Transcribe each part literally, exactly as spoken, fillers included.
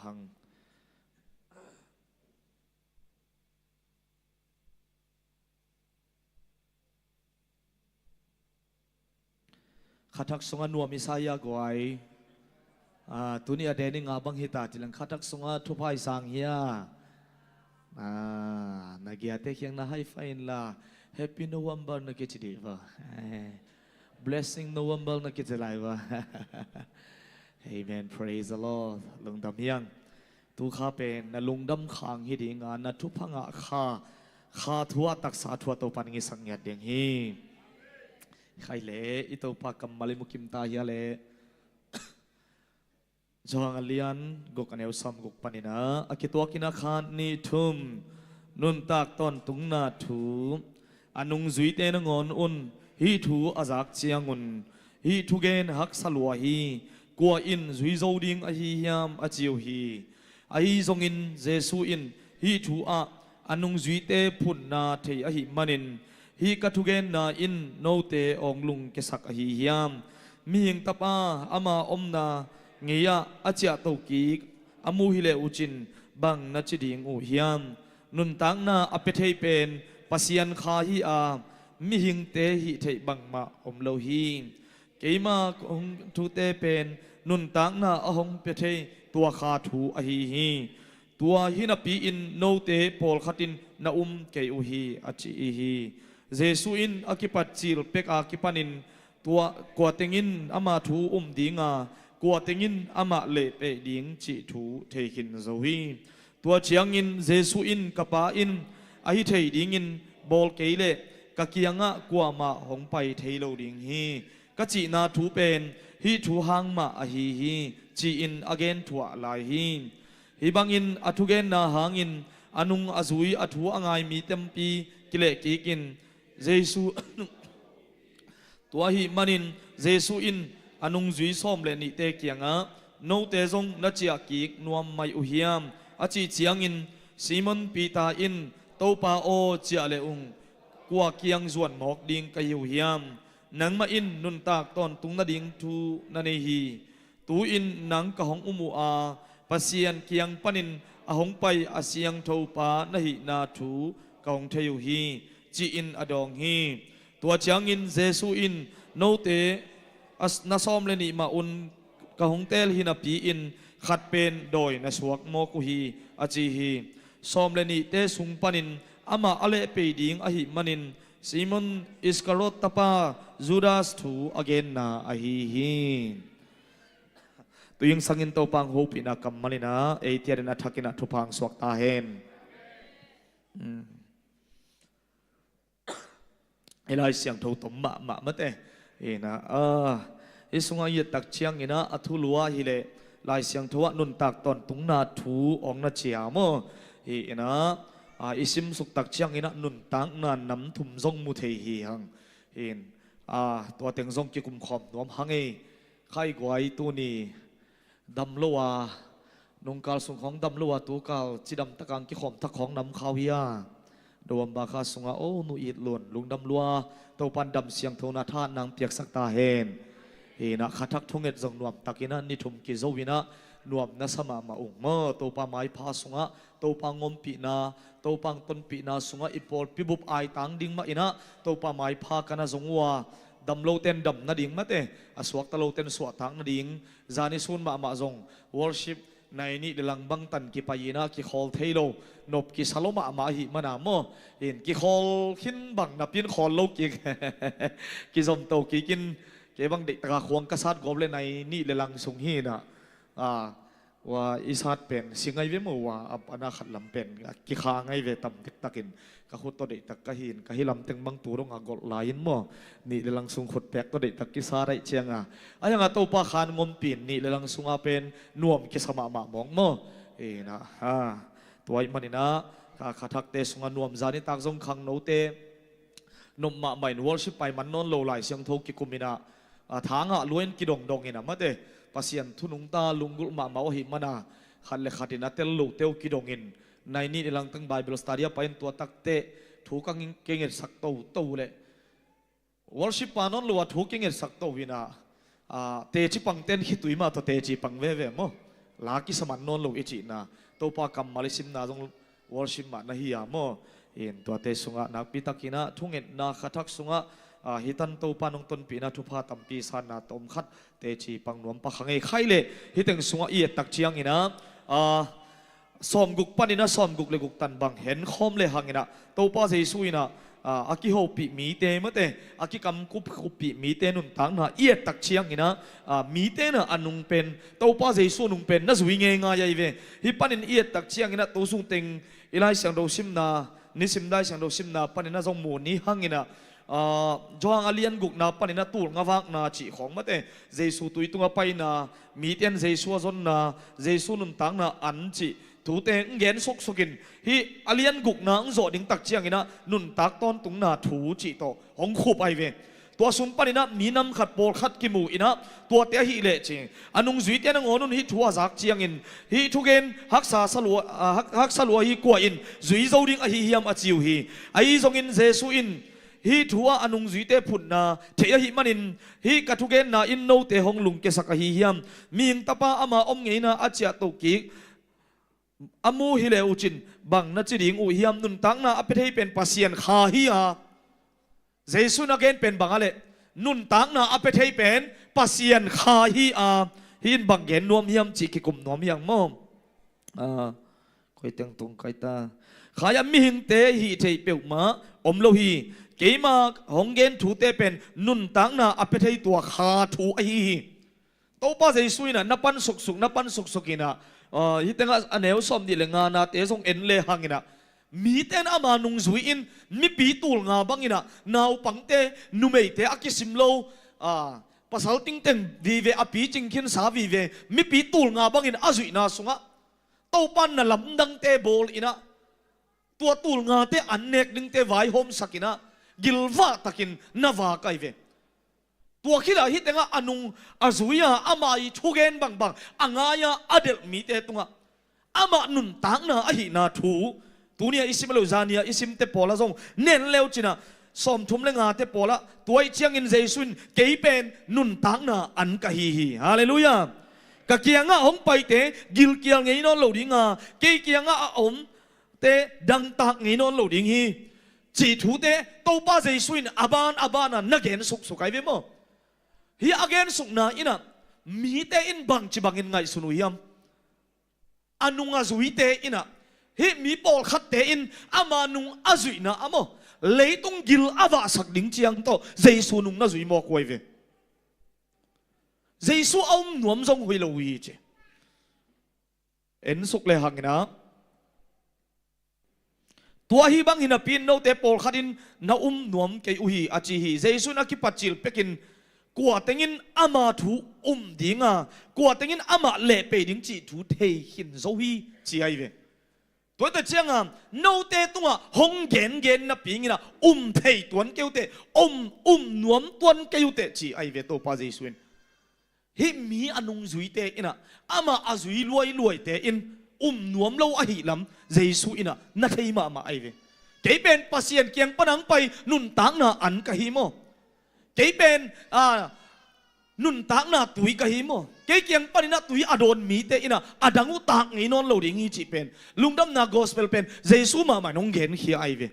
hang. Khathak sungah nuam i sa hia guai? Ah, tuni a deni nga bang hita cilang khathak sungah thupha i sang hia? Ah, na giate khiang na high five inla, Happy November na kici dih va. Eh, Blessing November na kici lai va. Amen. Praise the Lord. Lungdam hiang. Tu kha pen na lungdam khang hi dinga, na thupha ngah kha, kha thu ah taksa thu ah Topan ngisak ngiat ding hi. Khai le i Topa kammal i mukim ta hia le. Johan a lian guk a neu sawm guk panin a kituakin a khat nih thum nuntak tawntungna thu a nungzuite nangawn un hih thu a zak ciangun hih thugen haksa lua hi. Kua in zui zo ding ahi hiam a ci uh hi. Ahi zongin Jesu in hih thu ah a nungzuite phunna thei ahih manin hih ka thugenna in note awng lungkiasak ahi hiam? Mihing Tapa ama omna ngei-ah a ciahto kik a mu hi leh uh cin bang na ci ding uh hiam? Nuntakna a pia thei pen Pasian kha hi a, mihingte hih theih bangmah om lo hi. Keima kong thute pen nuntakna a hong pia thei tua kha thu ahi hi. Tua hi napi-in note pawlkhat in na um kei uh hi, a ci hi. Jesu in a kipat cil pek a kipanin tua kua tengin ama thu um dinga, kua tengin amah lehpeh ding cih thu thei khin zo hi. Tua ciangin Jesu in, ka Pa in ahi thei dingin bawl kei leh ka kiangah kuamah hong pai thei lo ding hi. Ka cihna thu pen hih thu hang mah ahi hi, ci-in a gen thuah lai hi. Hih bangin a thugenna hangin a nung a zui a thu a ngai mi tampi kilehkik in Jesu tua ahih manin Jesu in a nungzui sawm le nihte kiangah, note zong na ciahkik nuam mai uh hiam? A cih ciangin Simon Peter in, Topa aw, ciah le ung, kua kiang zuan mawk ding ka hi uh hiam? Nangmah in nuntak tawntung nading thu na nei hi. Tu-in nang ka hong um uh a, Pasian kiang panin a hong pai a siangtho pa na hihna thu ka hong thei uh hi, ci-in a dawng hi. Tua ciangin Jesu in, note a s-, na sawm le nih mah un ka hong teel hi napi-in khat pen dawi na suak mawk uh hi, a ci hi. Sawm le nihte sung panin amah a lehpei ding ahih manin Simon Iskariot tapa Judas thu a genna ahi hi. Tuing sangin Topa hong hopihna kammal in a, eite adingin a thakin a thupha hong suak ta hen. Mm. I Lai Siangtho tom mahmah mate. Ina, ah, i sungah i et tak ciangin a, a thu lua hi leh Lai Siangtho ah nuntak tawntungna thu hong na ciam aw. Hi ina, ah, i simsuk tak ciangin a nuntakna nam thum zong mu thei hi hang. Hin, ah, tua teng zong kikum khawm nuam hang ei. Khai guai tuni dam lo a, nungkal sung khawng dam lo a, tukal cidam tak ang kikhawm thak khawng nam khau hi a. November kha sungah, o, nu it lun, lungdam lua, Topan dam siangthona tha nang piaksak ta hen. Hi ina, kha thak thunget zong nuam takin a, ni thum kizo in a, nuam na sa mahmah ung maw, Topa maipha sungah, Topa ngompihna, Topa tonpihna sungah i pawlpi bup aitang ding mah in a, Topa maipha ka na zong uh a, dam loten dam nading mate, a suakta loten suahtak nading, zani sun mahmah zong worship nai nih le lang bangtan kipai in a, kikhawl thei lo, nop kisa lo mahmah ahih mana maw, in kikhawl khin bang napi-in khawl lo kik, kizomto kik in, kei bang deih taka khuang ka sat gawp le nai nih le lang sung hi ina, a, ua, i sat pen si ngai ve maw, ua, a, a na khat lam pen a kikha ngai ve tam dektakin, ka khut tawh deihtak ka hi in, ka hi lam teng bang tu dong a golh lai in maw, nih le lang sung khut pek tawh deihtak kisa daih ciang a, a hiang a Topa khan ngompih in nih le lang sung a pen nuam kisa mahmah mawk maw. Ina, ha, tua ahih manin a, ka kha thakte sungah nuam zani tak zong khangnote nop mahmah in worship pai man nawn lo, Lai Siangtho kikum in a, a, tha ngah lua in kidongdong in a mate, Pasian thu nungta lunggulh mahmah uh ahih mana, khat le khat in a tel lote uh kidong in, nai nih le lang teng Bible study a pai in tua takteh thu ka ngin, kingetsak toto le worship pai nawn lo a thu kingetsak to in a, a, teci pangten khitui mah tawh teci pang veve maw. la kisa man nawn lo i cihna, Topa kammal i simna zong worship mah na hi a maw? In tuate sungah nakpi takinah thungetna khathak sungah, ah, hitan Topa nong tonpihna thupha tampi sanna tawm khat teci pang nuam pa kha ngei khai leh hiteng sungah i ettak cianginah, ah, sawmguk paninah sawmguk le guk tan bang henkhawm le hanginah Topa Jesu inah, ah, a kihopih mite mate, a kikamkup kuppih mite nuntakna i ettak cianginah, ah, mite na a nung pen, Topa Jesu nung pen na zui ngeingai ahi ve. Hih panin i ettak cianginah tu sungteng i Lai Siangtho simna, nisim Lai Siangtho simna paninah zong mu ni hanginah, ah, Johan a lian gukna paninah tulnga vakna cih khawng mate, Jesu tui tunga paina, mite in Jesu a zonna, Jesu nuntakna an cih thute ng gen suksukin, hih a lian gukna ng zawh ding tak cianginah nuntak tawntungna thu cih tawh hong khup ahi ve. Tua sung paninah minam khat pawlkhat kimu inah tuate ahih leh ci, a nungzuite nangawn un hih thu a zak ciangin, hih thugen haksa salua, ah, hak, haksa lua hi kua in zui zo ding ahi hiam a ci uh hi. Ahi zongin Jesu in hih thu ah a nungzuite phutna theih ahih manin, hih ka thugenna in note hong lungkiasak ahi hiam? Mihing Tapa ama om ngeina a ciahtoh kik a mu hi le uh cin bang na ci ding uh hiam? Nuntakna a pia thei pen Pasian Kha hi a, Jesu in a gen pen bang a leh nuntakna a pia thei pen Pasian Kha hi a, hih in bang gen nuam hiam cih kikum nuam hiang maw? Ah, koi teng tung kai ta. Khai a mihingte hih theih peuhmah om lo hi. Keima hong gen thute pen nuntakna a pia thei tua Kha thu ahi hi. Topa Jesu inah na pan suksuk, na pan suksuk inah, ah, hih tengah a neu sawm nih le nga nate zong en le hanginah, mite in ama nungzui in mipi tulnga banginah naupangte, numeite a kisim lo, ah, pasal tingteng vive, a picing khinsa vive, mipi tulnga bangin a zuihna sungah Topa in na lamdangte bawl inah, tua tulngate an nek dingte vaihawmsak inah gilvah takin na vak ahi ve. Tua khitah hih tengah a nung a zui-a ama ii thugen bangbang a ngai-a a delh mite tungah amah nuntakna ahihna thu tuni-a i sim a lo, zani-a i simte pawlah zong nen le uh cinah, sawmthum le ngate pawlah tua ih ciangin Jesu in kei pen nuntakna an ka hi hi. Halleluiah. Ka kiangah hong paite gilkial ngei nawn lo dinga, kei kiangah a om te dangtak ngei nawn lo ding hi, cih thute Topa Jesu in a ban a bana na gen suksuk ahi ve maw? Hih a gensukna inah mite in bangci bangin ngaihsun uh hiam? A nung a zuite inah, hih mi pawlkhatte in ama nung a zuihna ah maw, leitung gil a vahsak ding ciang tawh Jesu nung na zui mawk uh ahi ve. Jesu a um nuam zong hoih lo uh hi ci. En suk le hanginah, tua hi bang hinapi in note pawlkhat in na um nuam kei uh hi a ci hi. Jesu in a kipatcil pekin kua tengin ama thu um dinga, kua tengin amah lehpei ding cih thu thei khin zo hi ci ahi ve. Tuate cianga note tungah hong gengen napi inginah um thei tuan kei uh teh, um, um nuam tuan kei uh teh ci ahi ve Topa Jesu in. Hih mi a nungzuite inah amah a zui luailuaite in um nuam lo ahih lam Jesu inah na thei mahmah ahi ve. Kei pen Pasian kiang pana hong pai nuntakna an ka hi maw? Kei pen, ah, nuntakna tui ka hi maw? Kei kiang paninah tui a dawn mite inah a dang uh tak ngei nawn lo ding hi cih pen, lungdamna gospel pen Jesu mahmah in hong genkhia ahi ve.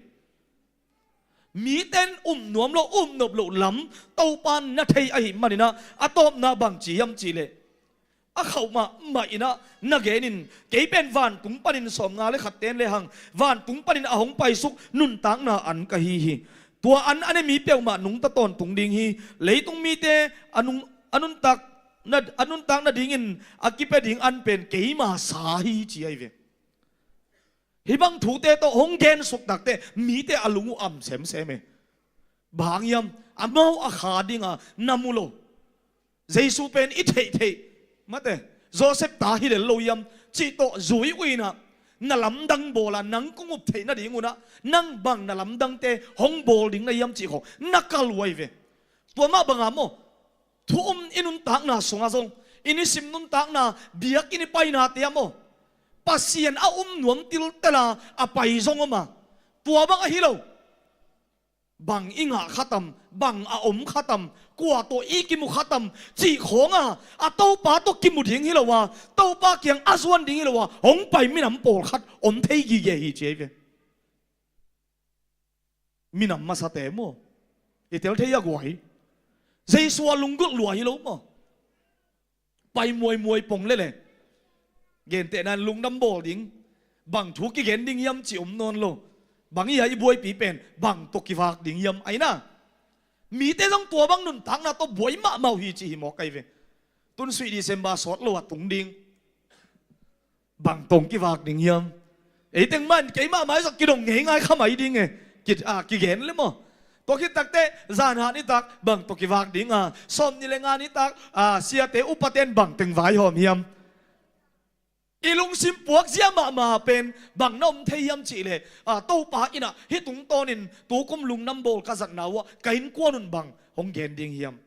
Mite in um nuam lo, um nop loh lam Topa in na thei ahih maninah a tawpna bang ci hiam cihleh, a khauh mahmah inah na genin, kei pen vantung panin, sawmnga le khat ten le hang, vantung panin a hong paisuk nuntakna an ka hi hi. Tua an a ne mi peuhmah nungta tawntung ding hi. Leitung mite a nung, a nuntak na, a nuntak nadingin a kipia ding an pen keima sa hi ci ahi ve. Hih bang thute tawh hong gensuk takte mite a lung uh am semsem e. Bang hang hiam? Amau a Kha dinga na mu lo. Jesu pen i theihtheih mate, Joseph ta hi lel lo hiam cih tawh zui uh inah, na lamdang bawla nang kong up theih nading unah nang bang na lamdangte hong bawl ding na hiam cih khawng na kal uh ahi ve. Tua mah banga maw, thu um i nuntakna sungah zong, i nisim nuntakna, biakinn i painate ah maw, Pasian a um nuam tiltela a pai zong om a, tua bang ahi lo. Bang i ngah khatam, bang a om khatam, kua tawh i kimu khatam, cih khawnga, a Topa tawh kimu ding hi lo a, Topa kiang a zuan ding hi lo a, hong pai minam pawlkhat om thei gige hi ci ei ve. Minam masate maw? I tel thei a guai. Jesu a lunggulh lua hi lo maw? Pai muaimuai pong lele. Gentehna in lungdam bawl ding. Bang thu kigen ding hiam ci om nawn lo. Bang i a i buaipi pen bang tawh kivak ding hiam aina. Mite zong tua bang nuntakna tawh buai mahmah uh hi ci hi mawk ai ve. Tun suih December sawt lo a tung ding. Bang tawh kivak ding hiam? Eiteng man keimah mai zong kidong ngei ngai kha mai ding e. Ki, a, kigen le maw? Tua khit takte zanhah nitak bang tawh kivak ding a, sawm ni le nga nitak, a, siate upaten bang teng vaihawm hiam? I lungsim puak zia mahmah pen bang na om thei hiam cihleh, a, Topa innah hih tungtawnin tukum lungdam bawl ka zatna uhah ka innkuan un bang hong gen ding hiam?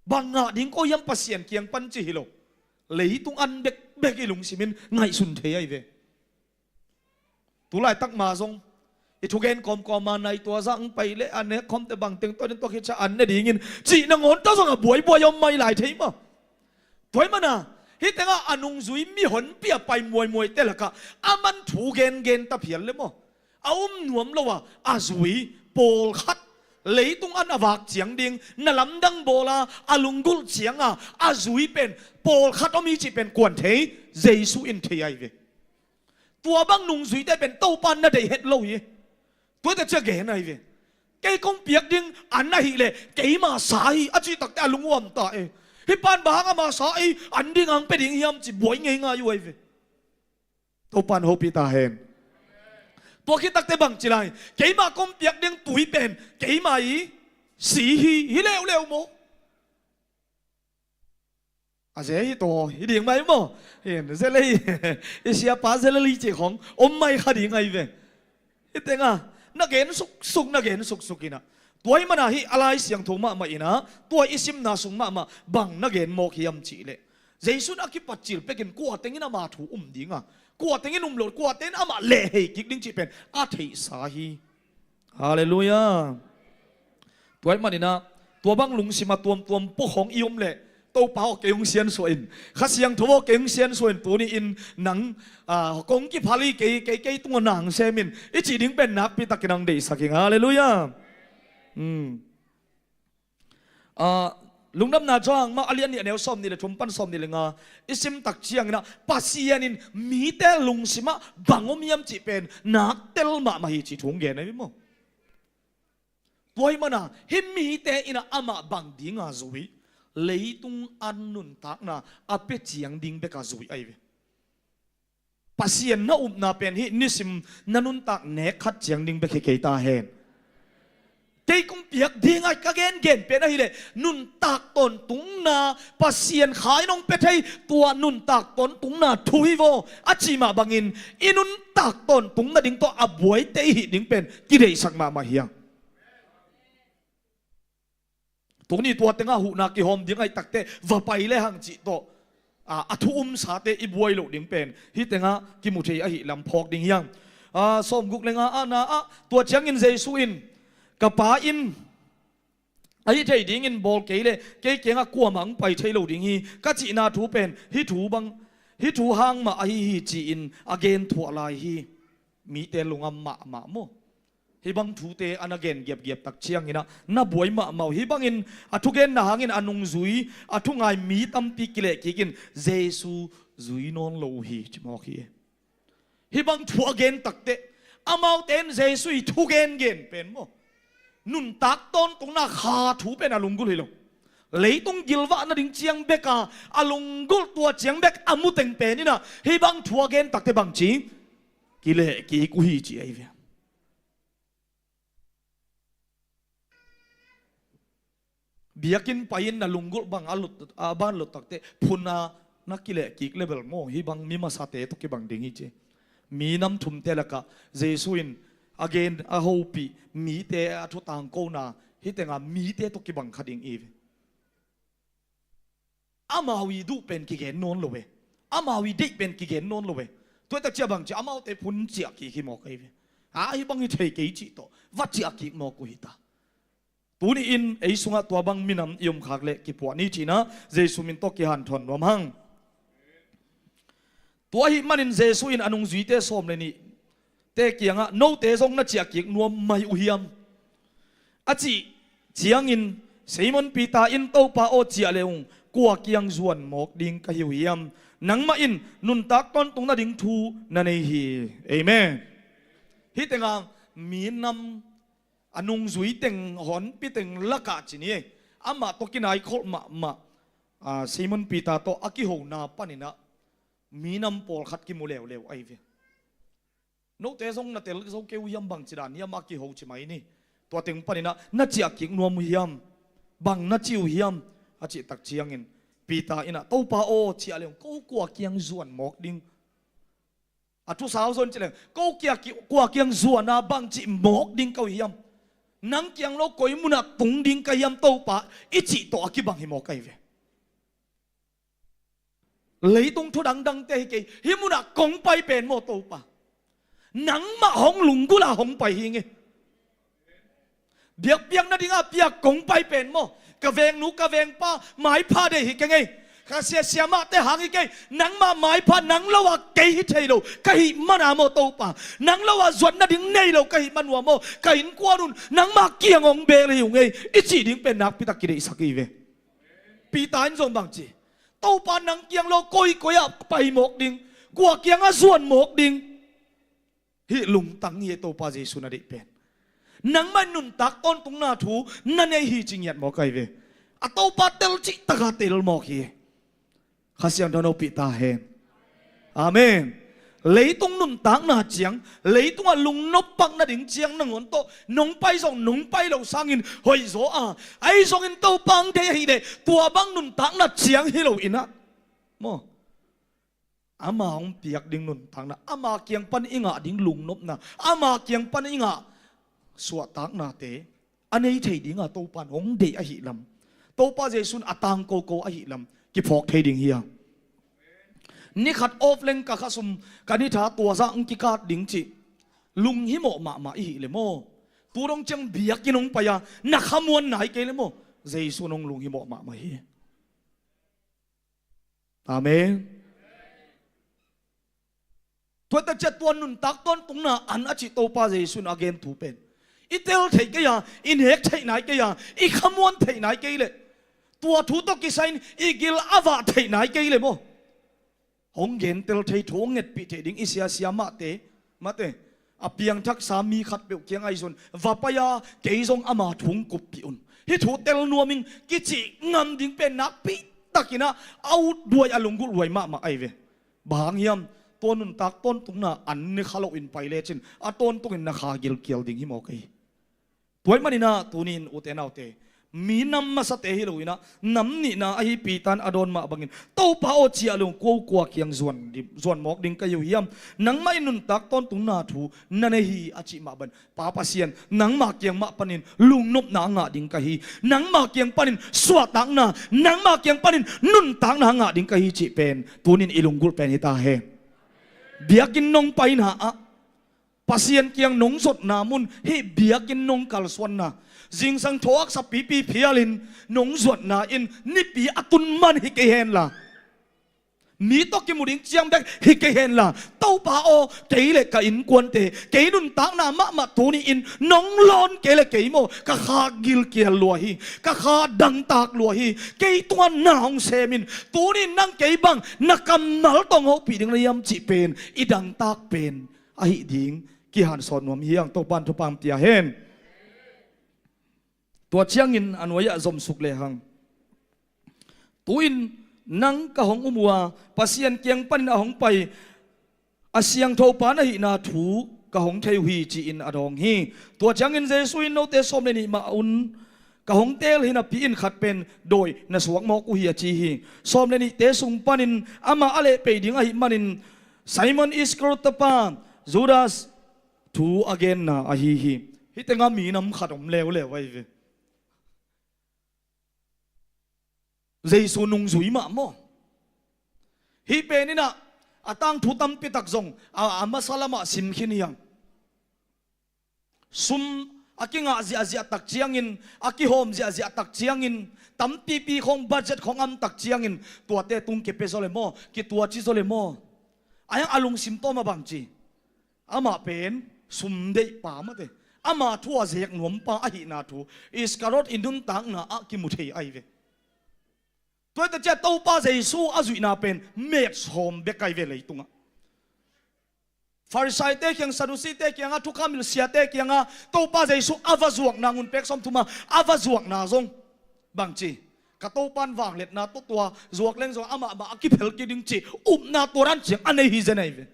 Bang ngah ding ko hiam Pasian kiang pan ci hi lo. Leitung an bekbek i lungsimin ngaihsun thei ai ve. Tulaitak ma zong i thugen kawmkawma nai tua zah ang pai le a nek khawmte bangteng tawh nin tua khitsa an ne dingin cih nangawn tawh zong a buaibuai om mai lai thei maw? Tua hi mana hih tengah a nungzui mihonpi a pai muaimuaite lakah a man thu gengen ta phial le maw? A um nuam lo a a zui pawlkhat leitung an a vak ciang ding na lamdang bawla a lunggulh cianga a zui pen pawlkhat om hi cih pen kuan thei? Jesu in thei ai ve. Tua bang nungzuite pen Topa na deih het lo hi. Tuate cia gen ai ve. Kei kong piak ding an ahileh keima sa hi a cih takte a lungnuam ta e. Hih pan bang hang ama sa ei an ding ang pe ding hiam ci buai ngei ngai uh ai ve. Topan hopih ta hen. Tua khit takte bang ci lai? Keima kong piak ding tui pen keima i si hi, hi leuleu maw? A ze hi taw hi ding mai maw? Hin zelei i siapa zeleli cih khong om mai kha ding ai ve. Hih tenga na gen suksuk, na gen suksuk inah tua hi mana hih a Lai Siangtho mahmah inah tua i simna sung mahmah bang na gen mawk hiam cihleh Jesu in a kipatcil pekin kua tengin ama thu um dinga, kua tengin um lo, kua tengin amah lehhei kik ding cih pen a theihsa hi. Halleluiah. Tua ahih maninah tua bang lungsima tuamtuam pua khawng i om leh Topa aw kei hong siansuah in, Kha Siangtho aw kei hong siansuah in, tuni in nang, ah, kong kiphal hi, kei, kei, kei tungah nang sem in i cih ding pen nakpi takin ang deihsak ing. Halleluiah. Hmm. Ah, Lungdamna Johan mah a lian nih a neu sawm nih le thum pan sawm nih le nga i simtak cianginah Pasian in mite lungsimah bang om hiam cih pen naktel mahmah hi cih thu hong gen ahi maw? Tua hi mana hih mite inah amah bang dinga zui? Leitung an nuntakna a pia ciang ding beka zui ahi ve. Pasian na upna pen hih nisim na nuntak nek khat ciang ding bek hi kei ta hen. Kei kong piak ding ai ka gengen pen ahileh nuntak tawntungna, Pasian Kha in hong pia thei tua nuntak tawntungna thu hi vaw a cih mah bangin i nuntak tawntung nading tawh a buaite i hih ding pen kideihsak mahmah hi ang. Tuni tua tengah huhna kihawm ding ahih takte va pai le hang cih tawh, a, a thu umsate i buai loh ding pen hih tengah kimu thei ahih lam phawk ding hi ang. A, sawmguk le nga ah na ah tua ciangin Jesu in, ka Pa in a hih thei dingin bawl kei le kei kiangah kuamah hong pai thei lo ding hi ka cihna thu pen hih thu bang, hih thu hang mah ahi hi ci-in a gen thuah lai hi. Mite lungam mahmah maw? Hih bang thute a na gen giapgiap tak cianginah na buai mahmah uh. Hih bangin a thugenna hangin a nungzui a thungai mi tampi kilehkik in Jesu zui nawn lo uh hi ci mawk hi. Hih bang thu a gen takteh amaute in Jesu i thugengen pen maw? Nuntak tawntungna kha thu pen a lunggulh hi lo. Leitung gilvah nading ciang beka a lunggulh tua ciang bek a muteng pen inah hih bang thu a gen takte bangci kilehkik uh hi ci ahi ve. Biakinn pai-in na lunggulh bang a lut, a ban lut takte phun a na kilehkik le bel maw hih bang mi masate tawh kibang ding hi ci. Mi nam thumte lakah Jesu in a gen a hopih mite a thu tangkona hih tenga mite tawh kibang kha ding hi ve. Amau i duh pen kigen nawn lo ve. Amau i deih pen kigen nawn lo ve. Tuaitak cia bangci amaute phun ciah kik hi mawk ahi ve. A, hih bang hi thei kei cih tawh va ciah kik mawk uh hi ta. Tuni-in ei sungah tua bang minam i omkhak leh kipuah ni cihna Jesu min tawh kihanthawn nuam hang. Tua ahih manin Jesu in a nungzuite sawm le nihte kiangah, "Note zong na ciah kik nuam mai uh hiam?" a cih ciangin Simon Peter in, "Topa aw, ciah le ung, kua kiang zuan mawk ding ka hi uh hiam? Nangmah in nuntak tawntung nading thu na nei hi." Amen. Hih tengah minam a nungzui teng, honpi teng lakah ci ni ei. Amah tawh kinaikholh mahmah, a, Simon Peter tawh a kihona paninah minam pawlkhat kimu leuleu ahi ve. "Note zong na tel zo kei uh hiam, bang ci dan hiam?" a kiho ci mai ni. Tua teng paninah, "Na ciah kik nuam uh hiam? Bang na ci uh hiam?" a cih tak ciangin Peter innah, "Topa aw, ciah le ung, ko kua kiang zuan mawk ding?" A thusau zon ci leng, "Ko kia ki-, kua kiang zuana bang cih mawk ding ka uh hiam? Nang kiang lo koi munah tung ding ka hiam, Topa?" i cih tawh a kibang hi mawk ahi ve. Leitung thu dangdangte hi kei, hih munah kong pai pen maw, Topa? Nangmah hong lunggulh a hong pai hi ngei. Biakpiak nadinga piak kong pai pen maw? Ka vengnu ka vengpa maipha deih hi keng ei. Ka sia siamahte hang hi kei. Nangmah maipha, nang lo-ah kei hi thei lo ka hih mana maw, Topa? Nang lo-ah zuat nading nei lo ka hih manua maw, ka innkuan un nangmah kiang hong bel hi uh ngei, i cih ding pen nakpitak kideihsak hi ve. Peter in zong bang ci? "Topa, nang kiang lo koi koi-ah pai mawk ding, kua kiangah zuan mawk ding?" Hih lungtang hi e, Topa Jesu na deih pen. Nangmah in nuntak tawntungna thu na nei hi ci ngiat mawk ahi ve. A Topa tel cih taka tel mawk hi. Kha Siangtho in hopih ta hen. Amen. Leitung nuntakna ciang, leitungah lungnop pak nading ciang nangawn tawh nong pai zong nong pai lo sangin hoihzaw a, ahi zongin Topa hong deih ahih leh tua bang nuntakna ciang hi lo inah maw, ama hong piak ding nuntakna, ama kiang pan i ngah ding lungnopna, ama kiang pan i ngah suahtaknate a nei thei dinga Topa in hong deih ahih lam, Topa Jesu in a tangko ko ahih lam kiphawk thei ding hi a. Ni khat off leng ka khasum, ka ni tha tua zah hong kikat ding cih lunghimawh mahmah i hih le maw, tu dong ciang biakinn hong pai-a na khamuan nai kei le maw, Jesu in hong lunghimawh mahmah hi. Amen. Tua ta ciah tua nuntak tawntungna an a cih Topa Jesu in a gen thu pen, i tel theih kei a, i nek theih nai kei a, i khamuan theih nai kei leh, tua thu tawh kisai-in i gil a vah theih nai kei leh maw, hong gentel thei, thu hong ngetpih theih ding i sia siamahte, mate, a piangthaksa mi khatpeuh kiangah i zon va pai-a, "Kei zong ama thu hong kuppih un, hih thu tel nuam ing," kicih ngam ding pen nakpi takinah a utduai, a lunggulhduai mahmah ahi ve. Bang hang hiam? Tua nuntak tawntungna an ne kha loin pai lecin a tawntungin na kha gilkial ding hi mawk ahi. Tua ahih maninah tuni-in ute naute, minam masate hi loinah nam nihna ahi Peter in a dawn mah bangin, "Topa aw, ciah le ung, ko kua kiang zuan, zuan mawk ding ka hi uh hiam? Nangmah in nuntak tawntungna thu na nei hi," a cih mah bangin, "Pa Pasian, nangma kiang mah panin lungnopna a ngah ding ka hi. Nangma kiang panin suahtakna, nangma kiang panin nuntakna a ngah ding ka hi," cih pen tuni-in i lunggulh pen hi ta hen. Biakinn nong paina ah, Pasian kiang nong zotna mun, hih biakinn nong kalsuanna, zingsang thawhaksa pipi phialin nong zuatna in nipi a tun man hi kei henla, mi tawh kimu ding ciang bek hi kei henla, "Topa aw, kei le ka innkuante, kei nuntakna mahmah tuni-in nong lawn kei le kei maw, ka kha gilkial lua hi, ka kha dangtak lua hi, kei tungah na hong sem in, tuni-in nang kei bang na kammal tawh hong hopih ding na hiam?" cih pen i dangtak pen ahih ding kihansawn nuam hi hang. Topa in thupha hong pia hen. Tua ciangin a nuai-ah zomsuk lehang, "Tu-in nang ka hong um uh a, Pasian kiang panin a hong pai a siangtho pa na hihna thu ka hong thei uh hi," ci-in a dawng hi. Tua ciangin Jesu in, "Note sawm le nih mah un ka hong teel hi napi-in khat pen dawi na suak mawk uh hi," a ci hi. Sawm le nihte sung panin amah a lehpei ding ahih manin Simon Iskariot tapa Judas thu a genna ahi hi. Hih tengah minam khat om leuleu ahi ve. Jesu nungzui mah maw? Hih pen inah a tangthu tampi tak zong a, a masa lamah sim khin hi hang. Sum a kingah ziahziah tak ciangin, a kihawm ziahziah tak ciangin, tampipi khawng budget khawng am tak ciangin, tuate tung kipia zaw le maw, kituaci zaw le maw. A hiang a lungsim tawm a bangci, amah pen sum deihpa mate, ama thu a zek nuampa ahihna thu Iskariot i nuntakna ah kimu thei ahi ve. Tua hi ta ciah Topa Jesu a zuihna pen met sawm bek ahi ve leitungah. Farisaite kiang, Sadusite kiangah, thukham hilh siate kiangah Topa Jesu a va zuakna, ngun pek sawmthuma a va zuakna zong bangci, ka Topan vangliatna tawh tua zuak leng zong amah mah a kiphel kik ding cih upna tua dan ciang a nei hi zen ahi ve.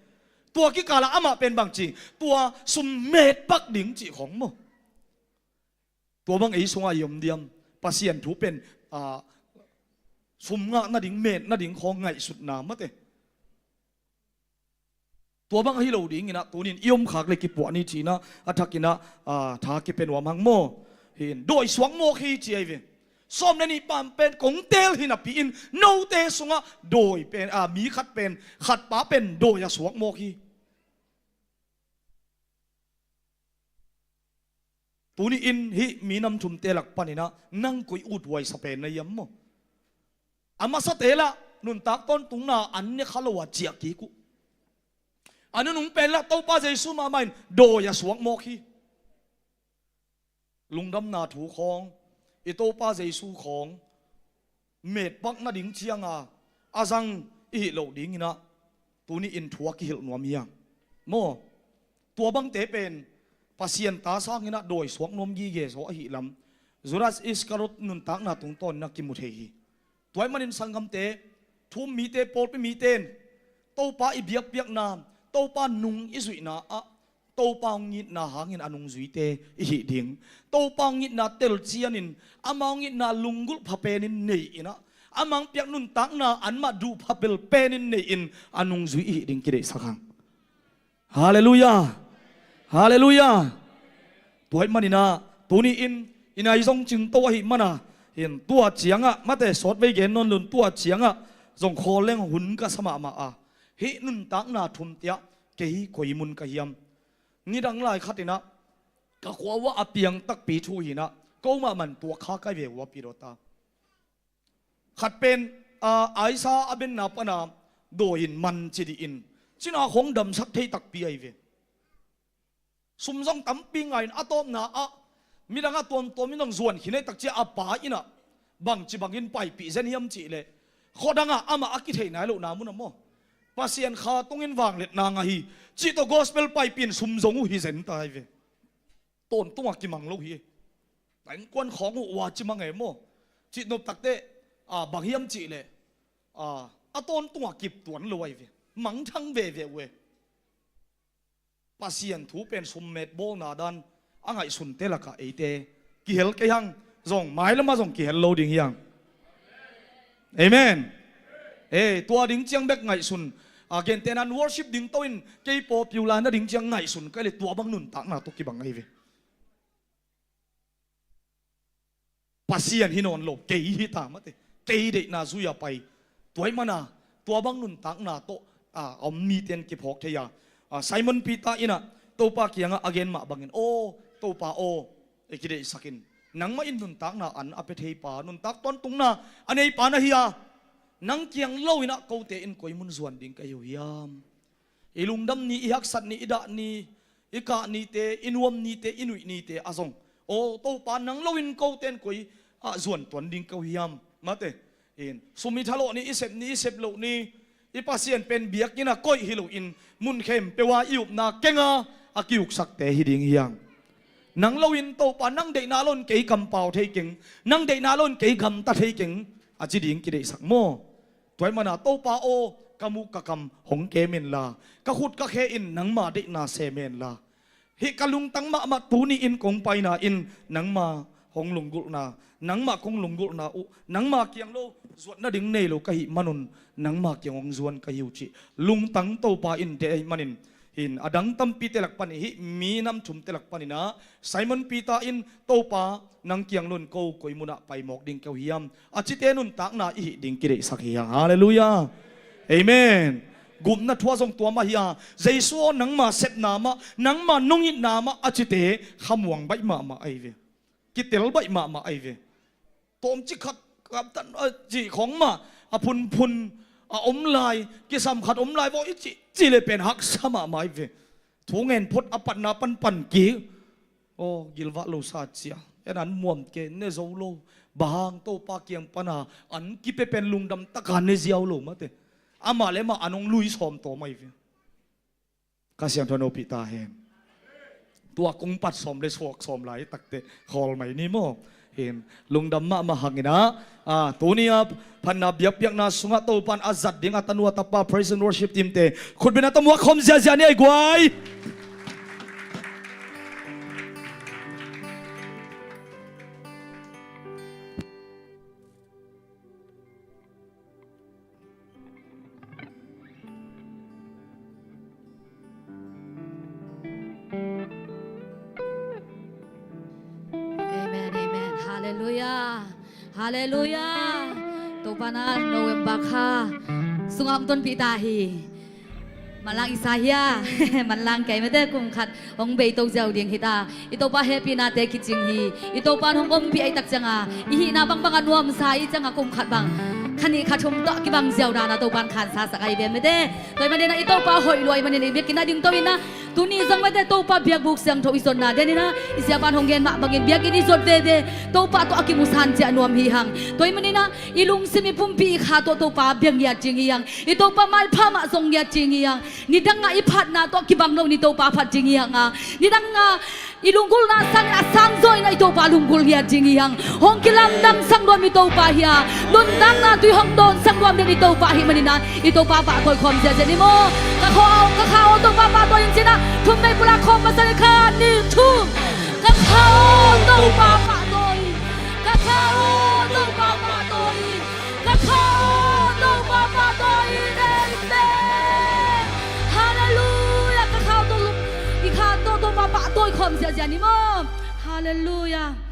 Tua kikalah amah pen bangci, tua sum met pak ding cih khawng maw. Tua bang ei sungah i om diam? Pasian thu pen, ah, sum ngah nading, met nading khawng ngaihsutna mate. Tua bang ahi lo dinginah tunin i om khak le kipuah ni cinah a thakinah, ah, tha kipia nuam hang maw. Hin dawi suak mawk hi ci ahi ve. Sawm le nih pan pen kong teel hi napi-in note sungah dawi pen, ah, mi khat pen, khat pa pen dawi a suak mawk hi. Tuni in hih minam thumte lak paninah nang koi uthuaisa pen na hiam maw? A masate lah nuntak tawntungna an ne kha lo a ciah kik uh. A nunung pen lah Topa Jesu mahmah in dawi a suak mawk hi. Lungdamna thu khawng, i Topa Jesu khawng, met pak nading cianga a zang i hih loh dinginah tuni in thu a kihilh nuam hiang maw. Tua bangte pen Pasian ta sanginah dawi suak nuam gige zaw ahi lam Judas Iskariot nuntakna tungtawninah kimu thei hi. Tua ahih manin sanggamte, thu-um mite, pawlpi mite in Topa i biakpiakna, Topa nung i zuihna ah Topa hong itna hangin a nungzuite i hih ding. Topa hong itna telcianin, ama hong itna lunggulh pha penin nei-inah, ama hong piak nuntakna anmah duh pha pel penin nei-in a nungzui i hih ding kideihsak hang. Halleluiah. Halleluiah. Tua ahih maninah tuni in i nai zong cingto ahih mana, hin tua ciangah mate, sawtvei gen nawn lun, tua ciangah zong khawl leng hun ka sa mahmah a, hih nuntakna thum tiah kei koi mun ka hiam? Nidang lai khatinah ka khua uah a piang takpi thu hinah ko mahmah in tuak kha kai ve uh a pi dawta. Khat pen, a, aisa a benna pana dawi in man ci dih in cina khawng damsak thei takpi ahi ve. Sum zong tampi ngah in a tawpna ah midang a tuamtuam in hong zuan khin ei takciah a pa innah bangci bangin paipih zen hiam cihleh khuadangah amah a kithei nai lohna munah maw, Pasian kha tungin vangliatna ngah hi cih tawh gospel paipih in sum zong uh hi zen ta ahi ve. Tawntung a kimang lo hi. Innkuan khawng uh ua ci mang e maw, cih nop takteh, a, bang hiam cihleh, a, a tawntung a kip tuan lo ahi ve. Mangthang veve uh e. Pasian thu pen summet bawlna dan a ngaihsunte lakah eite kihel kei hang, zong mailamah zong kihel lo ding hiang. Amen. Ei, tua ding ciang bek ngaihsun. A, gentenan worship ding to in kei popular nading ciang ngaihsun kai le tua bang nuntakna tawh kibang ahi ve. Pasian hi nawn lo, kei hi ta mate. Kei deihna zui a pai. Tua ahih mana tua bang nuntakna tawh, a, a om mite in kiphawk thei a. A, Simon Peter innah Topa kiangah a gen mah bangin, aw Topa aw, i kideihsakin, nangmah in nuntakna an a pia theipa, nuntak tawntungna a neipa na hi a, nang kiang loinah kote in koi mun zuan ding ka hi uh hiam? I lungdam ni, i haksat ni, i dah ni, i kah nite, i nuam nite, i nuih nite a zong, aw Topa, nang loin kote in koi, ah, zuan tuan ding ka uh hiam? Mate, in sum i thalawh ni, i sep ni, i sep loh ni, i Pasian pen biakinn a koih hi loin mun khempeuh a i upna kenga a kiuksakte hi ding hiang. Nang loin Topa, nang deihna loin kei kampau thei keng, nang deihna loin kei gamta thei keng, a ci ding kideihsak maw? Tua ahih mana Topa aw, ka muh ka kam hong kem inla, ka khut ka khe in nangma deihna sem inla, hih ka lungtang mahmah tuni in kong paina in nangma hong lunggulhna, nangmah kong lunggulhna uh, nangma kiang lo zuat nading nei lo ka hih manun nangma kiang hong zuan ka hi uh cih lungtang Topa in deih ahih manin, hin a dang tampite lak panin, hih minam thumte lak paninah Simon Peter in, Topa, nang kiang loin ko koi munah pai mawk ding ka uh hiam? A cite nuntakna i hih ding kideihsak hi hang. Halleluiah. Amen. Gupna thu ah zong tua mah hi a, Jesu aw, nangma sepna mah, nangma nong itna mah a cite khamuang baih mahmah ahi ve. Kitel baih mahmah ahi ve. Tawmcik khat, kaptan, a cih khawng mah, a phunphun a om lai, kisam khat om lai vaw i cih, cih le pen haksa mahmah ahi ve. Thu ngen phot a patna panpan kik. Aw, gilvah lo sa cia. En an muam ke, ne zo lo. Bang hang? Topa kiang pana an kipia pen lungdam taka ne ziau lo mate. Amah le mah an hong lui sawm tawm ahi ve. Kha Siangtho nopih ta hen. Tua kong pat sawm le suak sawm lai takte khawl mai ni maw? Hin, lungdam mahmah hangin ah, a, tuni a phatna biakpiakna sungah Topan a zat ding a tanu a tapa praise and worship team te khutbetna tawh muak khawm ziazia ni ei guai. Amen, amen. Halleluiah. Halleluiah. Topa na November kha sungah hong tonpih ta hi. Manlang i sa hia? Manlang kei mete, kum khat hong beito ziau ding hi ta. I Topa hehpihnate kicing hi. I Topa hong ompih ahih tak cianga i hihna bangbang a nuamsa i cianga kum khat bang kha nih kha thum tawh kibang ziau dana Topan khansasak ahi ve mete. Tua ahih maninah i Topa hoih lua ahih maninah i biakinn a dingto inah tuni zong mete Topa biakbuk siangtho i zonna deninah i siapan hong gen mah bangin biakinn i zot veve Topa tawh a kimusan ciah nuam hi hang. Tua ahih maninah i lungsim i pumpi i kha tawh Topa biak ngiat cing hi hang. I Topa maipha mah zong ngiat cing hi hang. Nidangah i phatna tawh kibang lo ni Topa phat cing hi hang a, nidangah i lunggulhna sangin a sangzaw inah i Topa lunggulh ngiat cing hi hang. Hong kilamdang sang nuam i Topa hi a, nuntakna tui hong dawn sang nuam den i Topa ahih maninah i Topa pahtawi khawm ziazia ni maw? Ka kha aw, ka kha aw, Topa pahtawi in cinah thum vei pulak khawm masa ni. Khat, nih, thum. Ka kha aw, Topa pahtawi. Ka kha aw, Topa pahtawi. Ka kha aw, Topa pahtawi. Amen. Halleluiah. Ka kha aw, Topa, i kha aw, Topa pahtawi khawm ziazia ni maw? Halleluiah.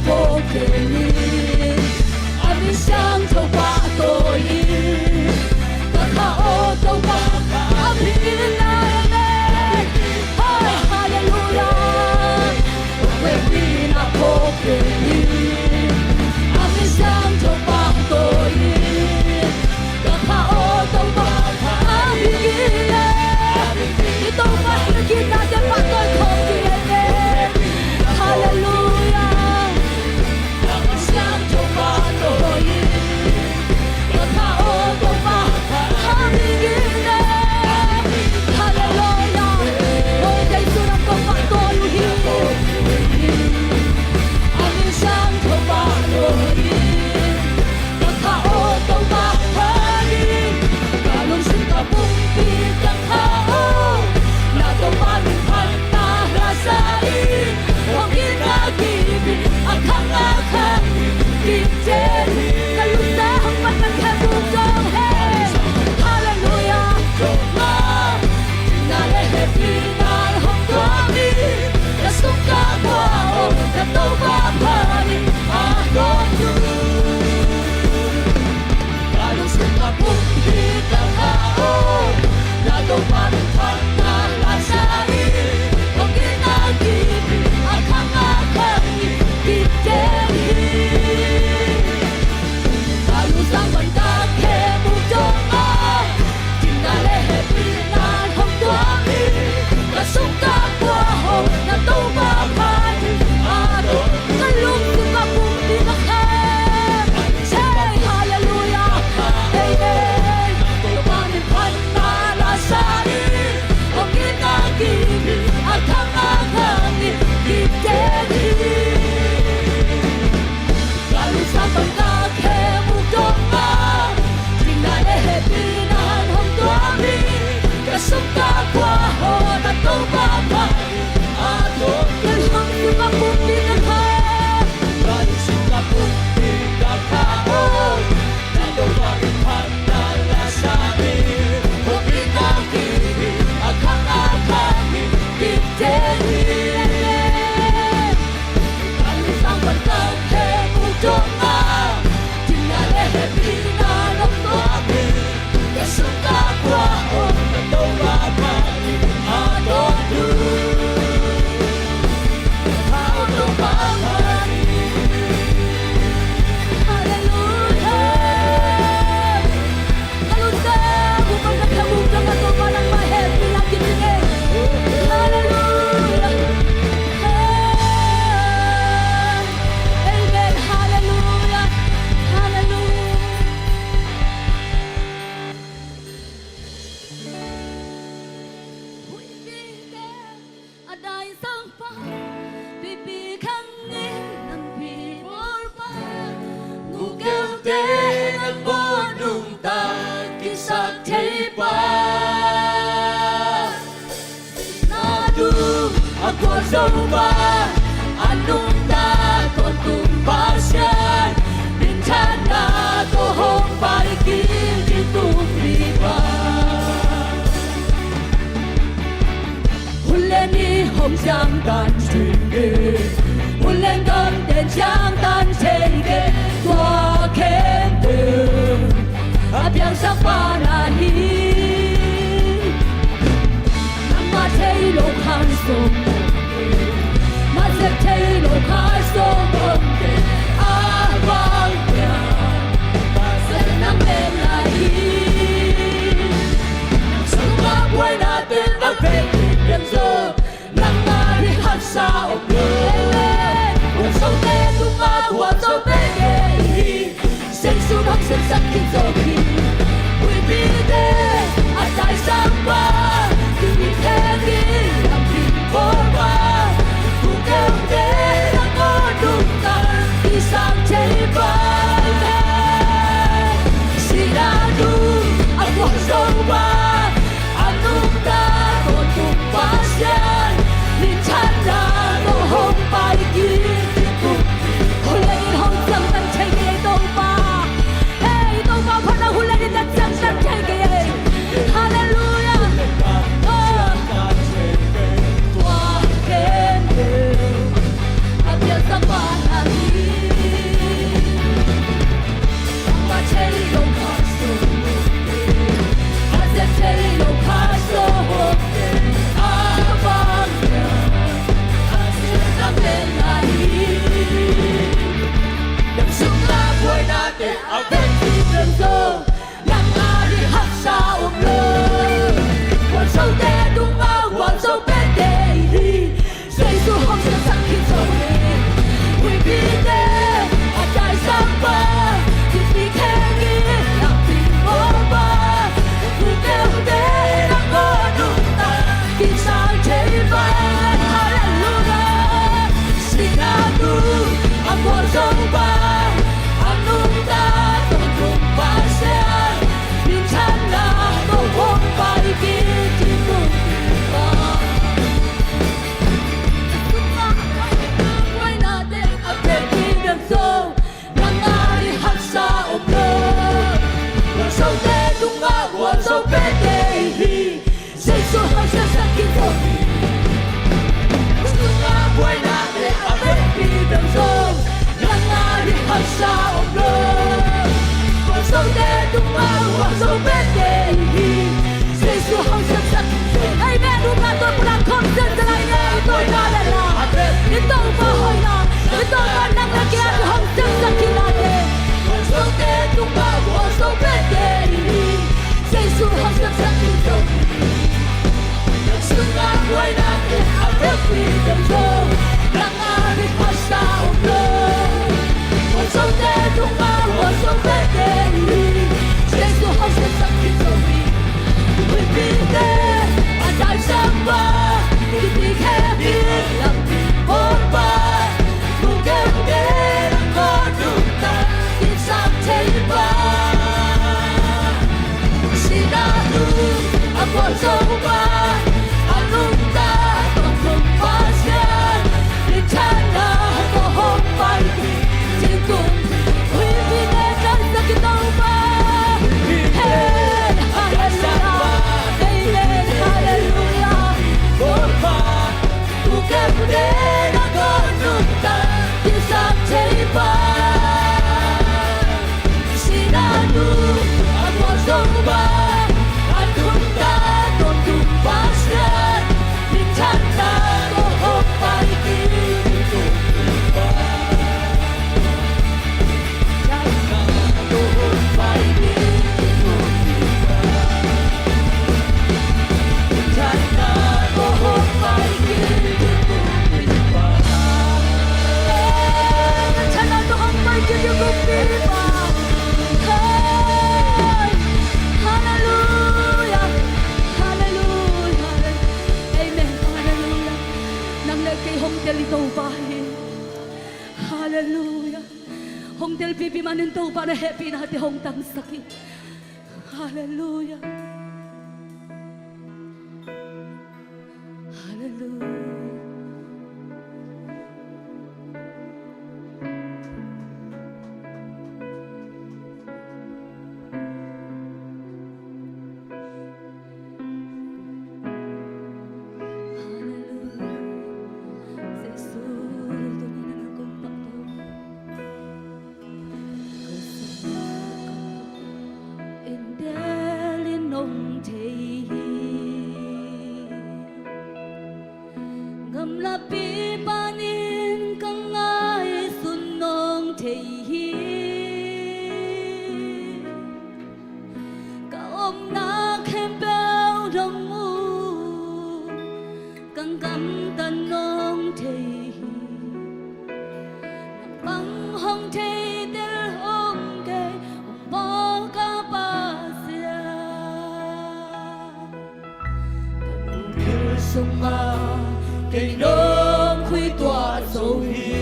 Pawlkhat in a min siangtho pahtawi in, ka kha aw Topa, a min in na amen. Hai, halleluiah. Pawlkhat in a pawlkhat in a min siangtho pahtawi in, ka kha aw Topa, a min in na amen. I Topa i kitate pahtawi khawm ding hi ve. Halleluiah. Siangtho pahtawi in, ka kha aw Topa, a min in na amen. Halleluiah. Aw, kei sun a Topa tawi uh hi. A min siangtho pahtawi in, ka kha aw Topa, a min in, ka lungsim ka pumpi ka kha aw, na Topa min phatna la sa in, hong itna kipi a khang a khang in, kite hi. Ka lungsim hong pan ka khe buk dong he. Halleluiah. Topa, na le hehpihna hong tuam in, ka sung ka kua aw, na Topa phat in a dawn uh. Ka lungsim ka pumpi ka kha aw, na Topa min phatna la sa in, hong itna kipi a khang a khang in, kite hi. Ka lungsim pan ka khe buk dong a, cingna le hehpihna hong tuam in, ka sung ka kua aw, na Topa phat in a dawn. Ka lungsim ka pumpi ka khe. Hey, halleluiah. Amen. Topa min phatna la sa in, hong itna kipi a khang a khang in, kite hi. Ka lungsim pan ka khe buk dong a, cingna le hehpihna hong tuam in, ka sung ka kua aw, na Topa phat in a dawn. Ka lungsim ka pumpi ka kha. Ka lungsim ka pumpi ka kha aw, na Topa min phatna la sa in, hong itna kipi a khang a khang in, kite hi. Ka lungsim pan ka khe buk dong a, cingna le hehpihna hong tuam in, ka sung ka kua aw, na Topa phat in a dawn uh. Ka kha aw Topa phat in. Halleluiah. Ka lungsim, buk pan ka khe buk dong a, Topa nangmah hehpihna kicing e. Halleluiah. Amen. Halleluiah. Halleluiah. Huihpite a daisang pa, pipi khangin nampi bawl pa, gukeute nangbawl nungta kisap thei pa, na tung a gualzo pa, a nungta tawntung Pasian minthanna tawh hong pai kik ding tungmi pa. Hun le ni hong ciangtan thei kei, hun le gamte ciangtan thei kei, tua khempeuh a piangsak pa na hi. Nangmah thei lo kha sawm, na zek thei lo kha sawm om kei, a bang piang Pasian nang pen na hi. Nang sungah buainate a vei piang zo, nangmah hi haksa om lo. Amen. Gualzote tungah gualzo pe kei hi. Sengsun hong semsak kik zo hi. Huihpite a daisang pa, tingin khe ding lampi bawl pa, gukeute a ko nungta kisap thei pa. Sihna tung a gualzo pa, a nungta tawntung Pasian minthanna tawh hong pai kik ding tungmi. Hun le ni hong ciangtan thei kei Topa. Hei Topa, phatna Amen. Tua pulak khawm siamsiam lai ni, i Topa hoihna, i Topa nang le kei a hong siamsak kik lai ni. Jesu hong siamsak kik zo. Halleluia. Halleluia. Amen. Halleluia. Nang le kei hong tel i Topa hi. Halleluia. Hong telpipi manin Topa na hehpihnate hong tangsak hi. Halleluia. Halleluia. Gamlapi panin ka ngaihsun nong thei hi. Ka omna khempeuh nong mu, ka gamtat nong thei hi. Nang bang hong thei tel om kei, hong bawl ka Pasian. Ka nungbil sungah kei nong khui tuah zo hi.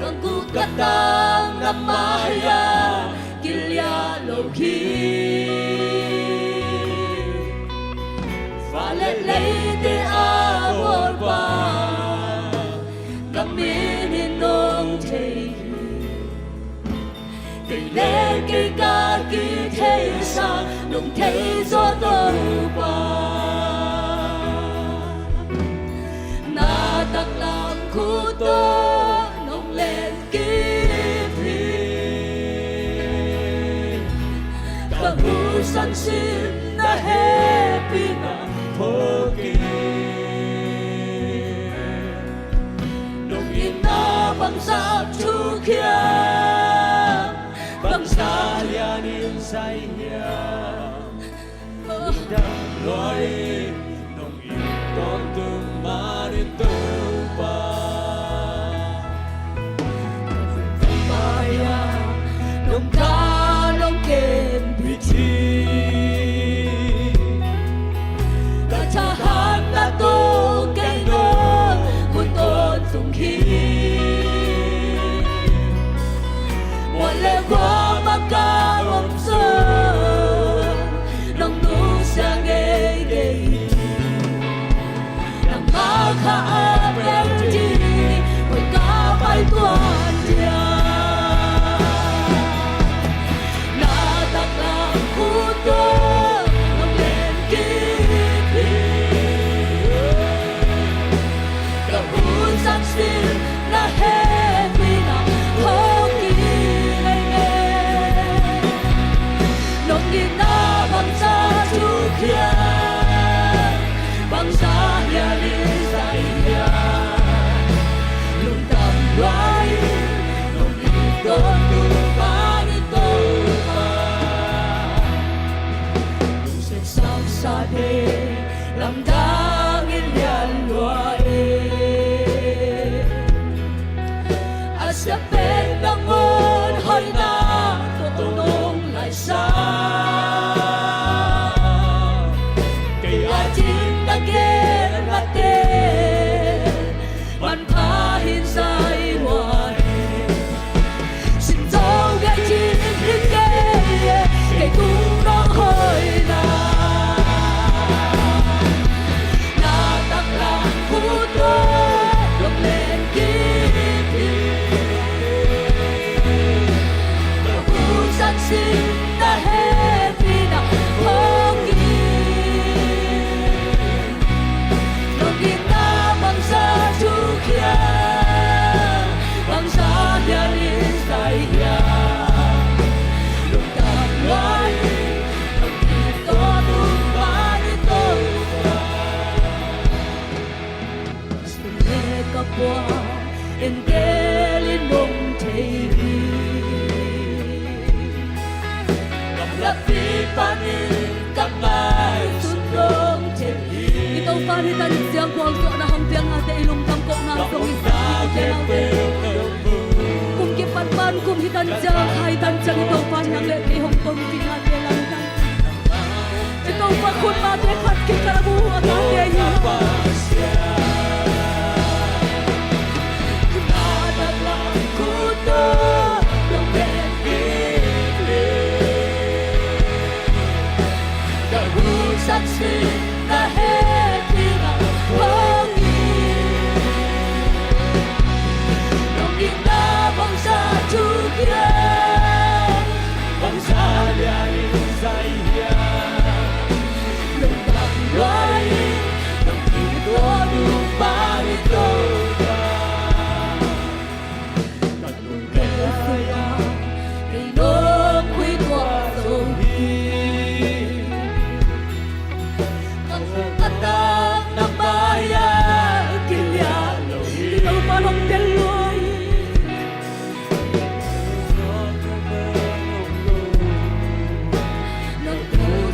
Ka guk ka tang na mai-ah kiliah lo hi. Fa le leite a bawlpa ka min in nong thei hi. Kei le kei ka kitheihsa nong thei zaw Topa. Na taklam khut tawh nong lenkip hi. Ka muhsan sin na hehpihna phawk in. Nong itna bangzah thuk hiam, bangzah lianin zai hiam. Midang lua in nong it tawntung manin Topa. Ka nungta mai-ah nong ka nong kem bit hi. Ka thahatna tawh kei nong hun tawntung hi. Mual le kuamah ka om zong nong nusia ngei kei hi. Sate lamdang in lian lua e. A siapen nangawn hoihna tawh nong laisa. Kei a ding na gen ngate manpha hin zai lua e. Sin zo gei ding hi kei e, kei tung nong hoihna. Na taklam khut tawh nong len kik hi. Ka hun zang sin na hehpihna hong hi. Nong itna bangzah thu hiam, bangzah lian in zai hiam. Lungdam lua ing, nong it tawh tung pan in Topa. Ka sun le ka puan en tel in nong thei hi. Gamlapi panin ka ngaihsun nong thei hi. I Topa in hih tan ciang gualzawhna hong piak ngate i lungdam kohna zong i sa hi te nau te. Kum kipan pan kum hih tan ciang, hih tan ciang i Topa in nang le kei hong tonpih ngate lamdang. I Topa khut mate phat kik ka la mu a tate hi. Bangzah lian in zai hiam, lungdam lua ing, nong it tawh tung pan in Topa. Ka lungdam lua ing, kei nong khui tuah zo hi. Ka lungdam na mai-ah kilian lo hi. Topa nong tel lua hi.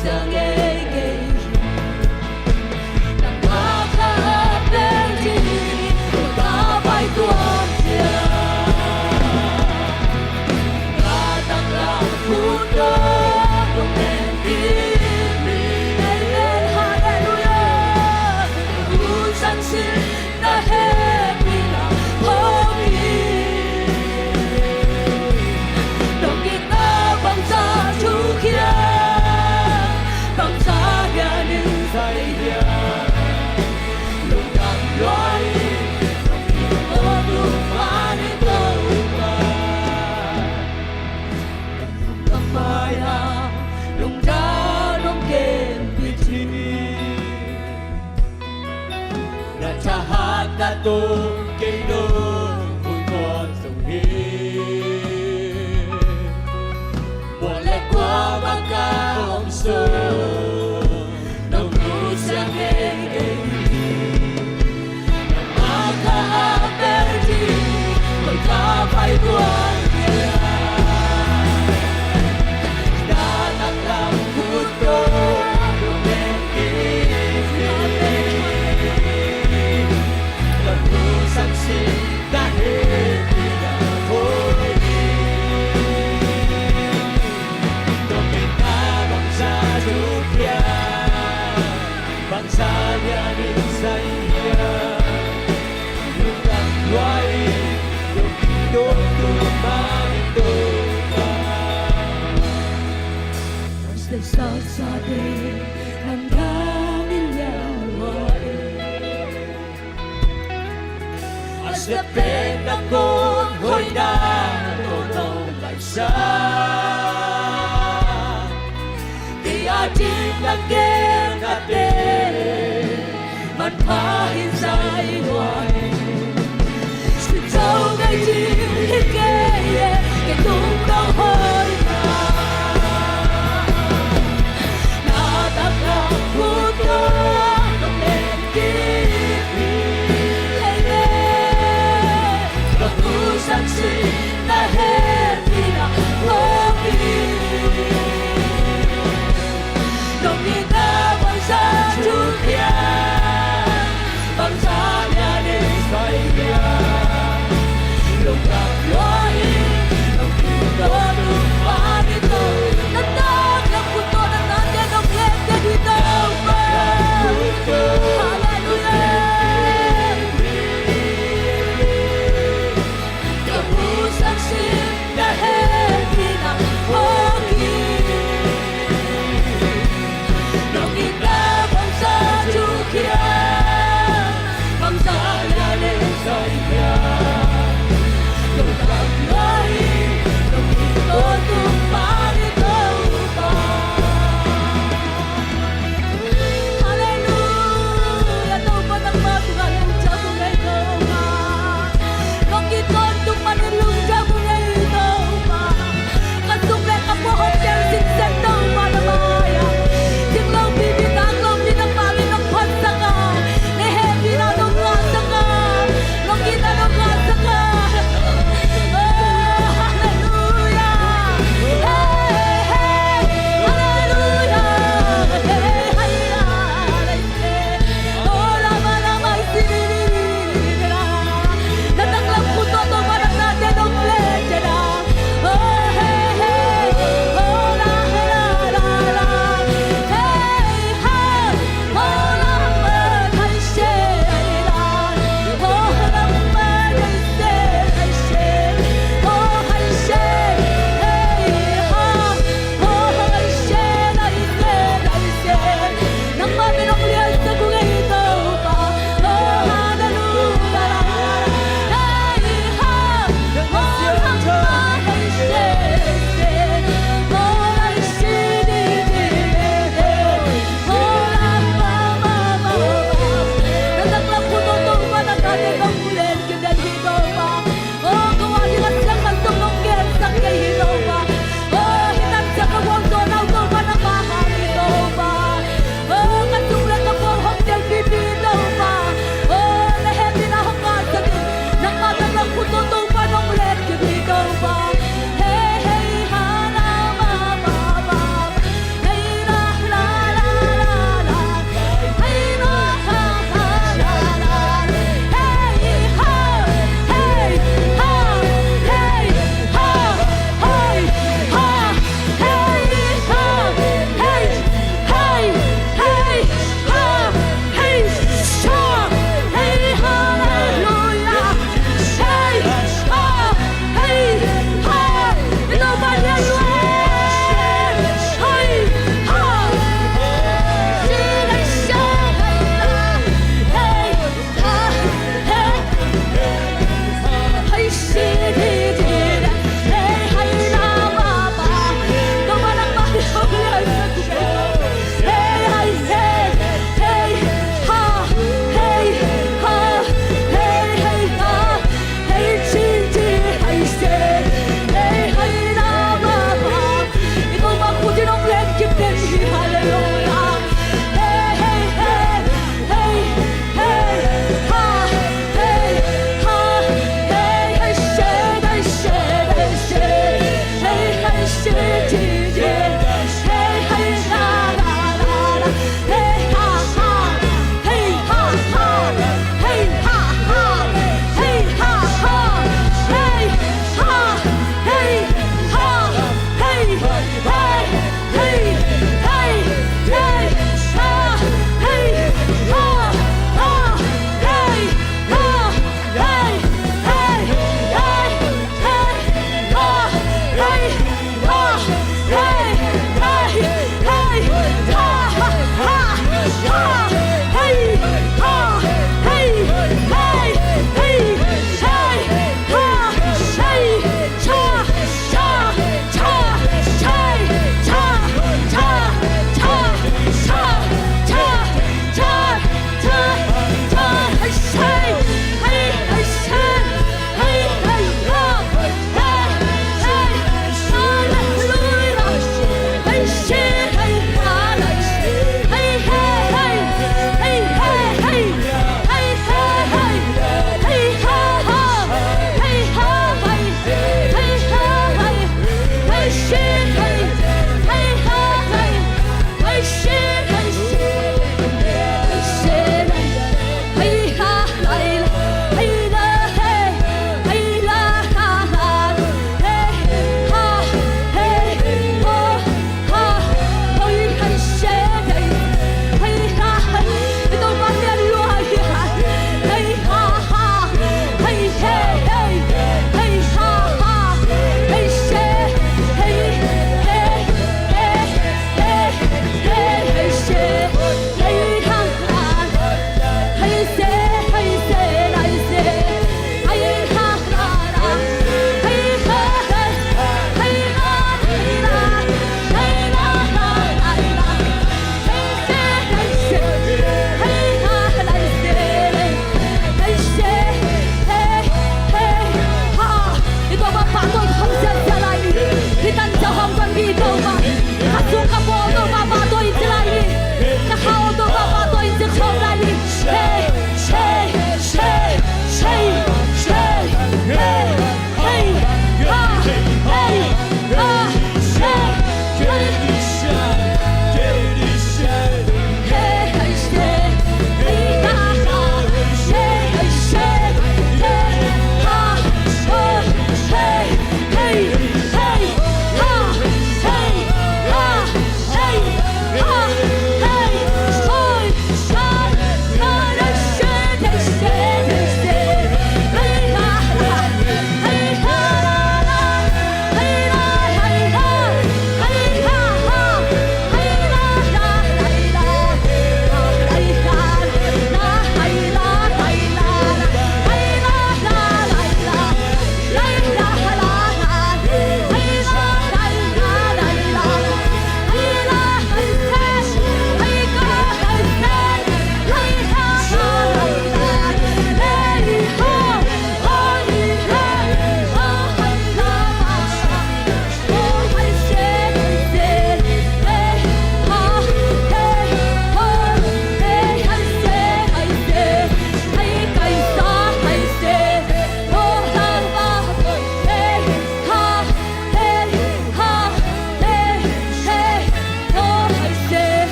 Halleluia. Na hehpihna hong hi. Nong itna bangzah thu hiam, bangzah lian in zai hiam. Lungdam lua ing, nong it tawh tung pan in Topa. Ka mai-ah lungdam nong genpih hi. Na thahatna tawh kei nong hun kawt zo hi. Mual le kuamah ka om sung nong nusia ngei kei hi. Nangmah ka ap bel ding, koi ka vai tuan hiam. Na taklam khut tawh nong len kik hi. Ka hun zang sin na hehpihna hong hi. Nong itna bangzah thu hiam, bangzah lian in zai hiam. Lungdam lua ing, nong it tawh tung pan in Topa. Nong sehsak sate lamdang in lian lua e. A siapen nangawn hoihna tawh nong laisa. Kei a ding na gen ngate manpha hin zai lua e. Sin zo gei ding hi kei e, kei tung nong hoihna. Na taklam khut tawh nong len kik hi. Hei le, ka hun zang sin na hehpihna hong hi. Nong itna bai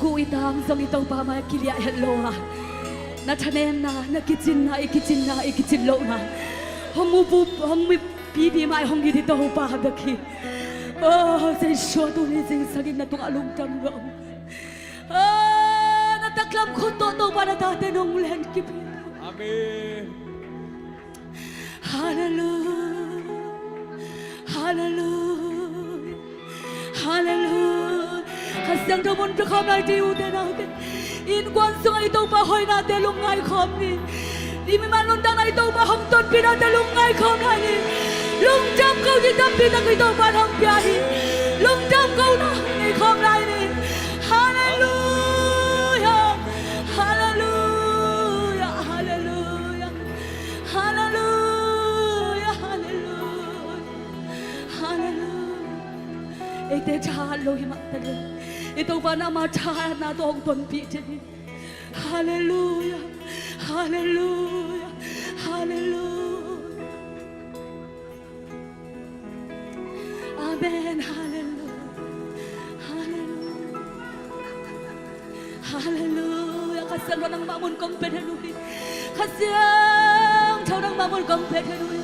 Gu i tam zong i Topa mai kiliah het lo a, na thanemna, na kicinna, i kicinna, i kicin lohna hong mu pu, hong mu pipi mai hong it i Topa bek hi. Oh, Jesu, tuni zingsangin na tungah lungdam lo. Oh, na taklam khut tawh Topa na tate nong len kip hi. Amen. Halleluia. Halleluia. Halleluia. Kha Siangtho mun pia khawm lai ni, ute naute. Innkuan sungah i Topa hoihnate lungngai khawm ni. I mimal nuntakna i Topa hong tonpihnate lungngai khawm lai ni. Lungdam ko, i tampi tak i Topa hong pia hi. Lungdam ko na hong nei khawm lai ni. Halleluia. Halleluia. Halleluia. Halleluia, halleluia, halleluia. Eite thahat lo hi mah ta leh, i Topa in ama thahatna tawh hong tonpih den hi. Halleluia, halleluia, halleluia. Amen. Halleluia. Halleluia. Halleluia. Kha Siangtho nangmah mun kong pia den uh hi. Kha Siangtho nangmah mun kong pia den uh hi.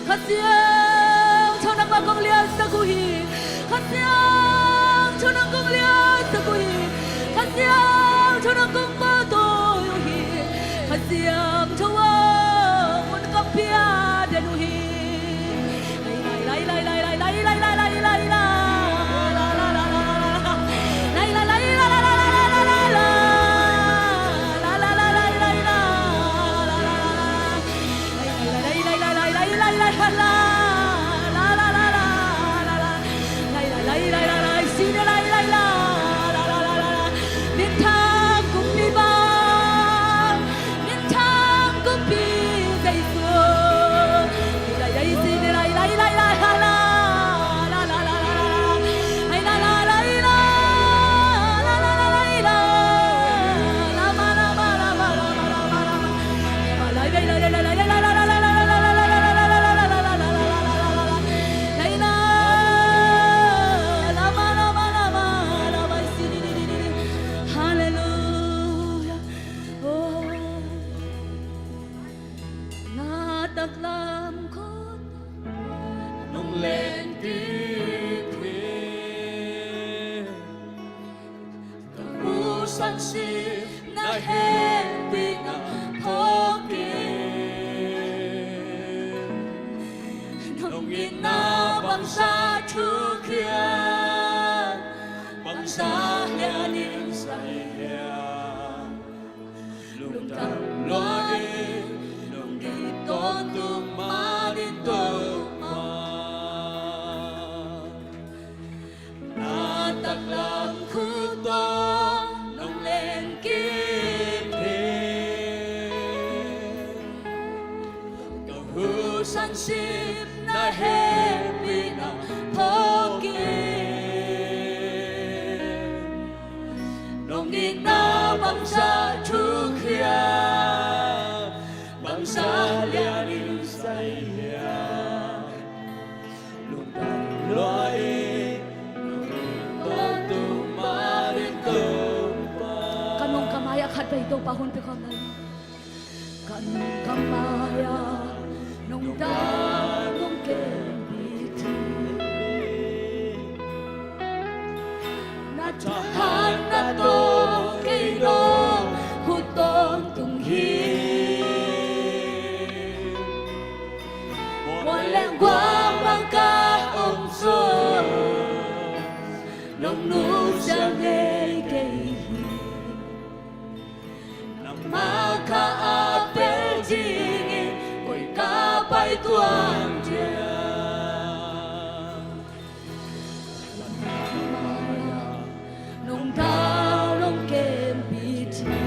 Kha Siangtho nangmah kong liansak uh hi. Kha Siangtho nang kong liansak uh hi. Kha Siangtho nang kong pahtawi uh hi. Kha Siangtho aw, mun kong pia den uh hi. Minthang kumpi bang, minthang kumpi Jesu. Halleluia. Oh. Na taklam khut nong len kip hi. Ka husan sim na hehpihna phawk in. Nong itna bangzah thukhia, bangzah lian in sa hiam. Lungdam lua in, nong it tawntung mah in Topa. Na taklam khut tawh nong len kip hi. Ka husan sim na hehpihna phawk in. Nong itna bangzah thukhia, bangzah lian in sa hiam. Lungdam lua in, nong it tawntung mah in Topa. Ka nung ka mai-ah khatvei Topa hun pia khawm lai. Ka nung ka mai-ah nong dam nong kempih hi. Na thahatna tawh kei nong huh tawntung hi. Mual le guam ah ka om zong nong nusia ngei kei hi. Nangmah kha a pel dingin koi ka pai tuan diam. Nong dam nong kempih hi.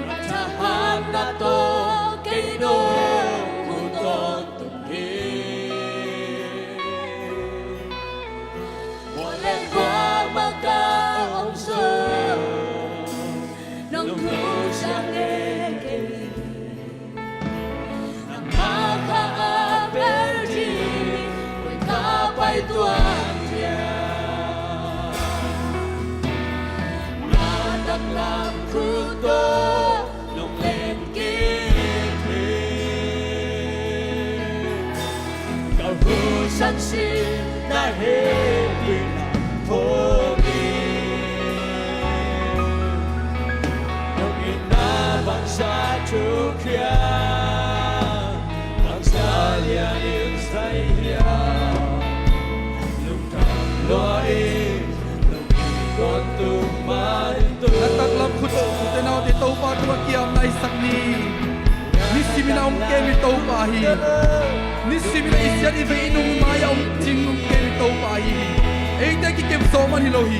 Na thahatna tawh kei nong huh tawntung hi. Mual le guam ah ka om zong nong nusia ngei kei hi. Nangmah kha a pel dingin koi ka pai tuan diam. Sin na hehpihna thawngin nong itna bangzah thuk hiam, bangzah lianin zai hiam, lungdam lua in, lungdam tung man tung. Na taklam khut, ute naute Topa tungah kiamna i sak ni. Nisimin a hong kem hi Topa hi. Nisimin a i siat i vei i nung mai-ah hong cing hong kem hi Topa hi. Eite kikem sawm man hi lo hi.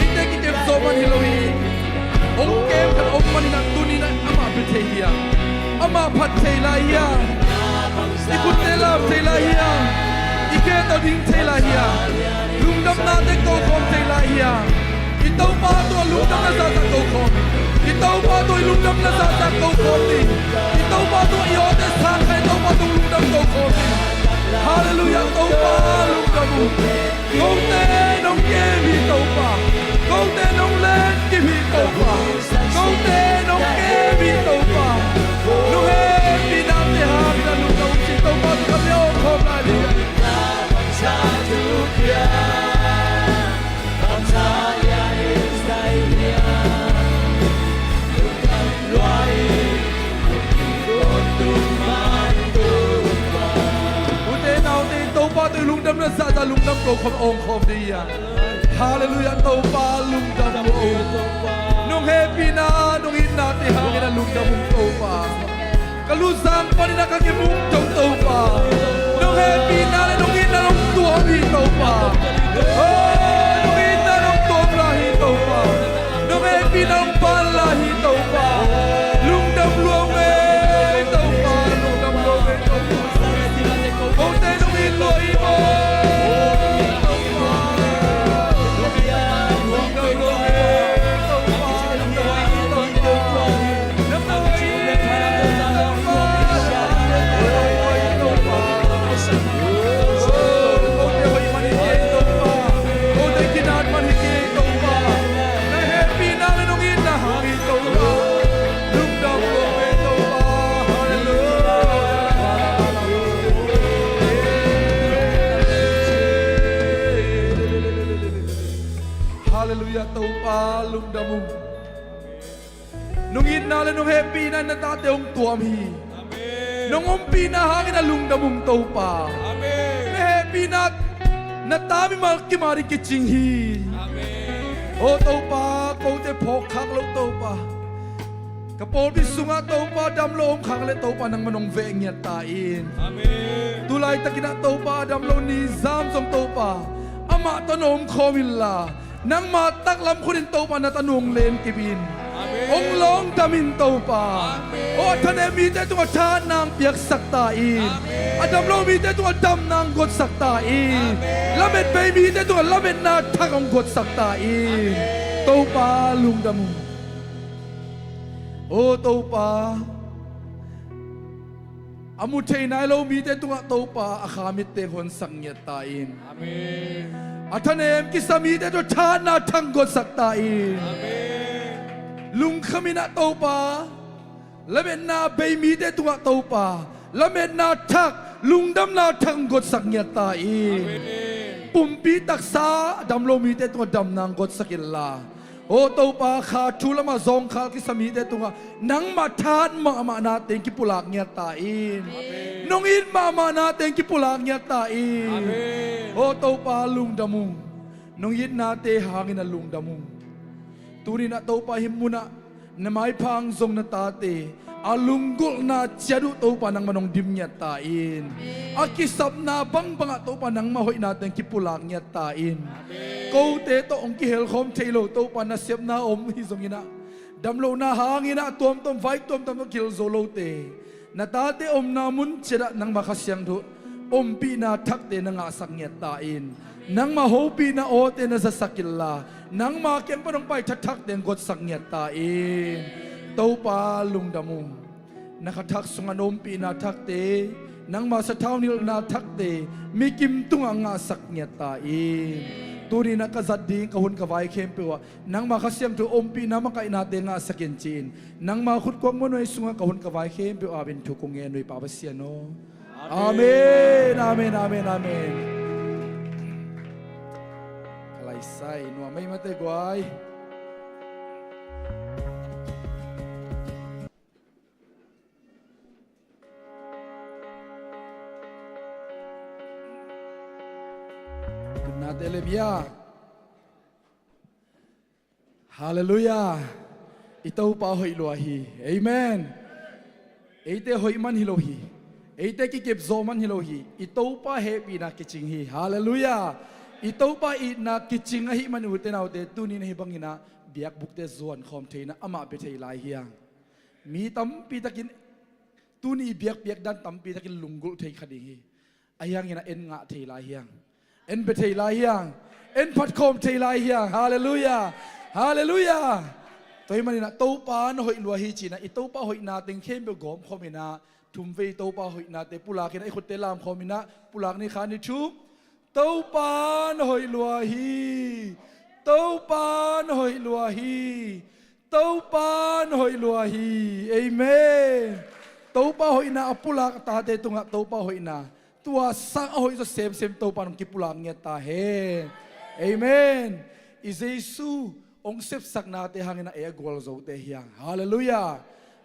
Eite kikem sawm man hi lo hi. Hong kem khat om manin a tuni-in a amah pia thei hiam? Amah phat thei lai hiam? I khutte lam thei lai hiam? I khe tawh ding thei lai hiam? Lungdamnate ko khawm thei lai hiam? I Topa tungah lungdamna zahzah ko khawm ni. I Topa tungah i lungdamna zahzah ko khawm ni. I Topa tungah i awte sang kha i Topa tungah lungdam ko khawm ni. Halleluiah, Topa lungdam uh. Kote nong kem hi Topa. Kote nong len kim hi Topa. Kote nong kem hi Topa. Nong hehpihnate hangin a lungdam uh ci Topa tungah le awng khawm lai ni. Ute naute, Topa tungah i lungdamna zahzah lungdam ko khawm awng khawm ding hi a. Halleluiah, Topa lungdam uh. Nong hehpihna, nong itnate hangin a lungdam uh Topa. Ka luzang panin a ka kimuk dong Topa. Nong hehpihna le nong itna nong tuam hi Topa. Oh, nong itna nong tuam lai hi Topa. Nong hehpihna nong pan lai hi Topa. Lungdam lua ung e Topa, lungdam lua ung e Topa. Kote nong it lua hi maw? Topa. Lungdam lua ung e Topa. Halleluiah, Topa lungdam ung. Nong itna le nong hehpihna in na tate hong tuam hi. Amen. Nong ompihna hangin a lungdam ung Topa. Amen. Na hehpihna na ta mimal kim ading kicing hi. Amen. O Topa, kote phawk khak lo Topa. Ka pawlpi sungah Topa dam lo om khak le Topa nangmah nong veh ngiat ta in. Amen. Tu laitakin ah Topa dam lo ni zam zong Topa amah tawh na om khawm inla, nangma taklam khut in Topa na tanu hong len kip in. Amen. Hong lawngdam in Topa. Amen. O, a thanem mite tungah thahatna hong piaksak ta in. Amen. A dam lo mite tungah damna hong gotsak ta in. Amen. Lamet bei mite tungah lametna thak hong gotsak ta in. Amen. Topa lungdam uh. O Topa, a mu thei nai lo mite tungah Topa a kha mitte hong honsak ngiat ta in. Amen. A thanem kisa mite tungah thahatna thak hong gotsak ta in. Amen. Lungkham in ah Topa, lametna bei mite tungah Topa lametna thak, lungdamna thak hong gotsak ngiat ta in. Amen. Pumpi taksa a dam lo mite tungah damna hong gotsak inla, O Topa, kha thu lamah zawngkhal kisa mite tungah nangmah thahat mahmahna teng kipulak ngiat ta in. Amen. Nong it mahmahna teng kipulak ngiat ta in. Amen. O Topa, lungdam ung. Nong itnate hangin a lungdam ung. Tuni-in ah Topa, hih munah na maipha hong zong na tate a lunggulhna ciat uh Topa nangmah nong dim ngiat ta in. Amen. A kisapna bangbangah Topa nangmah hoihna teng kipulak ngiat ta in. Amen. Kote tawh hong kihelkhawm thei lo Topa nasepna om hi zongin ah, damlohna hangin ah tuamtuam vai tuamtuam tawh kihel zo lote, na tate omna mun ciatah nangmah Kha Siangtho ompihna thakte na ngahsak ngiat ta in. Nangmah hopihna awte na zasak inla, nangma kiang pan hong pai thathakte hong gotsak ngiat ta in. Topa lungdam ung. Na kha thak sungah na ompihna thakte, nangma sathau nilhna thakte mikim tungah ngahsak ngiat ta in. Tuni-in ah ka zat ding, ka hun ka vai khempeuh ah nangma Kha Siangtho ompihna makaihnate ngahsak in ci-in, nangma khutkuak muanhuai sungah ka hun ka vai khempeuh ap in thu kong ngen uh hi Pa Pasian aw. Amen, amen, amen, amen. Ka laisai nuam ei mate guai. Tunna te lem hia. Halleluiah. I Topa hoih lua hi. Amen. Eite hoih man hi lo hi. Eite kikep zawh man hi lo hi. I Topa hehpihna kicing hi. Halleluiah. I Topa itna kicing ahih man ute naute, tuni na hi banginah biakbukte zuan khawm theihna amah bia thei lai hiang. Mi tampi takin tuni i biakpiak dan tampi takin lunggulh thei kha ding hi. Ahi hangin a en ngah thei lai hiang. En bia thei lai hiang. En phatkhawm thei lai hiang. Halleluiah. Halleluiah. Tua hi maninah Topa na hoih lua hi cinah i Topa hoihna teng khempeuh gawm khawminah thumvei Topa hoihnate pulakinah i khutte lam khawminah pulak ni kha ni thum. Topa na hoih lua hi. Topa na hoih lua hi. Topa na hoih lua hi. Amen. Topa hoihna a pulak a tate tungah Topa hoihna tua sang a hoih zaw semsem Topa nong kipulak ngiat ta hen. Amen. I Jesu hong sepsaknate hangin a ei a gualzote hiang. Halleluiah.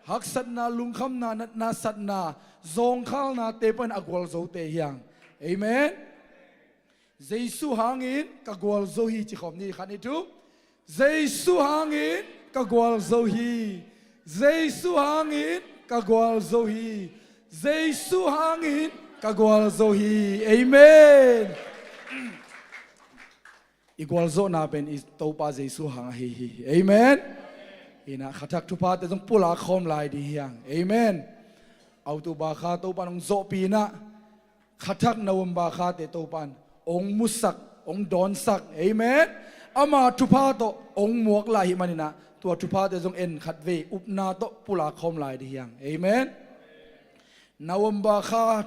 Haksatna, lungkhamna, natna, satna, zawngkhalnate pan a gualzote hiang. Amen. Jesu hangin ka gualzo hi ci khawm ni kha ni thum. Jesu hangin ka gualzo hi. Jesu hangin ka gualzo hi. Jesu hangin ka gualzo hi. Amen. I gualzawhna pen i Topa Jesu hang ahi hi. Amen. Inah khathak thuphate zong pulak khawm lai ding hiang. Amen. October kha Topa nong zawhpih inah khathak November khate Topan ong musak, ong dawnsak. Amen. Ama thupha tawh ong muak lai hi maninah tua thuphate zong en khatvei upna tawh pulak khawm lai ding hiang. Amen. November kha,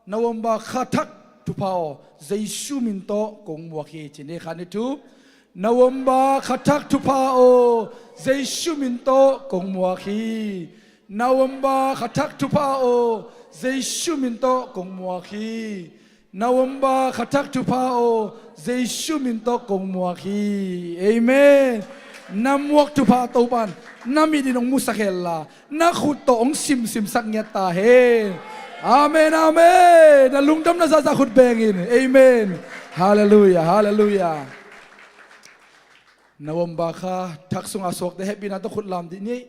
November khathak thupha aw, Jesu min tawh kong muak hi ci ni kha ni thum. November khathak thupha aw, Jesu min tawh kong muak hi. November khathak thupha aw, Jesu min tawh kong muak hi. November khathak thupha aw, Jesu min tawh kong muak hi. Amen. Na muak thupha Topan na mit in ong musak hella, na khut tawh ong simsimsak ngiat ta hen. Amen, amen. Na lungdamna zahzah khut bengin. Amen. Halleluiah, halleluiah. November khathak sunga suakte hehpihna tawh khut lam dih ni.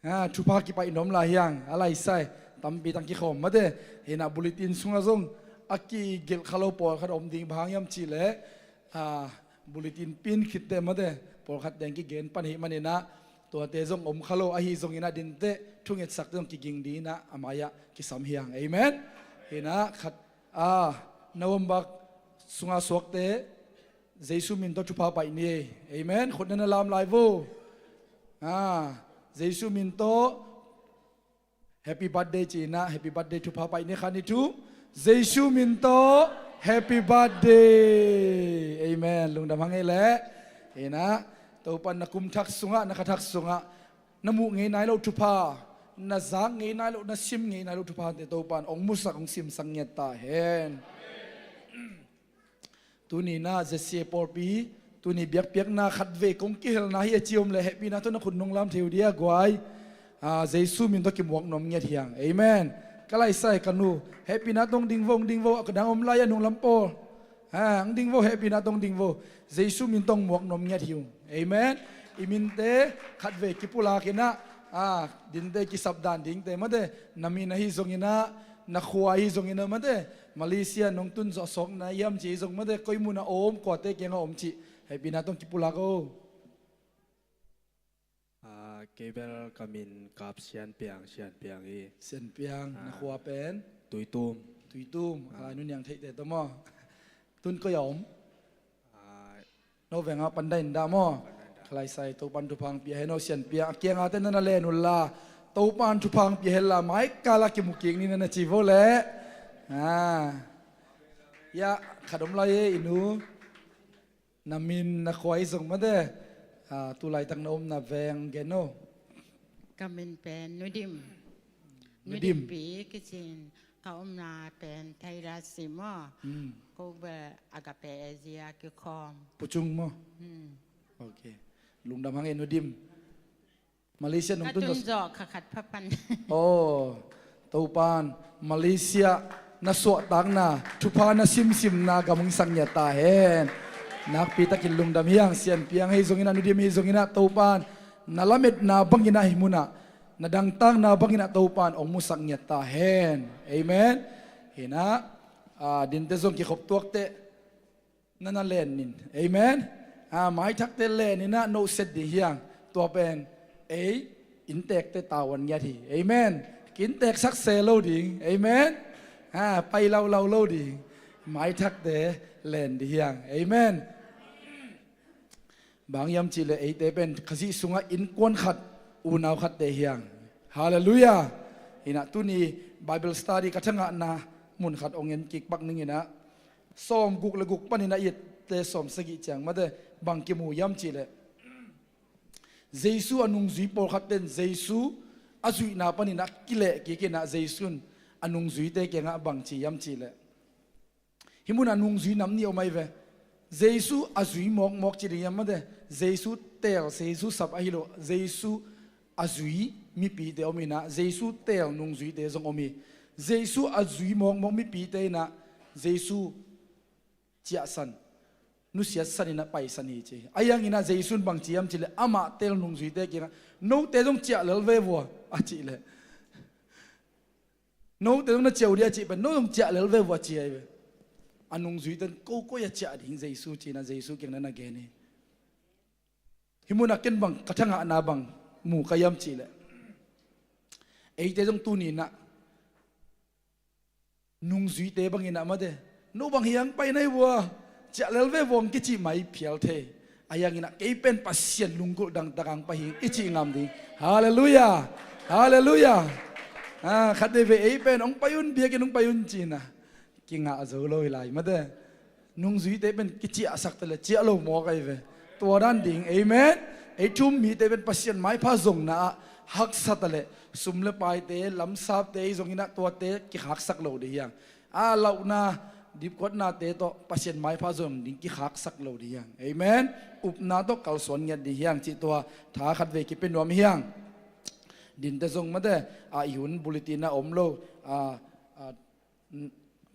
Ha, thupha kipaih nuam lai hiang, a laisai. Tampi tang kikhawm mate. Hinah bulletin sungah zong a kigelh kha lo pawlkhat om ding, bang hang hiam cihleh, ha, bulletin pin khitte mate pawlkhat teng kigen pan hi maninah tuate zong om kha lo ahi zonginah dinteh thungetsakte zong kiging dinginah a mai-ah kisam hiang. Amen. Hinah khat, a, November sunga suakte Jesu min tawh thupha paih ni. Amen. Khut na na lam lai vo. Ah, Jesu min tawh happy birthday cinah happy birthday thupha paih ni kha ni thum. Jesu min tawh happy birthday. Amen. Lungdam hang ei leh. Inah Topan na kum thak sungah, na kha thak sungah na muh ngei nai loh thupha, na zak ngei nai loh, na sim ngei nai loh thuphate Topan ong musak, ong simsak ngiat ta hen. Tuni na Z C A pawlpi, tuni biakpiakna khatvei kong kihelna hi a ci om leh hehpihna tawh na khut nong lam thei uh dia guai. Ah, Jesu min tawh kimuak nuam ngiat hiang. Amen. Ka laisai ka nu, hehpihna tawh ong ding vo, ong ding vo, a ka dang om lai a nunglam pawl. Ha, ong ding vo, hehpihna tawh ong ding vo. Jesu min tawh ong muak nuam ngiat hi ung. Amen. I minte khatvei kipulak inah, ah, dinte kisap dan dingte mate, na min ahi zonginah, na khua ahi zonginah mate, Malaysia nong tun zawh sawkna hiam ci hi zong mate, koi munah om, kuate kiangah om cih hehpihna tawh ong kipulak o. Ah, kei bel ka min Kap Sian Piang, Sian Piang hi. Sian Piang, na khua pen? Tuitum. Tuitum, a lai nu Niang Theihte tawh maw? Tun koi a om? Ah, no vengah Pandain dah maw? Ka laisai Topan thupha ong pia hen o, Sian Piang. A kiangah te na na len unla Topan thupha ong pia henla mai kala kimu kik ni na na ci vo leh. Ah. Ya, khat om lai e, i nu. Na min, na khua ahi zong mate, ah, tu laitak na omna veng gen o. Ka min pen Nu Dim. Nu Dim. Nu Dim Pi kici in. Ka omna pen Thailand si maw? Hmm. Ko bel Agape Asia kikhawm. Puchung maw? Hmm. Ok. Lungdam hang e, Nu Dim. Malaysia nong tun zawh kha khat pha pan. Oh, Topan Malaysia na suahtakna, thupha na simsimna gam hong sak ngiat ta hen. Nakpi takin lungdam hi hang. Sianpi Ang hi zongin ah, Nu Dim hi zongin ah, Topan na lametna bangin ah hih munah, na dangtakna bangin ah Topan hong musak ngiat ta hen. Amen. Hinah, ah, dinte zong kikhop tuakte na na len in. Amen. Ah, maithakte len in ah, no set ding hi hang. Tua pen ei innteekte tavuan ngiat hi. Amen. Ki innteeksak se lo ding. Amen. Ah, pai laulau lo ding. Maithakte len ding hi hang. Amen. Bang hiam cihleh eite pen Khazih sungah innkuan khat, unau khatte hi hang. Halleluiah. Hinah tuni Bible study ka thangahna mun khat hong en kik pak ning inah, sawm guk le guk panin a iette sawm sagih ciang mate, bang kimu hiam cihleh, Jesu a nungzui pawlkhatte in Jesu a zuihna panin a kileh kik inah, Jesu in a nungzuite kiangah bang ci hiam cihleh, hih munah nungzui nam nih om ahi ve. Jesu a zui mawkmawk ci ding hiam mate, Jesu teel, Jesu sap ahi lo, Jesu a zui mipite om inah, Jesu teel nungzuite zong om hi. Jesu a zui mawkmawk mipite inah Jesu ciahsan, nusiatsan inah paisan hi ci. Ahi hang inah Jesu in bang ci hiam cihleh, amah teel nungzuite kiangah, note zong ciah lel ve vua, a cih leh, note zong na ciah uh dia a cih pen, no zong ciah lel ve vua ci ahi ve. A nungzuite in, ko koi a ciah ding Jesu ci inah Jesu kiang na na gen hi. Hih munah ken bang ka thangahna bang mu ka hiam cihleh, eite zong tuni inah nungzuite bangin ah mate, no bang hi hang pai nai vua, ciah lel ve vua hong kicih mai phial thei. Ahi hang inah kei pen Pasian lunggulh dangtak hang pai hi ing i cih ngam ding. Halleluiah. Halleluiah. Ah, khat veivei ei pen hong pai un, biakinn hong pai un ci inah kingah zo lo hi lai mate. Nungzuite pen kiciahsak ta leh ciah lo mawk ahi ve. Tua dan ding. Amen. Ei thu-um mite pen Pasian maipha zongna ah haksa ta leh, sum le paite, lamsapte hi zongin ah tuate kikhaksak lo ding hi hang. A, lauhna, dipkuatnate tawh Pasian maipha zong ding kikhaksak lo ding hi hang. Amen. Upna tawh kalsuan ngiat ding hi hang cih tua tha khat vei kipia nuam hi hang. Dinte zong mate, a, i hun bulletin ah om lo, a, a, n-,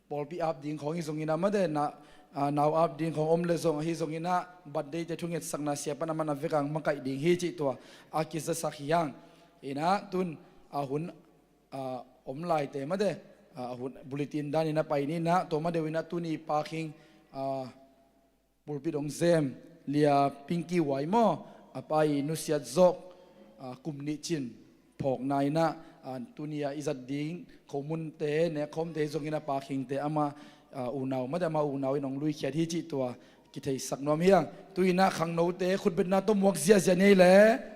pawlpi ap ding khawng hi zongin ah mate, na, a, nau ap ding khawng om le zong ahi zongin ah, birthday-te thungetsakna sia pan a man a vekang makaih ding hi cih tua a kizasak hi hang. Inah tun, a, hun, a, om laite mate, a, hun bulletin danin a pai ni inah, tua ma deuh inah tuni Pa Khing, a, pulpit hong zem Lia Pinky Wai maw, a pa i nusiat zawk, a, kum nih cin phawkna inah, a, tuni a i zat ding khomunte, nekkhawmte hi zongin a Pa Khingte ama, a, unau mate, ama unau in hong luikhiat hi cih tua kitheisak nuam hi hang. Tu inah khangnote khutbetna tawh muak ziahziah ni ei leh.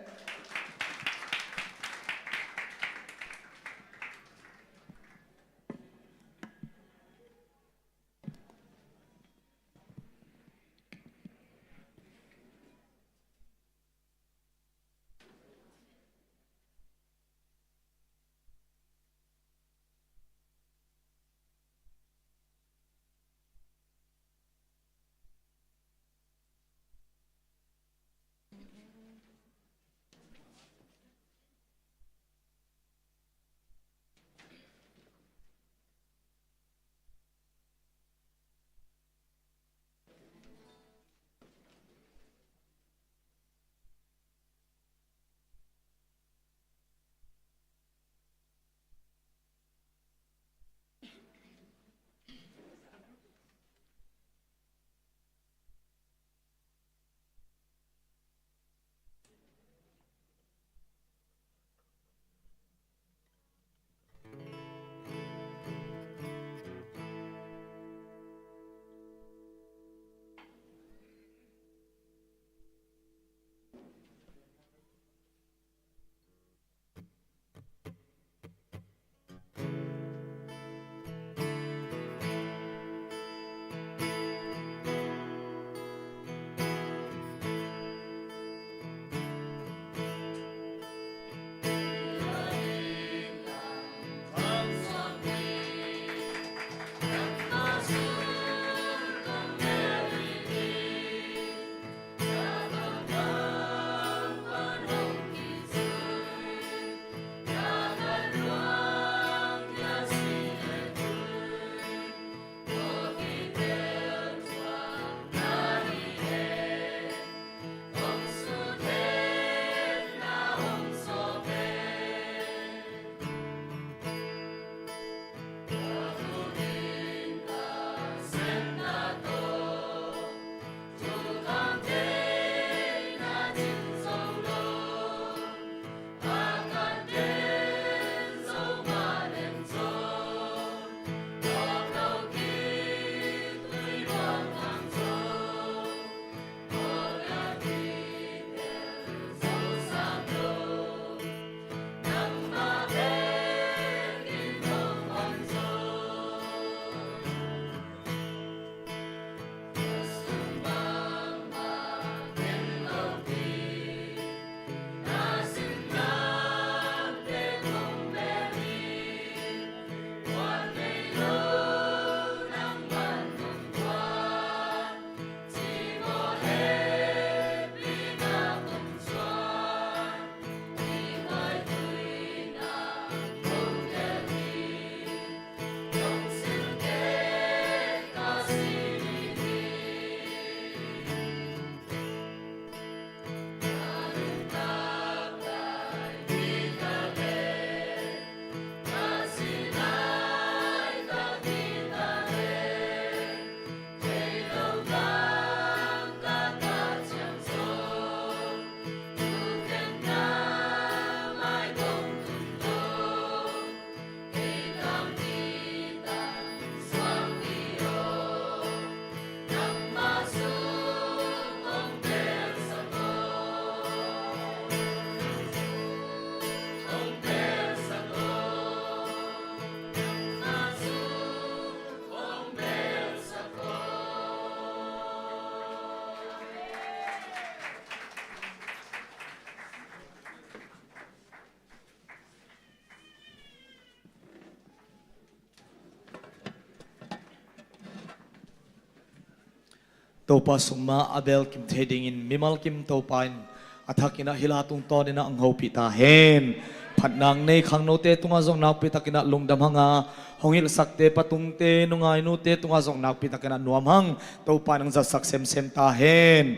Topa sung mah a belkim thei dingin mimal kim Topa in a thakin ah hih la tungtawn in ah hong hopih ta hen. Phatna nei khangnote tungah zong nakpi takin ah lungdam hang a, hong hilhsakte, patungte, nungainute tungah zong nakpi takin ah nuam hang. Topa in hong zatsak semsem ta hen.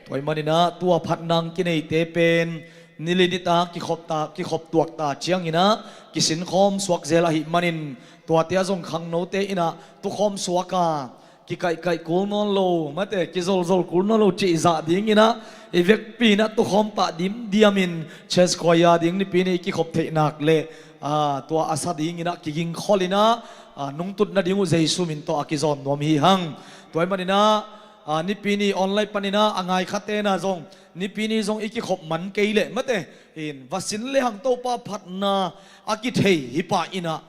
Tua ahih manin ah tua phatna kineite pen ni li ni ta kikhop ta, kikhop tuak ta ciangin ah kisinkhawm suak zel ahih manin, tuate ah zong khangnote in ah tukhawm suak a, kikaihkaih kul nawn lo, mate, kizolzol kul nawn lo cih zah dingin ah i vekpi in ah tukhawm pah dimdiamin church choir ding nipi ni i kikhop theih nak leh, ah, tua a sa dingin ah kigingkhol in ah, ah, nungtut nading uh Jesu min tawh a kizawn nuam hi hang. Tua ahih manin ah, ah, nipi ni online panin ah a ngai khate in ah zong nipi ni zong i kikhop man kei leh, mate, in va sin lehang Topa phatna a kithei hi pah in ah,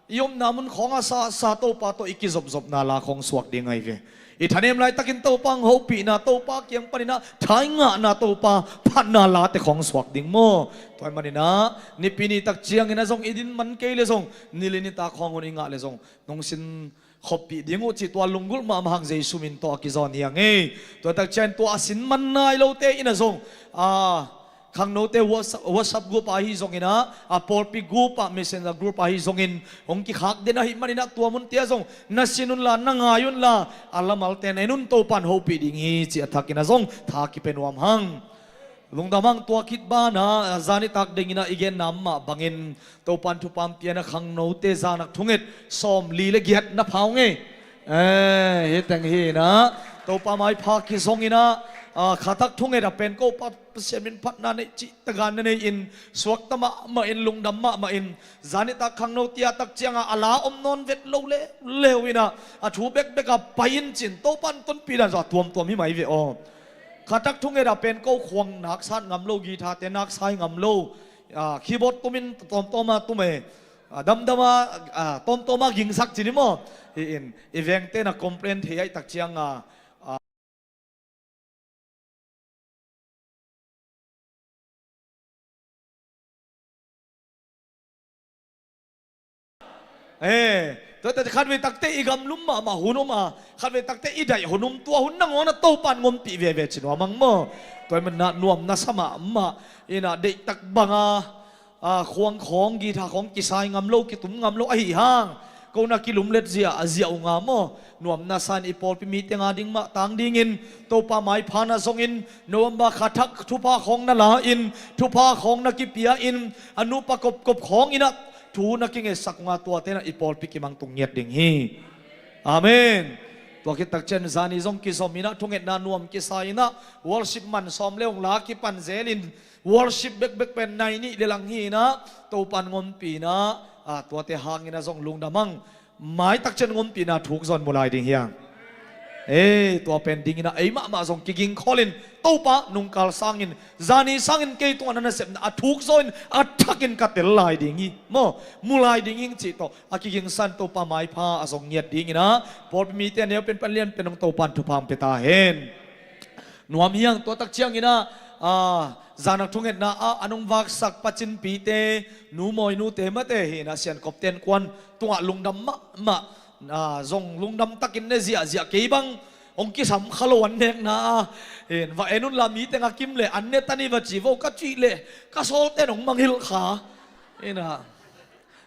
i omna mun khawng a sa, sa Topa tawh i kizopzopna la khawng suak ding ahi ve. I thanem laitakin Topa hong hopihna, Topa kiang panin ah thahat ngahna, Topa phatna late khawng suak ding maw. Tua ahih manin ah nipi ni tak ciangin ah zong i din man kei leh zong ni li ni ta khawng hun i ngah leh zong nong sin khoppih ding uh cih tua lunggulh mahmah hang Jesu min tawh a kizawn hi hang ei. Tua tak ciangin tua a sin man nai lote in ah zong, ah, khangnote WhatsApp, WhatsApp group ah hi zongin ah, a pawlpi group ah, messenger group ah hi zongin hong kikhak den ahih manin ah tua munte ah zong na sin unla, na ngai unla, a lamalte na en un, Topa in hopih ding hi cih a thakin ah zong tha kipia nuam hang. Lungdam hang. Tua khit banah zan nitak dingin ah i genna mah bangin Topa in thupha hong pia in ah khangnote zanak thunget sawmli le giat na pha uh ngei. Eh, hih teng hi in ah Topa maipha kizong in ah, ah, khatak thunget a pen ko pa Pasian min phatna nei cih takin na nei in, suakta mahmah in, lungdam mahmah in, zan nitak khangno tia tak ciangin a la om nawn vet lo leuleu in ah, a thu bekbek a pai in cin, Topa in tonpih dan zong a tuamtuam hi mai ve aw. Khatak thunget a pen ko khuang nak sat ngam lo, guitar te nak sai ngam lo, ah, keyboard tumin tawmtawm a tum e, ah, damdam a, ah, tawmtawm a gingsak cin hi maw. Hi in, i vengte na complain thei ahih tak ciangin, ah, eh, tua, tua, khatvei takte i gamlum mahmah hun om a, khatvei takte i daih hun om, tua hun nangawn ah Topa in hong ompih veve ci nuam hang maw. Tua ahih manin ah nuam na sa mahmah in ah, deihtak banga, ah, khuang khawng, guitar khawng kisai ngam lo, kitum ngam lo ahih hang, ko na kilumlet zia a zia uh nga maw. Nuam na sa in i pawlpi mite nga ding mah tang dingin Topa maipha na zongin, November khatak thupha khawng na la in, thupha khawng na kipia in, a nupa kopkop khawng in ah thu na kingetsak uh nga, tuate in ah i pawlpi kimang tung ngiat ding hi. Amen. Tua khit tak ciang zani zong kizom in ah thungetna nuam kisa in ah worship man sawm le hong la kipan zel in, worship bekbek pen nai nih le lang hi in ah, Topa in hong ompih in ah, ah, tuate hangin ah zong lungdam hang. Maitak ciang hong ompihna thuk zaw in mu lai ding hi hang. Eh, tua pen dingin ah ei mahmah zong kigingkhawl in, Topa, nungkal sangin, zani sangin kei tungah na nasepna a thuk zaw in a thakin ka tel lai ding hi maw, mu lai ding hing cih tawh a kigingsa in Topa maipha a zong ngiat dingin ah pawlpi mite a neu pen pan lian pen hong Topa in thupha hong pia ta hen. Nuam hi hang. Tua tak ciangin ah, ah, zanak thungetna ah an hong vaksak Pa Cin Pi te, Nu Mawi Nu te mate hi in ah, Sian Kop te, an kuan tungah lungdam mahmah, ah, zong lungdam takin ne ziahziah, kei bang hong kisam kha lo an nekna ah, hi in, va en unla mi teng a kim leh an ne ta ni va ci vo ka cih leh ka sawlte in hong mangngilh kha. Hi in ah,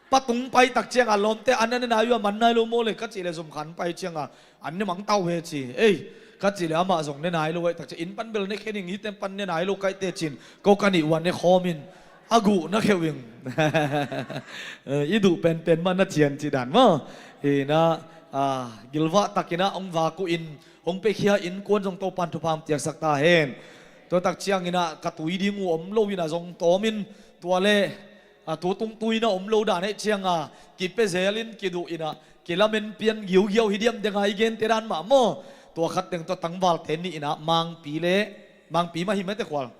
Pa Tung pai tak ciangin lawmte an ne nai uh a, man nai lo maw le ka cih leh, zum khan pai ciangin an ne mang ta uh he ci. Ei, ka cih leh amah zong ne nai lo ahih tak ciang, inn pan bel ne khe ning, hihte pan ne nai lo ka hih teh cin, ko ka nih uh a ne khawm in a guh na kheuh ing. Eh, i duh penpen mah na cian cih dan maw. Hi in ah, ah, gilvah takin ah hong vak uh in, hong piakhia innkuan zong Topa in thupha hong piaksak ta hen. Tua tak ciangin ah ka tui ding uh om lo in ah zong tawm in, tua leh, ah, tu tung tui na om lo dan ahih ciangin kipia zel in, kiduh in ah, kilamen pian giugiau hi diam deng a, i gente dan mah maw. Tua khat teng tua tangvalte nih in ah, Mangpi le, Mangpi mah hi mate khual,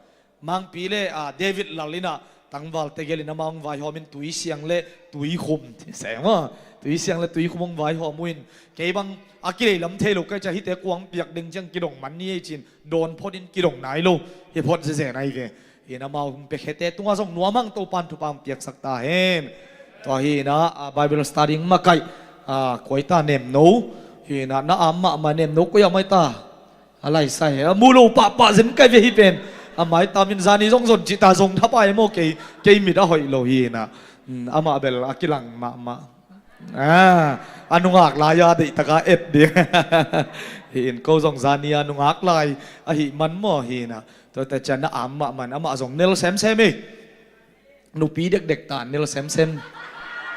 Mangpi le, ah, David Lal in ah tangvalte gelh in amau hong vaihawm in tui siang le tui khum, ti se maw. Tui siang le tui khum hong vaihawm uh in, kei bang a kilei lam thei lo ka hih ciang, hihte kuang piak ding ciang kidong man ni ei cin, dawn phot in kidong nai lo, hi phot zezen ahi ve. Hi in amau hong piakhiate tungah zong nuam hang, Topa in thupha hong piaksak ta hen. Tua hi in ah, ah, Bible study hong makaih, ah, koi ta Nemno. Hi in ah na am mahmah Nemno koi ah mai ta. A laisai a mu lo pahpah zen kai ve hi pen. A maitam in zani zong zon cih ta zong thapai maw, kei, kei mit a hoih lo hi inah. Hmm, amah bel a kilang mahmah. Ah, a nungak lai-a deihtaka et ding. Hi in ko zong zani a nungak lai ahih man maw hi inah. Tuate cian na am mahmah in amah zong nel semsem hi. Nupi dekdek ta nel semsem.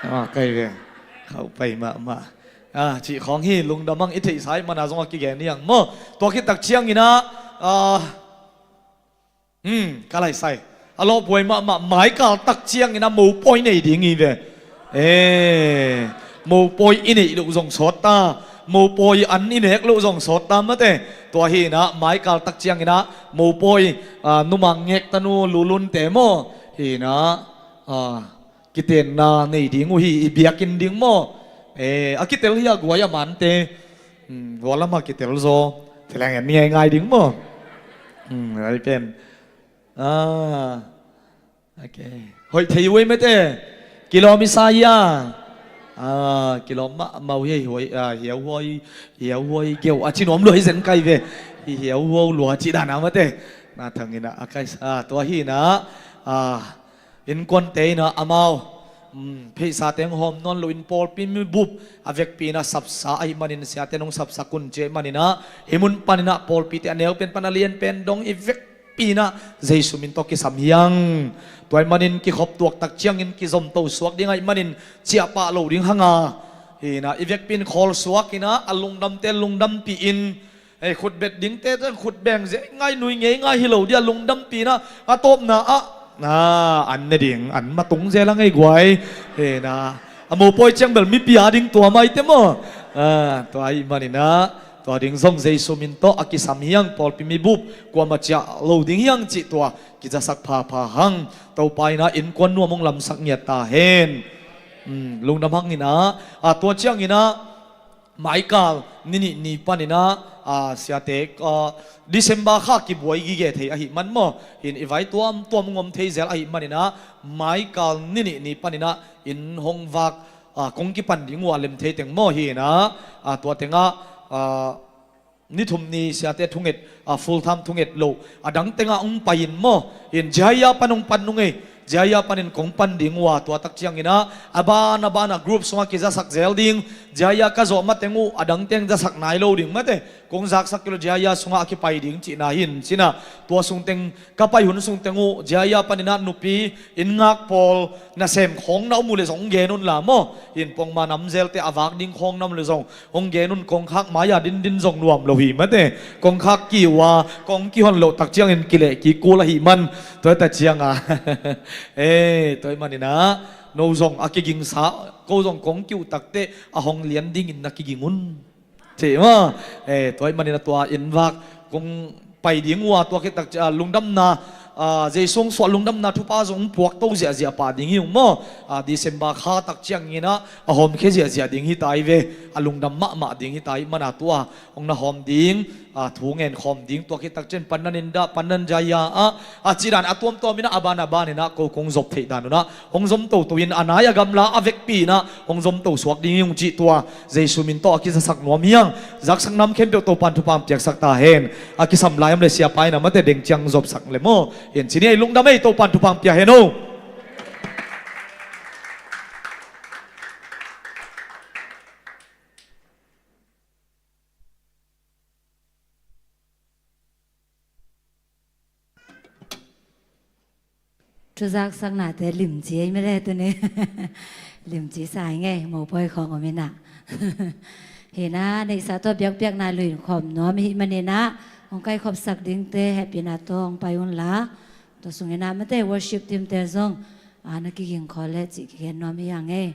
Ah, kai ve. Khauh pai mahmah. Ah, cih khawng hi, lungdam hang, i theihsa ahih mana zong a kigen hi hang maw. Tua khit tak ciangin ah, ah, hmm, ka laisai. A lawphuai mahmah, maikal tak ciangin ah mopawi nei ding hi ve. Eh, mopawi i neih loh zong sawt ta. Mopawi an i nek loh zong sawt ta mate. Tua hi inah, maikal tak ciangin ah mopawi, ah, numang ngek tanu lulunte maw. Hi inah, ah, kitenna nei ding uh hi, i biakinn ding maw. Eh, a kitel hi a guai a mante. Hmm, hua lamah kitel zaw. Teleng en ni ngaingai ding maw. Hmm, ai pen. Ah, ok. Hoih thei uh ei mate. Kilawm i sa hi a. Ah, kilawm mahmah uh hi, hiau huai, ah, hiau huai, hiau huai geu. A ci nuam lua hi zen kai ve. Hi hiau huau lua ci dan a mate. Na thang inah, a kai sa, ah, tua hi inah. Ah, innkuante inah amau, um, pheisa teng hawm nawn loin pawlpi mi bup a vekpi inah sapsa ahih manin siate nong sapsak un ci ahih man inah, hih mun pan inah pawlpite a neu pen pan a lian pen dong i vekpi inah Jesu min tawh kisam hi hang. Tua ahih manin kikhop tuak tak ciangin kizomto suak ding ahih manin ciahpah lo ding hang a. Hi inah i vekpi in khawl suak inah a lungdamte lungdampih in, ei, khutbet dingte teng khutbeng zia ngai nui ngei ngai hi lo dia, lungdampih inah a tawpna ah, ah, an ne ding, an matung zel a ngei guai. Hi inah a mopawi ciang bel mipi a ding tua maite maw. Ah, tua ahih man inah tua ding zong Jesu min tawh a kisam hi hang, pawlpi mi bup kuamah ciah lo ding hi hang cih tua kizasak phapha hang. Topa inah innkuan nuam hong lamsak ngiat ta hen. Hmm, lungdam hang inah, ah, tua ciang inah maikal ni nih ni pan inah, ah, siate, ah, December kha kibuai gige thei ahih man maw. Hi in i vai tuamtuam hong om thei zel ahih man inah maikal ni nih ni pan inah inn hong vak, ah, kong kipan ding uh a lem thei teng maw hi inah, ah, tua tengah, ah, ni thum ni siate thunget, ah, full time thunget loh a dang tengah hong pai in maw. Hi in Jaya pan hong pan nung ei. Jaya panin kong pan ding uh a, tua tak ciang inah a ban a ban a group sungah kizasak zel ding. Jaya ka zawh mateng uh a dang teng zasak nai lo ding mate. Kong zaksak kei lo Jaya sungah a kipai ding cihna hi in ci inah. Tua sung teng ka pai hun sung teng uh Jaya pan inah nupi inn ngak pawl nasem khawng na om uh leh zong hong gen un la maw. Hi in pongma namzelte a vak ding khawng na om leh zong hong gen un, kongkhak mai-a dindin zong nuam lo hi mate. Kongkhak ki uh a, kong kihon loh tak ciangin kileh kik kul ahih man. Tua hi ta ciang a. Eh, tua ahih man inah no zong a kigingsa, ko zong kong ki-uh tak teh a hong lian dingin na kiging un. Cih maw. Eh, tua ahih man inah tua inn vak kong pai ding uh a, tua khit tak ciang, ah, lungdamna, ah, Jesu hong suah lungdamna thupha zong hong puak to ziahziah pah ding hi ung maw. Ah, December kha tak ciang inah a hawmkhia ziahziah ding hi ta hi ve. A lungdam mahmah ding hi ta ahih man a tua hong na hawm ding, ah, thu ngen khawm ding, tua khit tak ciang pandan in dah, pandan Jaya ah, a cih dan a tuamtuam inah a ban a ban inah ko kong zop theih dan unah hong zom toto in a nai a gamla a vekpi inah hong zom to suak ding hi ung cih tua Jesu min tawh a kizasak nuam hi hang. Zaksak nam khempeuh Topan thupha hong piaksak ta hen. A kisam lai om leh siapa inah mate deng ciang zopsak leh maw. Hi in ci ni ei, lungdam ei, Topan thupha hong pia hen o. Thuzaksaknate limci ei mele tuni. Limci sa ing ei, mopawi khawng om inah. Hi inah neihsa tawh biakpiakna luin khawm nuam i hih man inah hong kaikhopsak dingte hehpihna tawh hong pai un la. Tua sung inah mate worship teamte zong, ah, na kiging khawm leh cih kigen nuam hi hang ei.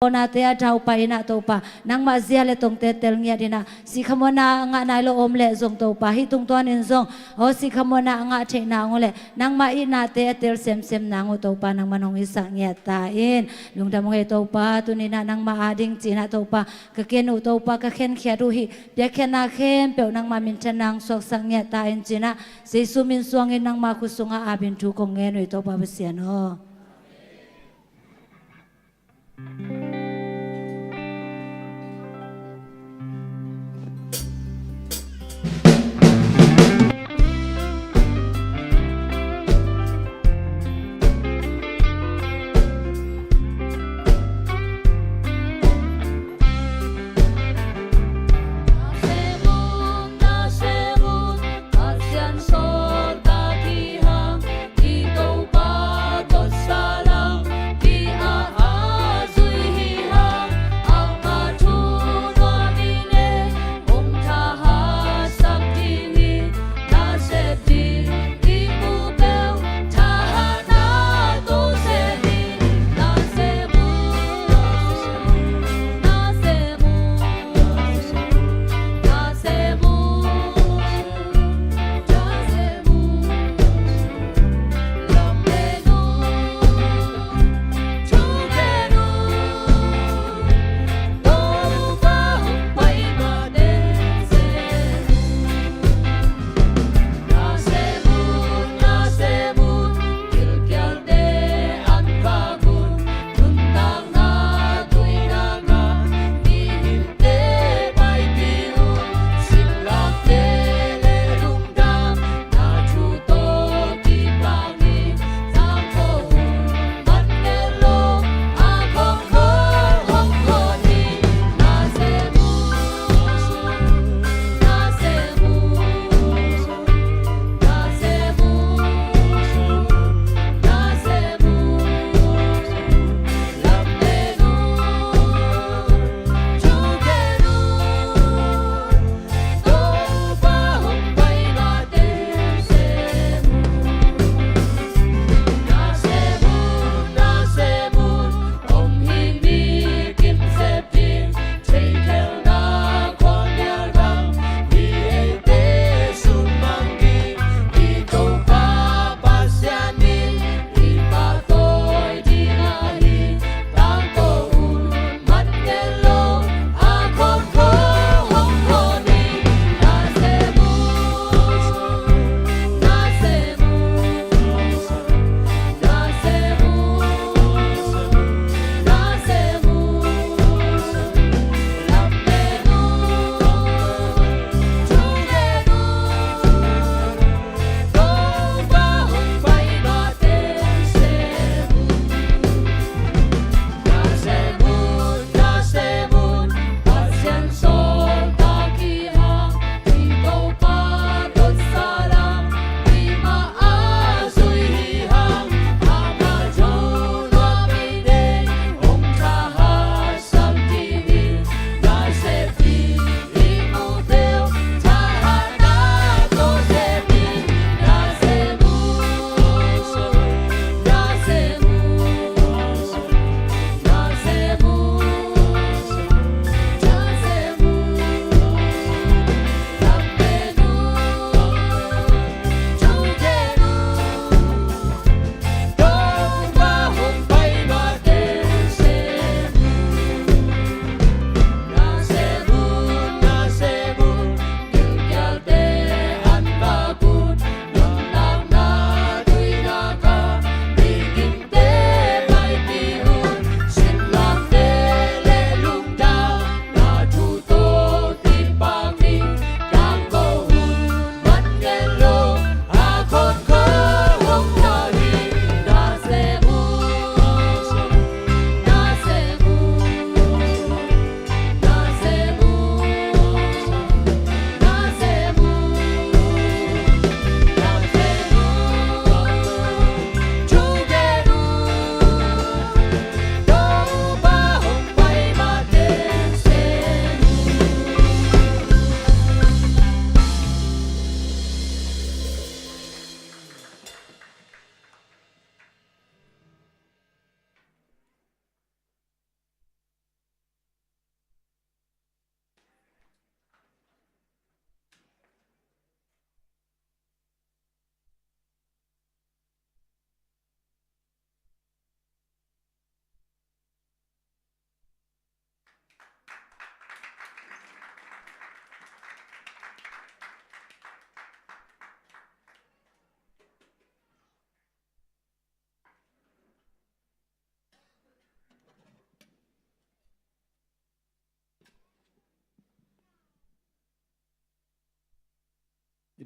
Nate a daupai in ah Topa, nangmah zia le tongte tel ngiat in ah, sihkhamhuanna a ngah nai lo om leh zong Topa, hih tungtawn in zong aw sihkhamhuanna a ngah theihna ngah leh nangmah itnate a tel semsem nang uh Topa, nangmah hong hisak ngiat ta in. Lungdam hong ei Topa, tuni in ah nangmah ading ci in ah Topa, ka ken uh Topa, ka khenkhiat uh hih piakkhiatna khempeuh nangmah minthanna hong suaksak ngiat ta in ci in ah, Jesu min suangin nangmah khut sungah apin thu kong ngen uh hi Topa Pasian aw.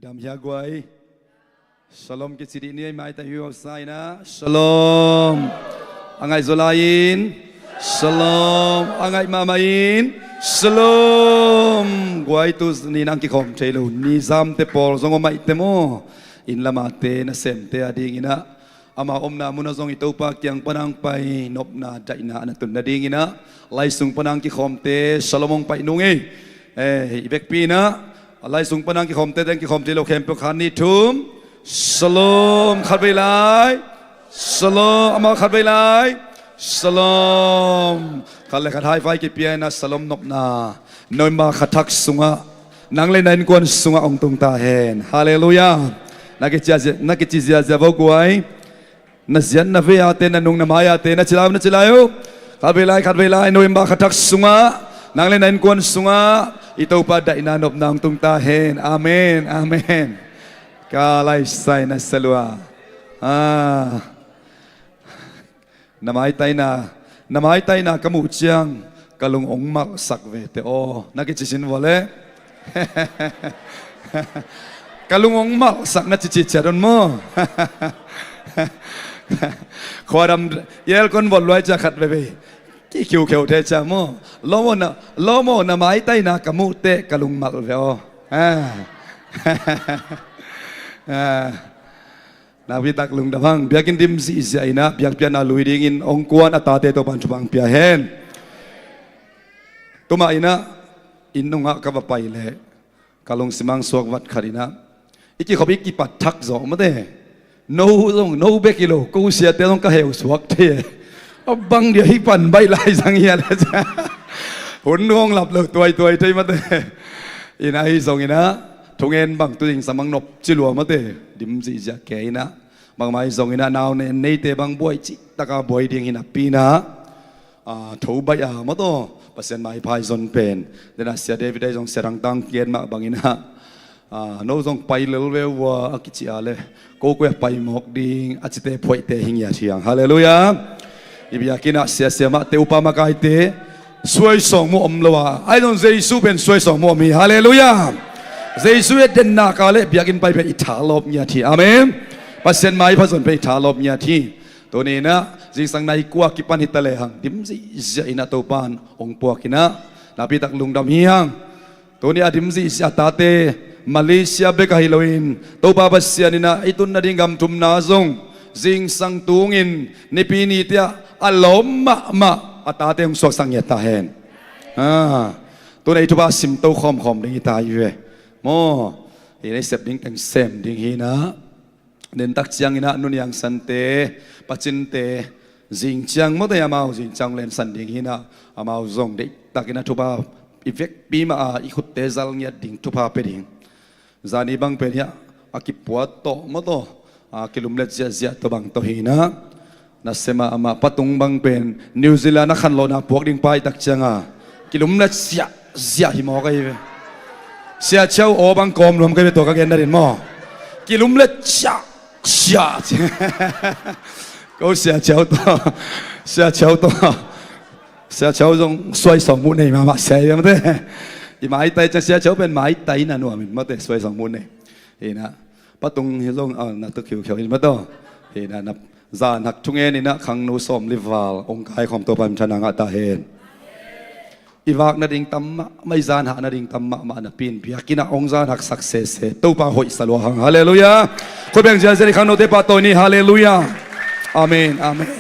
Dam hia guai. Shalom kici dih ni ei, maitai hi uh sa inah. Shalom. A ngaih zaw lai-in. Shalom. A ngaih mahmah in. Shalom. Guai, tu ni nang kikhawm thei lo, nizamte pawl zong om maihte maw. Inn lamate, nasemte a dinginah, ama omna munah zong i Topa kiang panang pai nopna daihna a na tun nadinginah, lai sung panang kikhawmte shalom hong paih nung ei. Eh, i vekpi inah, a lai sung panang kikhawmte teng kikhawm thei lo khempeuh khat, nih, thum. Shalom. Khatvei lai. Shalom. Amau khatvei lai. Shalom. Khat le khat high five kipia inah shalom nopna November kha thak sungah nang le na innkuan sungah hong tung ta hen. Halleluiah. Na kici ziazia, na kici ziazia vo guai. Na ziat na vei ate, na nung na mai ate, na ci lai uh, na ci lai uh. Khatvei lai, khatvei lai, November kha thak sungah nang le na innkuan sungah i Topa daihna nopna hong tung ta hen. Amen. Amen. Ka lai sai na salua. Ah. Na maitaina, na maitaina ka muh ciang ka lung hong malhsak ve teh aw. Na kici sin vua leh. Ka lung hong malhsak na cici ciat un maw. Khuadam i aircon vot luai cia khat veve kikhiukheu thei cia maw. Lawm aw na, lawm aw na maitaina ka muh teh ka lung malh ve aw. Ah. Ah. Nakpi tak lungdam hang. Biakinn dim zihziah inah biakpiakna lui dingin hong kuan a tate Topan thupha hong pia hen. Tuma inah inn nungah ka va pai leh ka lungsim hong suak vat khat inah, i kikhop i kipat thak zawh mate. No zong, no bek hi lo, ko siate zong ka heu suak thei e. A bang dia hih pan baih lai zang hi a le cia. Hun hong lap lo tuaituai thei mate. Inah ahi zong inah thungen bang tu zingsang bang nop ci lua mate. Dim zihziah ke inah. Bangmah ahi zong inah nau ne neite bang buai cihtaka buai ding hi napi inah, ah, tho baih a maw taw, Pasian maipha i zon pen. Denah Sia David ahi zong Sia Dangtang gen mah bang inah, ah, no zong pai lel ve ua a kici a le, ko koi a pai mawk ding a cite phuaihte hi ngiat hi hang. Halleluiah. I biakinn ah siasia mahte, upa makaite, suai sawngmuh om lo a, ahi zong Jesu pen suai sawngmuh om hi. Halleluiah. Jesu i dennak a le biakinn pai pen i thalawp ngiat hi. Amen. Pasian maipha zon pen i thalawp ngiat hi. Tuni inah zingsang nai kua kipan hi ta lehang dim zihziah inah Topan hong puak inah nakpi tak lungdam hi hang. Tuni a dim zihziah a tate Malaysia bek ahi loin Topa Pasian inah i tun nading gam thumna zong zingsang tungin Nipi ni tiah a lawm mahmah a tate hong suaksak ngiat ta hen. Ah, tuna i thupha simto khawmkhawm ding hi ta hi ve. Maw, i nei sep ding teng sem ding hi inah. Dentak ciang inah Nu Niang Sante, Pacinte, zing ciang mawte amau zing ciang lensan ding hi inah, amau zong deihtak inah thupha i vekpi mah a i khutte zal ngiat ding thupha pia ding. Zani bang pen hiah a kipuat tawh maw taw, a kilumlet ziahziah tawh bang tawh hi inah. Nasem ah amah Pa Tung bang pen New Zealand a khanlawhna puak ding pai tak cianga kilumlet ziahziah hi mawk ahi ve. Sia Ciau aw bang kawm nuam ka hi ve, tua ka gen nadin maw. Kilumlet ziahziah. Ko Sia Ciau tawh, Sia Ciau tawh, Sia Ciau zong suai sawngmuh nei mahmah sia hi ve mate. I maitai ciang Sia Ciau pen maitai na nuam in mate, suai sawngmuh nei. Hi inah Pa Tung hi zong, ah, na tu khiukheu in mataw. Hi inah na zan hak thungen inah khangno sawmli val hong kaikhawm Topa min thang a ngah ta hen. I vak nading tam mahmah, i zan hak nading tam mahmah napi in biakinn ah hong zan haksak sese Topa hoihsa lua hang. Halleluiah. Khut beng ziahziah i khangnote pahtawi ni. Halleluiah. Amen. Amen.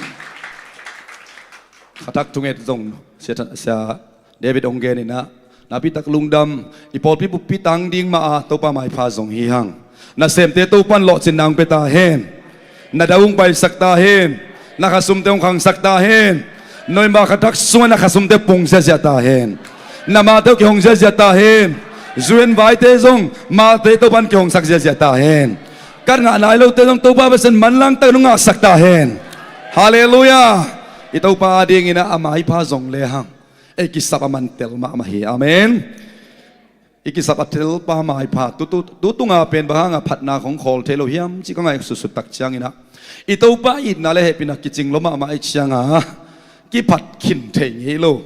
Kha thak thunget zong Sia, Sia David hong gen inah nakpi tak lungdam. I pawlpi buppi tang ding mah a Topa maipha zong hi hang. Nasemte Topan lawhcinna hong pia ta hen. Na dau hong paisak ta hen. Na khasumte hong khangsak ta hen. November kha thak sungah na khasumte pung ziahziah ta hen. Na mate uh kihong ziahziah ta hen. Zu in vaite zong mate Topan kihongsak ziahziah ta hen. Kan ngah nai lote zong Topa Pasian manlang tak nong ngahsak ta hen. Halleluiah. I Topa a dinginah a maipha zong lehang ei kisap a man tel mahmah hi. Amen. I kisap a telpa maipha tu, tu, tu tunga pen bang hanga phatna khong khawl thei lo hiam cih ka ngaih sutsut tak cianginah i Topa itna le hehpihna kicing lo mahmah i cianga kiphat khin thei ngei lo.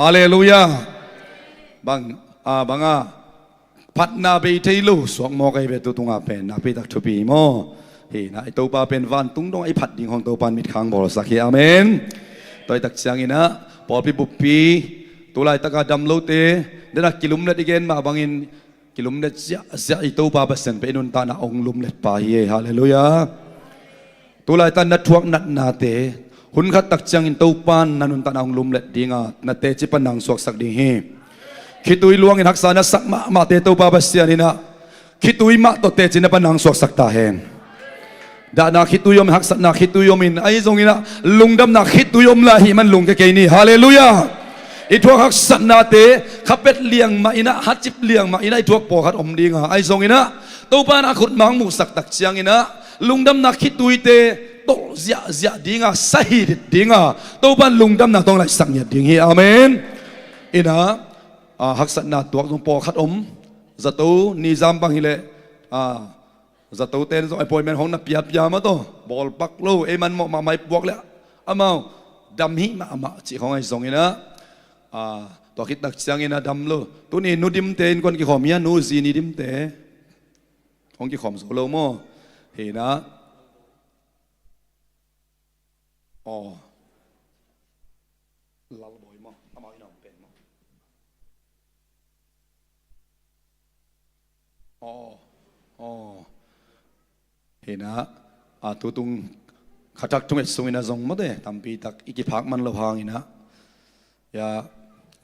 Halleluiah. Bang, a, banga phatna bei thei lo suak mawk ahi ve. Tu tungah pen nakpi tak thupi maw? Hi na, i Topa pen vantung dong a i phat ding hong Topa in mitkhang bawlsak hi. Amen. Tua hi tak ciangin ah pawlpi buppi, tu laitaka dam lote, den a kilumlet i gen mah bangin kilumlet ziahziah i Topa Pasian pen i nuntakna hong lumlet pa hi. Halleluiah. Tu laitak na thuak natnate, hun khat tak ciangin Topa in na nuntakna hong lumlet ding a, na teci pan na hong suaksak ding hi. Khitui luangin haksa na sak mahmahte Topa Pasian in ah khitui mah tawh teci na pan na hong suaksak ta hen. Dahna khitui om, haksatna khitui om in, ahi zongin ah lungdamna khitui om lai ahih man lungkia kei ni. Halleluiah. I thuak haksatnate kha pet liang mah in ah, ha cip liang mah in ah i thuak pawlkhat om ding a, ahi zongin ah Topa in a khutma hong muhsak tak ciangin ah lungdamna khituite tolh ziahziah ding a, sa hidit ding a, Topa in lungdamna tawh hong laihsak ngiat ding hi. Amen. In ah, ah, haksatna tuak zong pawlkhat om. Zato ni zam bang hileh, ah, zatote zong appointment hong na piapia mah tawh, bawlpak lo, ei man mawh mahmah i puak leh amau dam hi mahmah cih khawng ahi zongin ah, ah, tua khit tak ciangin ah dam lo. Tuni Nu Dimte innkuan kikhawm hi a, Nu Zi Ni Dimte. Hong kikhawm zo lo maw? Hi na. Aw. Lalbawi maw? Amau inn a om pen maw? Aw. Aw. Hi na. A, tutung khatak thum et sungin ah zong mawte tampi tak i kiphak man lo hangin ah. Ya,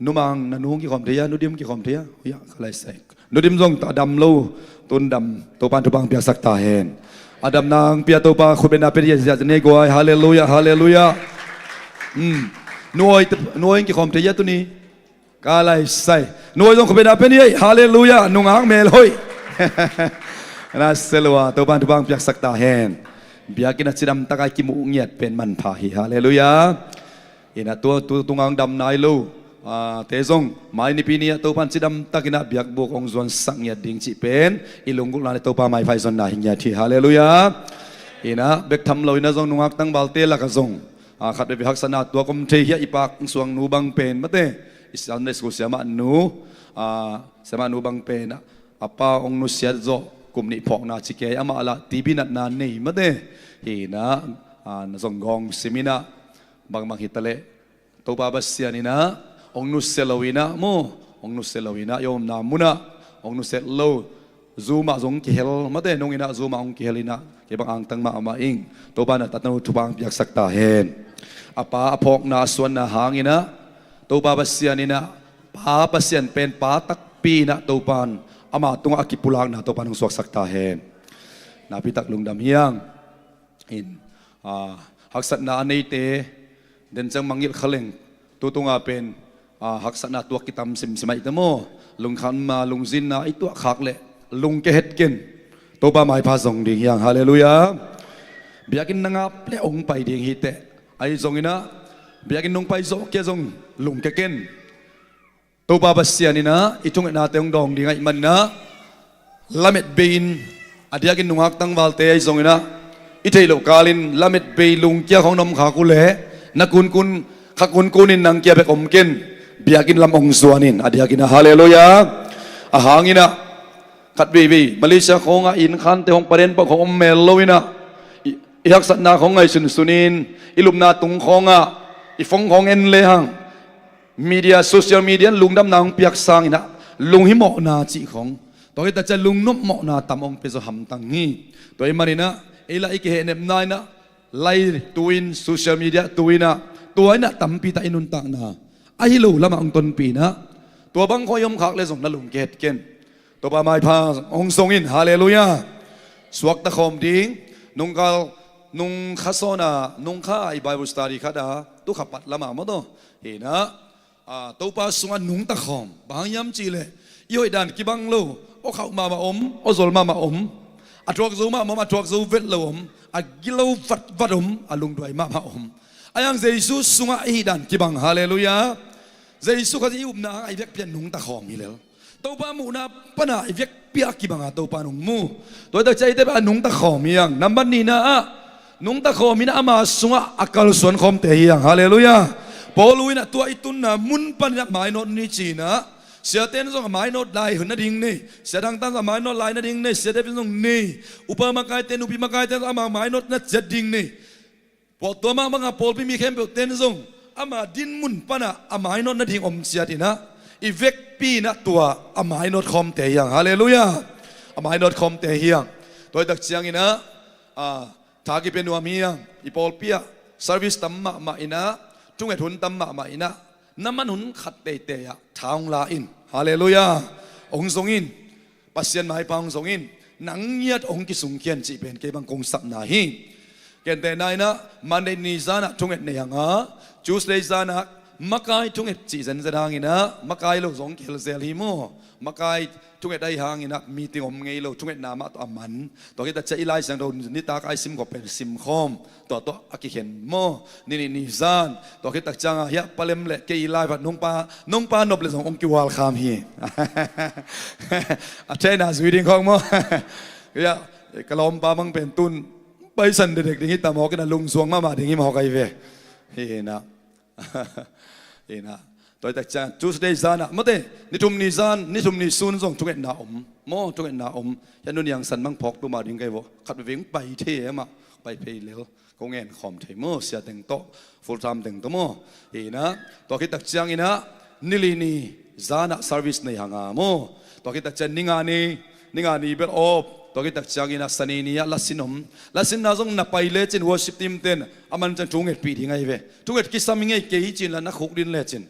Nu Mang, na nu hong kikhawm thei a, Nu Dim kikhawm thei a. Ya, ka lai sai. Nu Dim zong a dam lo, tun dam, Topa in thupha hong piaksak ta hen. A dam nang pia Topa khutbetna pia ziahziah nei guai. Halleluiah, halleluiah. Hmm. Nu Awi, Nu Awi hong kikhawm thei a tuni. Ka lai sai. Nu Awi zong khutbetna pia ni ei. Halleluiah, nungak melhoih. Na selua, Topa in thupha hong piaksak ta hen. Biakinn a cidam tak a i kimuh ngiat pen manpha hi. Halleluiah. Hi na, tua, tu tunga hong dam nai lo, ah, te zong mai Nipi ni ah Topa in cidam takin ah biakbuk hong zuansak ngiat ding cih pen i lunggulhna le Topa maipha i zonna hi ngiat hi. Halleluiah. Hi na, bek tham lo in ah zong nungak tangvalte lakah zong, ah, khat veve haksatna tuak om thei hi a, i Pak Suang nu bang pen mawte, i Sunday school siamah nu, ah, siamah nu bang pen ah, a pa hong nusiat zawh kum nih phawkna ci kei, amah lah T B natna nei mawte. Hi na, ah, na zong gawng sim in ah, bangbang hi ta leh Topa Pasian in ah hong nusia lo in ah maw, hong nusia lo in ah i omna munah hong nusia lo. Zoom ah zong kihel mawte, nung in ah Zoom ah hong kihel in ah kei bang angtang mahmah ing. Topa in ah a tanu thupha hong piaksak ta hen. A pa a phawkna a suanna hangin ah Topa Pasian in ah, Pa Pasian pen pa takpi in ah Topa in ama tungah a kipulakna Topa in hong suaksak ta hen. Nakpi tak lungdam hi hang. In, ah, haksatna a neite, den ciang mangngilh kha leng, tu tunga pen, ah, haksatna tuak kitam simsim ahih teh maw, lungkhamna, lungzinna i tuah khak leh lungkia het ken. Topa maipha zong ding hi hang. Halleluiah. Biakinn na ngap leh hong pai ding hi teh. Ahi zongin ah biakinn nong pai zawh kei a zong lungkia ken. Topa Pasian in ah i thungetnate hong dawng ding ahih manin ah, lamet bei-in, a diakin nungak tangvalte ahi zongin ah, i theih loh kalin lamet bei lungkia khawng na om khak uh leh, na kunkun, kha kunkunin nang kia bek om ken, biakinn lam hong zuan in, a diakin ah. Halleluiah. A hangin ah, khat veivei Malaysia khawngah i innkhante hong paden pah khawng om mel lo in ah, i, i haksatna khawng ngaihsunsun in, i lupna tung khawngah i phone khawng en lehang, media, social media in lungdamna hong piak sangin ah, lunghimawhna cih khawng, tua khit tak ciang lungnopmawhna tam hong pia zaw hamtang hi. Tua ahih manin ah, ei lah i kihehnepna in ah, lai tu-in, social media tu-in ah, tua in ah tampi tak i nuntakna ahi lo lamah hong tonpih in ah, tua bang khawng i om khak leh zong na lungkia het ken. Topa maipha hong zong in. Halleluiah. Suakta khawm ding. Nungkal, nungkha sawn a, nungkha a i Bible study khat a, tu kha pat lamah maw tawh, hi in ah, ah, Topa sungah nungta khawm. Bang hang hiam cih leh, i hoih dan kibang lo, aw khauh mahmah om, aw zol mahmah om, a thuak zo mahmah om, a thuak zo vet lo om, a gilo vatvat om, a lungduai mahmah om. Ahi hang Jesu sungah i hih dan kibang. Halleluiah. Jesu Khazih i upna hang a i biakpiak nungta khawm hi lel. Topa muhna pana i biakpiak kibang a Topa in hong mu. Tua hi tak ciang eite bek a nungta khawm hi hang. Nambat nihna ah, nungta khawm in ah ama sungah a kalsuan khawmte hi hang. Halleluiah. Paul in ah tua i tunna mun panin ah mainawt ni ci-in ah, Siaten zong a mainawt lai hun nading nei. Sia Thang Tan zong a mainawt lai nading nei. Sia David zong nei. Upa makaite, nupi makaite zong ama mainawt na ciat ding nei. Pawltua mah bangah pawlpi mi khempeuhten zong ama dinmun panah a mainawt nading om ciat inah, i vekpi inah tua a mainawt khawmte hiang. Halleluiah. A mainawt khawmte hiang. Tua hi tak cianginah, a, tha kipia nuam hiang. I pawlpi ah service tam mahmah inah, thunget hun tam mahmah inah, na man hun khat teitei ah tha hong la in. Halleluiah. Hong zong in. Pasian maipa hong zong in. Nang ngiat hong kisungkhian cih pen kei bang kong sapna hi. Gentehna inah Monday ni zanah thunget nei hanga, Tuesday zanah makai thunget cih zenzen hanginah makai lo zong kihel zel hi maw? Makai thunget ahi hanginah meeting om ngei lo, thungetna mah tawh a man. Tua khit tak ciang i Lai Siangtho nitak a i simkhop pen simkhawm. Tua tawh a kikhen maw? Ni nih ni zan. Tua khit tak cianga hiah palem le kei i lai vat nungpa, nungpa nop le zong hong kiwalkham hi. A theihna zui ding khawng maw? Hiah ka lawmpa bang pen tun paisan dedek ding hi ta mawk inah lungzuang mahmah ding hi mawk ahi ve. Hi inah. Inah. Tua hi tak ciang Tuesday zanah mawte, ni thum ni zan, ni thum ni sun zong thungetna om. Maw, thungetna om. Hiah nuniang san bang phawk tuma ding kei vawh. Khat veveng pai thei e mah. Pai phei lel. Ko ngen khawm thei maw, sia teng tawh, full time teng tawh maw? Inah, tua khit tak cianginah, ni li ni zanah service nei hanga maw? Tua khit tak ciang ni nga ni, ni nga ni bel awp, tua khit tak cianginah Sani ni ah lasin om. Lasinna zong na pai lecin worship team ten a man ciang thu ngetpih ding ahi ve. Thu nget kisam hi ngei kei hi cin la na khuk din lecin.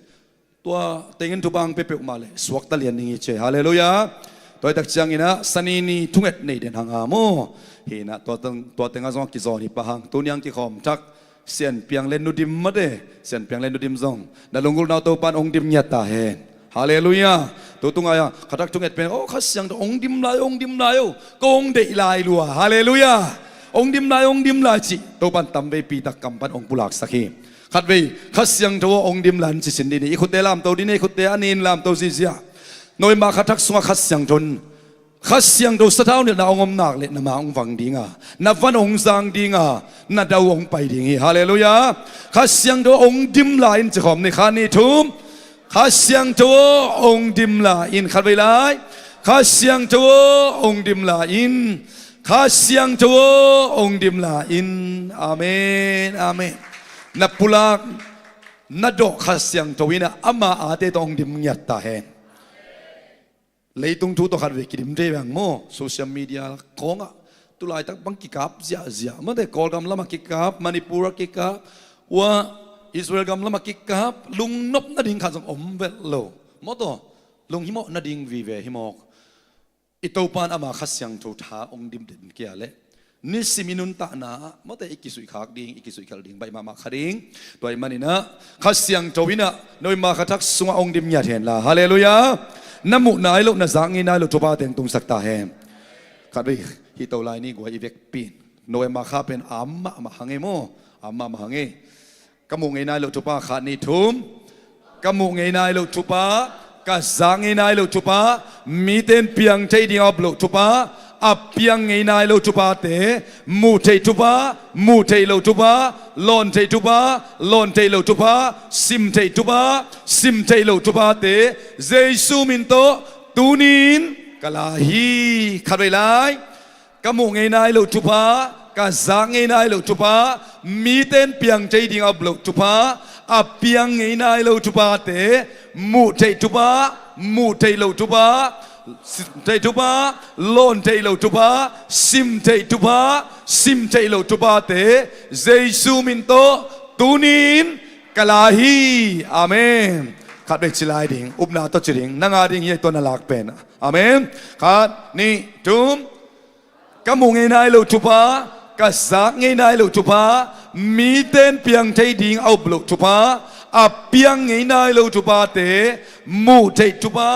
Tua tengin thupha hong pia peuhmah le suakta lian ding hi ci. Halleluiah. Tua hi tak cianginah Sani ni thunget nei den hanga maw? Hi inah tua teng, tua tengah zong a kizawn hi pah hang. Tuni hong kikhawm thak Sian Piang le Nu Dim mate. Sian Piang le Nu Dim zong na lunggulhna uh Topan hong dim ngiat ta hen. Halleluiah. Tu tunga khatak thunget pen, oh, Kha Siangtho hong dim lai, hong dim lai, oh, ko hong deih lai lua. Halleluiah. Hong dim lai, hong dim lai cih Topan tamveipi tak kam pan hong pulaksak hi. Khatvei Kha Siangtho aw hong dim lai in ci sin dih ni. I khutte lamto dih ni, i khutte a nin lamto zihziah. Noima khatak sungah Kha Siangtho in, Kha Siangtho sathau nilhna hong om nak le na ma hong vang dinga, na van hong zang dinga, na dau hong pai ding hi. Halleluiah. Kha Siangtho aw hong dim lai in ci khawm ni. Kha ni thum. Kha Siangtho aw hong dim lai in. Khatvei lai. Kha Siangtho aw hong dim lai in. Kha Siangtho aw hong dim lai in. Amen. Amen. Na pulak, na dawh Kha Siangtho inah ama ate tawh hong dim ngiat ta hen. Leitung thu tawh khatvei kidim thei veng maw? Social media khawngah tulaitak bang kikap ziahziah. Mawte Kawlgam lamah kikap, Manipur ah kikap, ua Israel gam lamah kikap, lungnop nading khat zong om velh lo. Mawtaw, lunghimawh nading vive hi mawk. I Topan ama Kha Siangtho tha hong dim den kia leh nisim i nuntakna ah mawte i kisuihkhak ding, i kisuihkhelh ding baih mahmah kha ding. Tua ahih maninah Kha Siangtho inah noima khatak sungah hong dim ngiat henla. Halleluiah. Na muh nai loh, na zak ngei nai loh thupha teng tungsak ta hen. Khatvei hih to lai ni guai i vekpi in. Noima kha pen a om mahmah hang ei maw? A om mahmah hang ei. Ka muh ngei nai loh thupha, khat ni thum. Ka muh ngei nai loh thupha, ka zak ngei nai loh thupha, mite in piang thei ding a up loh thupha, a piang ngei nai loh thuphate, muh theih thupha, muh theih loh thupha, lawn theih thupha, lawn theih loh thupha, sim theih thupha, sim theih loh thuphate, Jesu min tawh tuni-in ka la hi. Khatvei lai. Ka muh ngei nai loh thupha, ka zak ngei nai loh thupha, mite in piang thei ding a up loh thupha, a piang ngei nai loh thuphate, muh theih thupha, muh theih loh thupha, sim theih thupha, lawn theih loh thupha, sim theih thupha, sim theih loh thuphate, Jesu min tawh tuni-in ka la hi. Amen. Khatvei ci lai ding, upna tawh ci ding, na ngah ding hi ei, tua na lak pen. Amen. Khat, nih, thum. Ka muh ngei nai loh thupha, ka zak ngei nai loh thupha, mite in piang thei ding a up loh thupha, a piang ngei nai loh thuphate, muh theih thupha,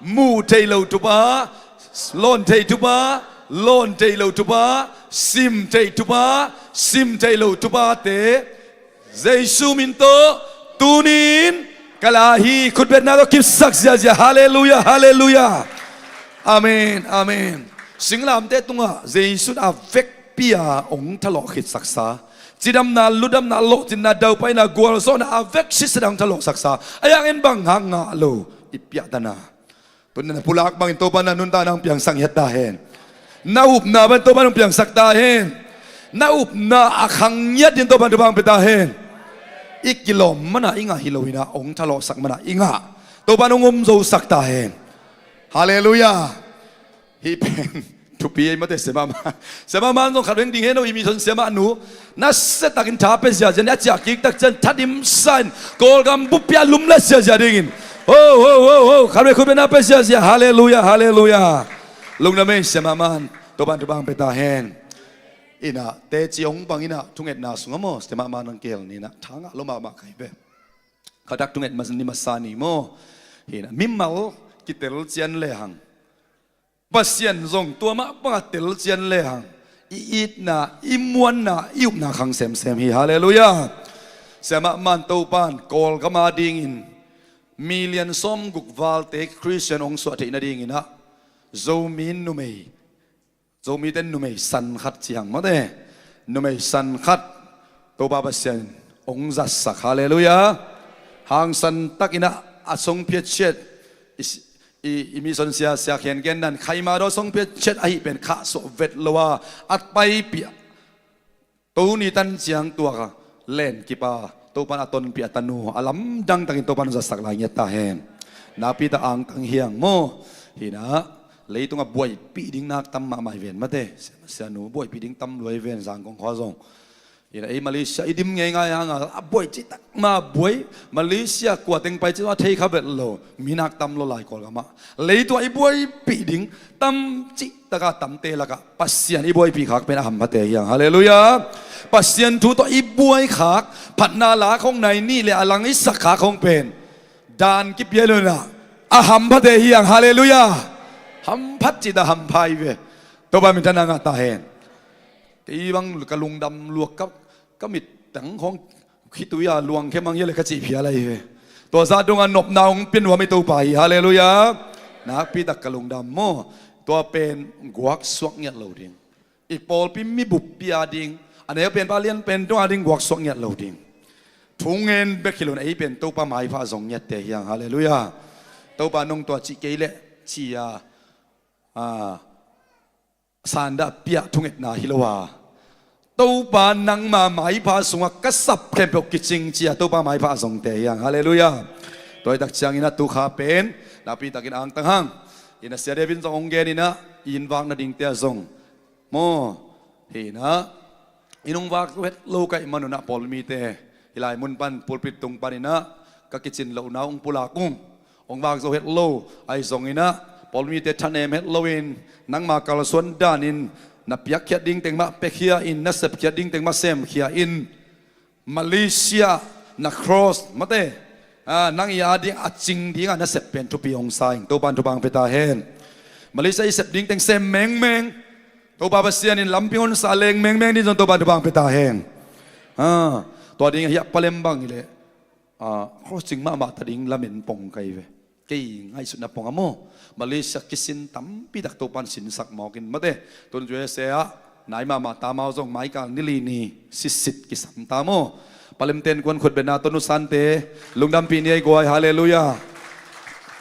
muh theih loh thupha, lawn theih thupha, lawn theih loh thupha, sim theih thupha, sim theih loh thuphate, Jesu min tawh tuni-in ka la hi. Khutbetna tawh kipsak ziahziah. Halleluiah, halleluiah. Amen, amen. Singlamteh tungah Jesu in a vekpi-a hong thalawh khitsaksa, cidamna, ludamna, lawhcinna, daupaina, gualzawhna a vek sisan hong thalawhsaksa, a hiangin bang hang ngah lo i piahtana. Tun na pulak bangin Topa na nuntakna hong piangsak ngiat ta hen. Na upna bangin Topa hong piangsak ta hen. Na upna a khang ngiat dingin Topa thupha hong pia ta hen. I kilawm mana i ngah hi lo-in ah hong thalawhsak mana i ngah. Topa hong omzosak ta hen. Halleluiah. Hih pen thupi ei mate, siamah man. Siamah man zong khat veng ding hen aw, i mission siamah nu. Nasiatakin tha pia ziazia ni, a ciah kik tak ciang tha dimsa in Kawlgam buppi ah lumlet ziazia dingin. Ho, ho, ho, ho. Khat veng khut beng na pia ziazia. Halleluiah, halleluiah. Lungdam ei siamah man. Topa thupha hong pia ta hen. Inah teci hong bang inah thungetna sungah maw, siamah man hong kihel ni inah tha ngah lo mahmah ka hi ve. Khatak thunget mas ni masa ni maw. Hinah mimal kitel cian lehang Pasian zong tua mah bangah tel cian lehang i itna, i muanna, i upna khang semsem hi. Halleluiah. Siamah man Topan Kawlgam a dingin million sawmguk valte Khristian hong suah theih nadingin ah Zomi numei, Zomite numei san khat ci hang mate. Numei san khat Topa Pasian hong zatsak. Halleluiah. Hangsan takin ah a song phiat ciat i, i, i mission sia, Sia Khian genna in khaima daw song phiat ciat ahi pen khahsuah vet lo a, a paipih a, tuni tan ciang tuak a len kip a, Topan a tonpih a tanu a lamdang takin Topan hong zatsak lai ngiat ta hen. Nakpi tak angtang hi hang maw. Hinah leitungah buaipih ding nak tam mahmah hi ven mate. Sia, sianu buaipih ding tam lua hi ven, Zangkong khua zong. Hinah ei Malaysia i dim ngeingai hang a, a buai cihtak mah buai. Malaysia kua teng pai cih zong a thei kha vet lo. Mi nak tam lua lai Kawlgam ah. Leitungah i buaipih ding tam cihtak a, tamte lakah Pasian i buaipih khak pen a hamphate hi hang. Halleluiah. Pasian thu tawh i buai khak, phatna lak hong nai nih leh a lang i sak khak hong pen dan kipia lo inah a hamphate hi hang. Halleluiah. Hamphat cihtak hampha hi ve. Topa minthanna ngah ta hen. Kei bang ka lungdam lua, ka, ka mittang khawng khitui a luang khe mang hia leh ka cih phial ahi ve. Tua zah dongah nopna hong pia nuam i Topa hi. Halleluiah. Nakpi tak ka lungdam maw. Tua pen guaksuak ngiat lo ding. I pawlpi mi buppi a ding, a neu pen pa lian pen dong a ding guaksuak ngiat lo ding. Thu ngen bek hi lo in ei pen Topa maipha zong ngiatte hi hang. Halleluiah. Topa nong tua cih kei leh ci a, a, sandah piah thungetna hi lo a, Topa nangma maipha sungah ka sap khempeuh kicing ci a Topa maipha a zongte hi hang. Halleluiah. Tua hi tak ciangin ah tu kha pen nakpi takin angtang hang. Inah Sia David zong hong gen inah i inn vak nadingte ah zong maw. Hinah inn hong vak zo het lo ka hih manun ah pawlmite hih lai mun pan pulpit tung panin ah ka kicin lohna hong pulak ung. Hong vak zo het lo, ahi zongin ah pawlmite thanem het loin nangma kalsuan danin na piakkhiat ding teng mah piakhia in, na sepkhiat ding teng mah semkhia in, Malaysia na cross mate, a, nang i a ding a cing dingah na sep pen thupi hong sa ing. Topan thupha hong pia ta hen. Malaysia i sep ding teng sem mengmeng. Topa Pasian in lampi hong sa leng mengmeng ding zong Topan thupha hong pia ta hen. A, tua ding ahi a, Palembang hi leh, a, cross cing mahmah ta ding lamen pong ka hi ve. Kei ngaihsutna pong a maw. Malaysia kisin tampi tak Topan sinsak mawk in mate. Tun U S A ah nai mahmah ta mau zong maikal ni li ni sitsit kisam ta maw. Palemten kuan khut betna tonu sante lungdampih ni ei guai. Halleluiah.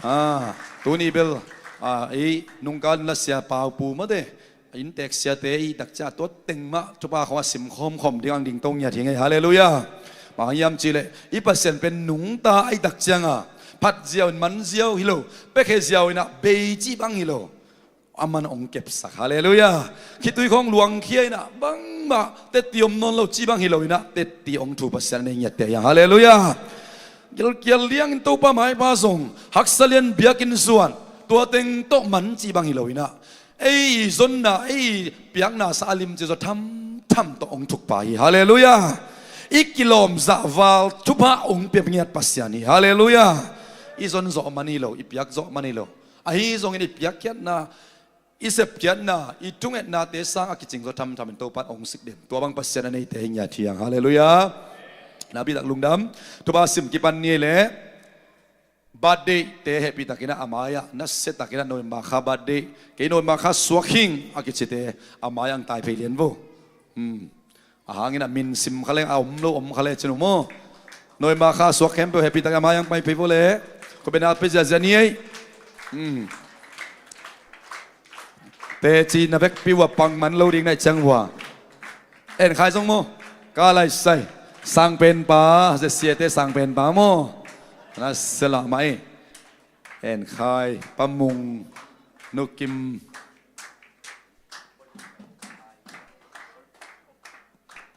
A, tuni bel, a, ei nungkal na sia paupu mate. Inntek siate i tak ciang tua teng mah thupha khawng a sim khawmkhawm ding ang ding to ngiat hi ngei. Halleluiah. Bang hang hiam cih leh i Pasian pen nungta ahi tak ciangah phat ziau in man ziau hi lo, piakhia ziau inah bei cih bang hi lo. Aman hong kepsak. Halleluiah. Khitui khawng luangkhia inah bangmah tetti om nawn lo cih bang hi lo inah tetti hong thu Pasian a nei ngiatte hi hang. Halleluiah. Gilkial liangin Topa maipha zong, haksa lian biakinn zuan, tua teng tawh man cih bang hi lo inah ei i zonna, ei i piakna sa a limci zaw thamtham tawh hong thukpa hi. Halleluiah. I kilawm zahval thupha hong pia ngiat Pasian hi. Halleluiah. I zon zawh man hi lo, i piak zawh man hi lo. Ahi zongin i piakkhiatna, i sepkhiatna, i thungetnate sang a kicing zaw thamtham in Topan hong sik den. Tua bang Pasian a neite hi ngiat hi hang. Halleluiah. Nakpi tak lungdam. Thupha sim kipan ni leh birthday te hehpih takin ah a mai-ah, nasia takin ah November kha birthday, kei November kha suak hing a kicite a mai-ah ang tai phei lian vo. Hmm. A hangin ah min sim kha leng a om lo om kha le cin uh maw. November kha suak khempeuh hehpih takin a mai-ah ang pai phei vo le. Khut beng na pia ziazia ni ei. Hmm. Teci na vekpi uh a pang man lo ding na ih ciang uh a. En khai zong maw. Ka laisai. Sangpenpa, zesiate sangpenpa maw. Na sia lah mah ih. En khai, Pa Mung, Nu Kim.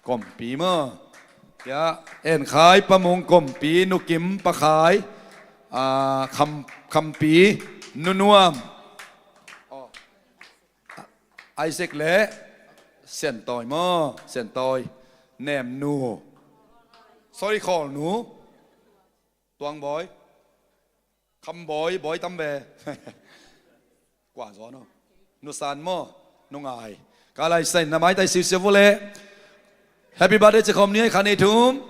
Kompi maw. Ya, en khai, Pa Mung, Kompi, Nu Kim, Pa Khai, ah, Kham, Khampi, Nu Nuam. Oh. Isaac le Sian Tawi maw, Sian Tawi. Nem Nu. Sorry, Khawl Nu. Tuang Bawi. Kham Bawi, Bawi tam ve. Kua zaw no. Nu San maw, Nu Ngai. Ka laisai, na maitai siusiu vo le. Happy birthday ci khawm ni ei kha nei thum.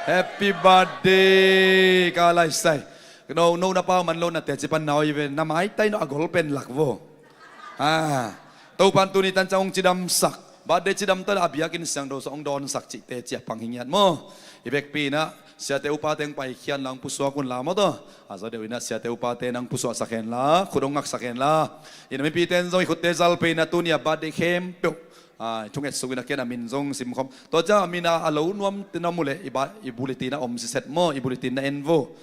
Happy birthday. Ka laisai. No, no na pau man lo na teci pan na oi ve. Na maitai no a gol pen lak vo. Ha. Topan tuni tan ciang hong cidamsak. Birthday cidam ta a biakinn siangtho sung hong dawnsak cihte ci a pang hi ngiat maw. I vekpi in ah siate upate hong paikhiat la hong pusuak un la maw taw. A zaw deuh in ah siate upate nang pusuaksak hen la, khut hong ngaksak hen la. In ah mipite in zong i khutte zal pei in ah tuni a birthday khempeuh, ah, thunget suk in ah ken a min zong simkhawm. Tua ciang a min a a lo nuamte na mu leh i ba, i bulletin ah om siset maw, i bulletin na en vo.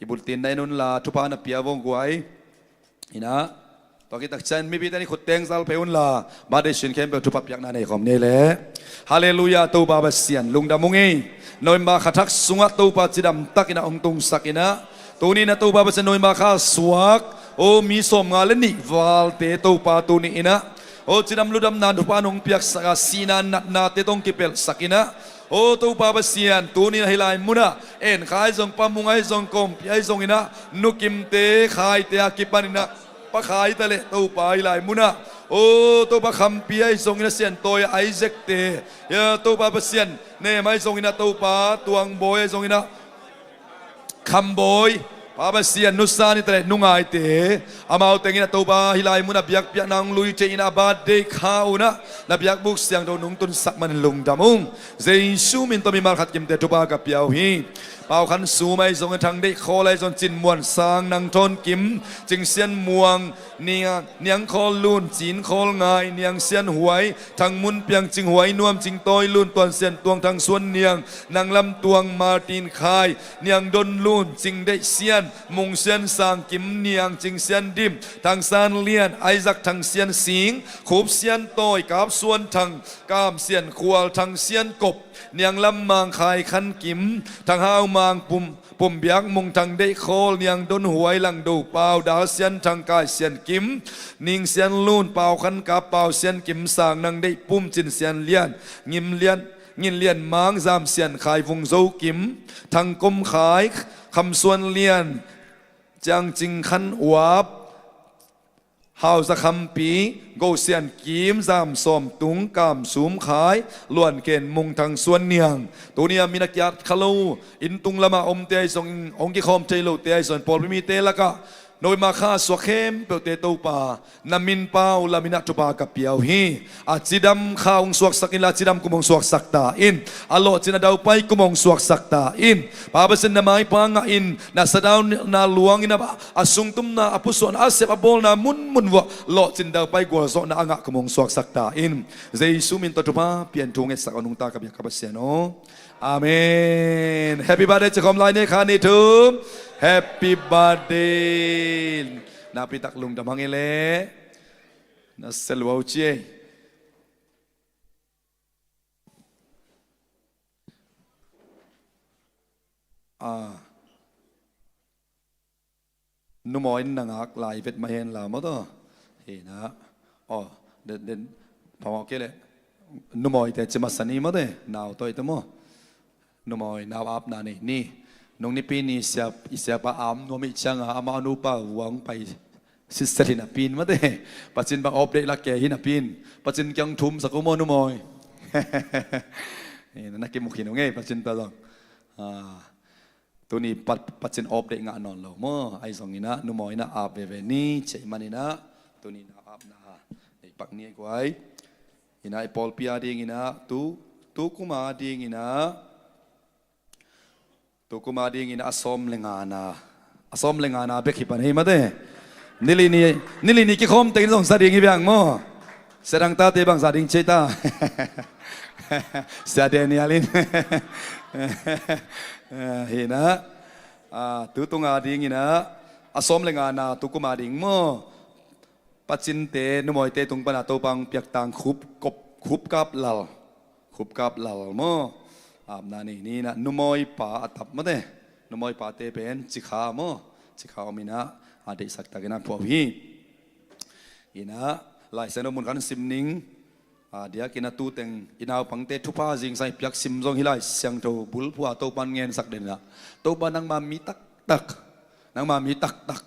I bulletin na en un la, thupha na pia vo guai. In ah tua khit tak ciang mipite in i khutte hong zal pei un la, birthday sin khempeuh thupha piakna nei khawm ni leh. Halleluiah, Topa Pasian lungdam ung ei. November kha thak sungah Topa cidam tak in ah hong tungsak in ah, tuni in ah Topa Pasian November kha suak, o, mi sawmnga le nih valte Topa tuni in ah, o, cidam ludamna thupha nong piaksak a, sihna natnate tawh hong kipelhsak in ah, o, Topa Pasian, tuni in ah hih lai munah En Khai zong, Pa Mung ahi zong, Kompi ahi zong in ah, Nu Kimte, Khaite a kipan in ah, Pa Khai ta leh Topa hih lai munah, o, Topa Khampi ahi zong in ah, Sian Tawi, Isaac-te, ya, Topa Pasian, Nem ahi zong in ah, Topa Tuang Bawi ahi zong in ah, Kham Bawi, Pa Pasian, Nu San i ta leh Nu Ngaite, amau teng in ah Topa hih lai munah biakpiakna hong lui thei in ah, a birthday kha un ah na biakbuk siangtho nong tunsak manin lungdam ung. Jesu min tawh mimal khat kimte thupha ka pia uh hi. Pau Khan Sum ahi zong, Thang Deih Khawl ahi zong, Cin Muan Sang, Nang Thawn Kim, Cing Sian Muang, Niang, Niang Khawl Lun, Cin Khawl Ngai, Niang Sian Huai, Thang Mun Piang, Cing Huai Nuam, Cing Tawi Lun, Tuan Sian Tuang, Thang Suan Niang, Nang Lam Tuang, Martin Khai, Niang Don Lun, Cing Deih Sian, Mung Sian Sang, Kim Niang, Cing Sian Dim, Thang San Lian, Isaac Thang Sian Sing, Khup Sian Tawi, Kap Suan Thang, Kam Sian Khual, Thang Sian Kop, Niang Lam Mang, Khai Khan Kim, Thang Hau Mang, Pum, Pum Biak Mung, Thang Deih Khawl, Niang Don Huai, Lang Do Pau, Dal Sian Thang, Kai Sian Kim, Ning Sian Lun, Pau Khan Kap, Pau Sian Kim Sang, Nang Deih Pum, Cin Sian Lian, Ngim Lian, Ngin Lian Mang, Zam Sian Khai, Vung Zo Kim, Thang Kom Khai, Kham Suan Lian, Ciang Cing Khan Uap, Hau Za Khampi, Go Sian Kim, Zam Sawm Tung, Kam Sum Khai, Luan Ken Mung, Thang Suan Niang. Tuni a min a kiat kha lo, inn tung lamah omte ahi zong, hong kikhawm thei lote ahi zong, pawlpi mite lakah November kha suak khempeuhte Topa, na min pau lamin ah thupha ka pia uh hi. A cidam kha hong suaksak inla, a cidam kum hong suaksak ta in. A lawhcin a daupai kum hong suaksak ta in. Pa Pasian, na maipha ngah in, na sadauna luangin a, a sungtumna, a pusuahna, a sep a bawlna munmun vuah lawhcin daupai gualzawhna a ngah kum hong suaksak ta in. Jesu min tawh thupha pian, thu ngetsak a nungta ka biak ka Pasian aw. Amen. Happy birthday ci khawm lai ni, kha ni thum. Happy birthday. Nakpi tak lungdam hang ei leh. Na sia lua uh ci ei. Ah. Nu Mawi in na ngak lai vet mah hen la maw taw. Hi na. Aw, den, den, phamawh kei leh. Nu Mawite ci masa ni maw te, nau tawi te maw. Nu Mawi, nau apna nei ni. Nung Nipi ni siap, i siapa am nuam ih cianga, amah nupa vuang pai sitset hi napi in maw te. Pacin bang update lak kei hi napi in. Pacin kiang thum sak uh maw Nu Mawi. Hi na, na kimuk hi nung ei, Pacin ta zong. Ah. Tuni pa, Pacin update ngah nawn lo maw. Ahi zongin ah, Nu Mawi in ah ap veve ni, cih manin ah, tuni in ah apna nei pak ni ei guai. In ah i pawlpi a dingin ah, tu, tu kum a dingin ah, tu kum a dingin ah, a sawm le ngana, a sawm le ngana bek hi pan hi maw te. Nili ni, nili ni kikhawm tengin zong sa ding hi bang maw. Sia Thang tate bangzah ding ci ei ta? Sia Daniel in. Hi na, ah, tu tunga dingin ah, a sawm le ngana tu kuma ding maw? Pacinte, numawite tung pana Topa hong piak tang khup, kop, khup kap lal. Khup kap lal maw? Apna nei ni na, numawipa a tap mate. Numawipa te pen cikha maw? Cikha om in ah, a deihsak takin a phuah uh hi. In ah, Lai Siangtho mun khat sim ning. A diakin a tu teng i naupangte thupha zingsang i piak sim zong hi Lai Siangtho bulphuh a Topa in ngensak den in ah, Topa nangma mi taktak, nangma mi taktak,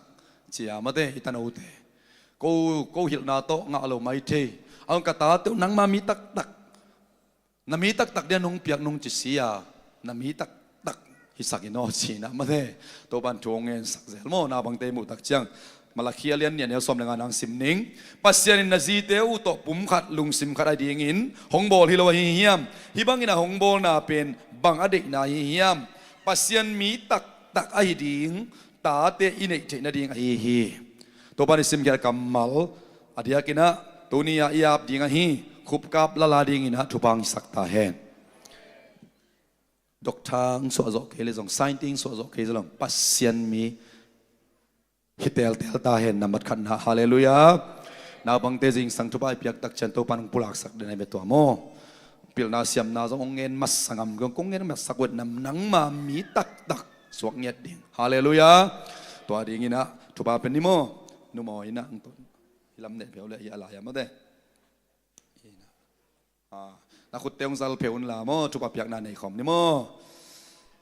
ci a mate i tanote. Ko, ko hilhna tawh ngah lo mai thei. A hong ka tate uh nangma mi taktak, na mi taktak dia nong piak nong ci si a, na mi taktak hisak in aw ci in ah mate. Topa in thu hong ngensak zel maw? Naupangte muh tak ciang Malakhi a lian nih a neu sawm le nga nang sim ning. Pasian in na zite uh tawh pum khat lungsim khat a dingin hong bawl hi lo ahi hiam? Hih bangin a hong bawlna pen bang a deihna ahi hiam? Pasian mi taktak ahi ding tate i neih theih nading ahi hi. Topa in i simkhiat kammal a diakin ah tuni a i ap ding ahi khup kap lal a dingin ah thupha hong hisak ta hen. Doctor hong suah zawh kei le zong, scientist hong suah zawh kei le zong, Pasian mi hi teltel ta hen, nambat khatna. Halleluiah. Naupangte zingsang thupha i piak tak ciang Topa in hong pulaksak den a hi ve tua maw? Pilna siamna zong hong ngen masa ngam, kong ngen masak uh e, nangma mi taktak suak ngiat ding. Halleluiah. Tua dingin ah thupha pia ni maw? Numawi in ah hong tun. Hi lam neh pheuh le hi a lai a mate. Ah, na khutte hong zal pheuh un la maw, thupha piakna nei khawm ni maw?